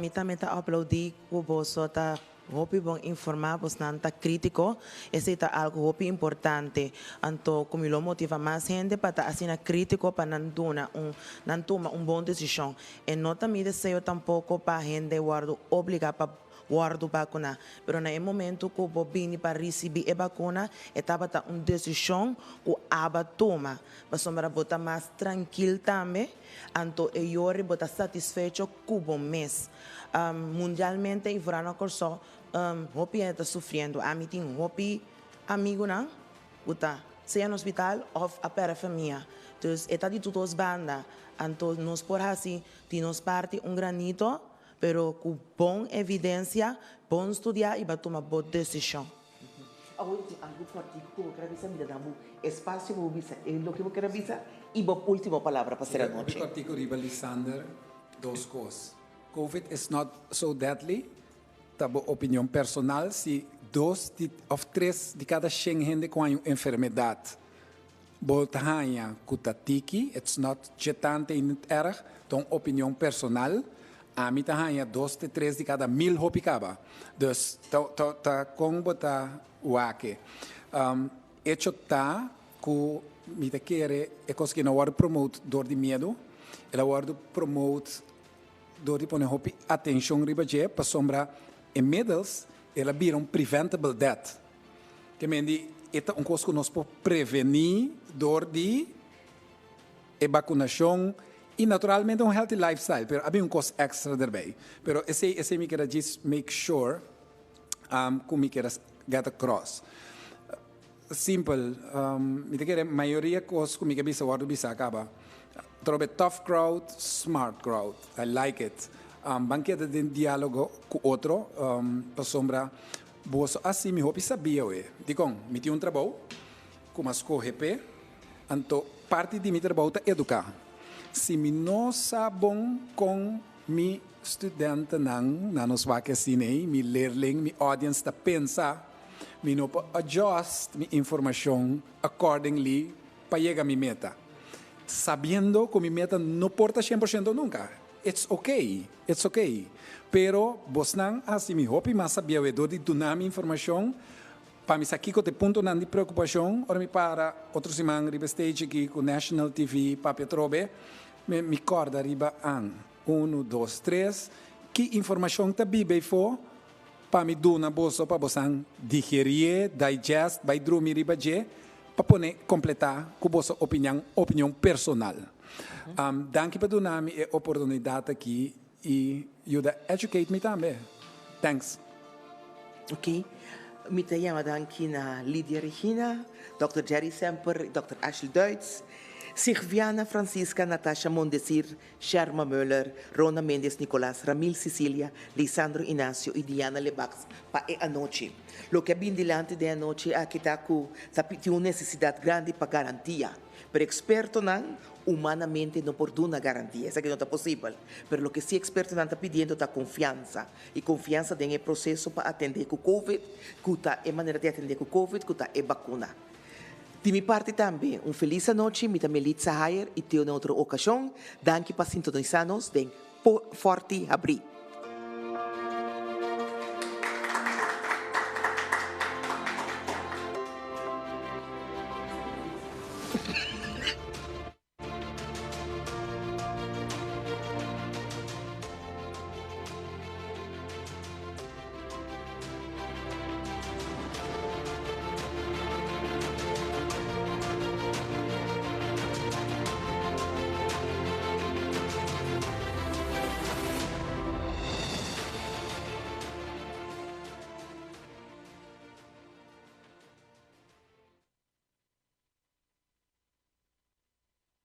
Speaker 21: Mi tambe ta aplaudí ku boso ta Hopi bon informa bosnan ta critico, esey ta algo hopi importante. Anto cu mi lo motiva mas hende pa ta asina critico pa nan duna un nan tuma un bon decision. E no ta mi deseo tampoco pa hende wordo obliga pa wordo vacuna, pero na e momento cu bo bini pa ricibi e vacuna e tabata un decision cu aba tuma, pasobra bo ta mas trankil tambe, anto e yori bo ta satisfecho cu bo mes. Mundialmente y vooral na Corsou hopi hende ta sufriendo. Ami tin hopi amigunan cu ta sea na hospital of a perde famia. Dus e ta di tur dos banda. Anto nos por haci di nos parti un granito, pero cu bon evidencia, bon studia y ba tuma bo decision.
Speaker 13: Awor tin algu kòrtiku ku bo kere bisa, mi ta da bo espasio pa bo bisa e loke bo kere bisa i bo último palabra pa sera nochi.
Speaker 3: Hopi kòrtiku riba Lisander, dos kos. Covid is not so deadly, ta bo opinion personal si dos di òf tres di kada shen hende ku haña un enfermedat bo ta haña ku ta tiki, it's not djetante i nit erg, ta un opinion personal, ami ta haña dos te tres di kada mil hopi kaba. Dus ta ta ta kon bo ta wak e. Echo ta ku mi ta kere e kos aki no a wòrdu promote dor di miedu, el a wòrdu promote dor di pone hopi atenshon riba dje pasobra e middels el a bira un preventable death. Ke men di e ta un kos ku nos por prevení dor di e bakunashon i naturalmente un healthy lifestyle, pero a bin un kos èkstra derbei. Pero esei esei mi keda djis make sure ku mi keda get across. Simpel, mi ta kere mayoria kos ku mi ke bisa wòrdu bisa kaba. Trobe tough crowd, smart crowd. I like it. Ban keda den diálogo ku otro pasobra Boso a si mi hopi sabia oe. Dikon? Mi tin un trabou ku mi a skohe p'e, anto parti di mi trabou ta eduká. Si mi no sa bon kon mi studentenan, nan nos wak asina ei, mi leerling, mi audience ta pensa, mi no por adjust mi informashon accordingly pa yega mi meta. Sabiendo ku mi meta no por ta shen por shento nunka. It's okay. It's ok. Pero bosnan a hasi mi hopi mas sabiawe dor di duna mi informacion pa mi sa kico ta e puntonan di preocupacion ora mi para otro siman riba e stage aki cu National TV papia atrobe mi mi corda riba an. Uno, dos, tres. Ki informacion ta biba eyfo? pa mi duna boso pa bosan digerie, digest, bai drumi riba dje, pa pone kompletá ku boso opinian, opinion personal. Danki pa duna mi e oportunidat aki i yuda educate mi tambe. Thanks.
Speaker 13: Ok. Mi ta yama danki na Lydia Regina, Dòkter Jerry Semper, Dòkter Ashley Duits, Sigviana Francisca, Natasha Mondesir, Sherma Muller, Rona Mendes Nicolas, Ramil Cicilia, Lisandro Inacio y Diana Lebacs pa e anochi. Loke a bin dilanti den e anochi aki ta cu ta tin un necesidad grandi pa garantia, pero expertonan humanamente no por duna garantia, esaki no ta posibel. Pero loke si expertonan ta pidiendo ta confiansa, y confiansa den e proceso pa atende cu covid, cu ta e manera di atende cu covid, cu ta e bacuna. Di mi parti tambe, un felis anochi, mi ta Melitza Hayer y te un otro ocasion, danki pa sintonisa nos den Forti Habri.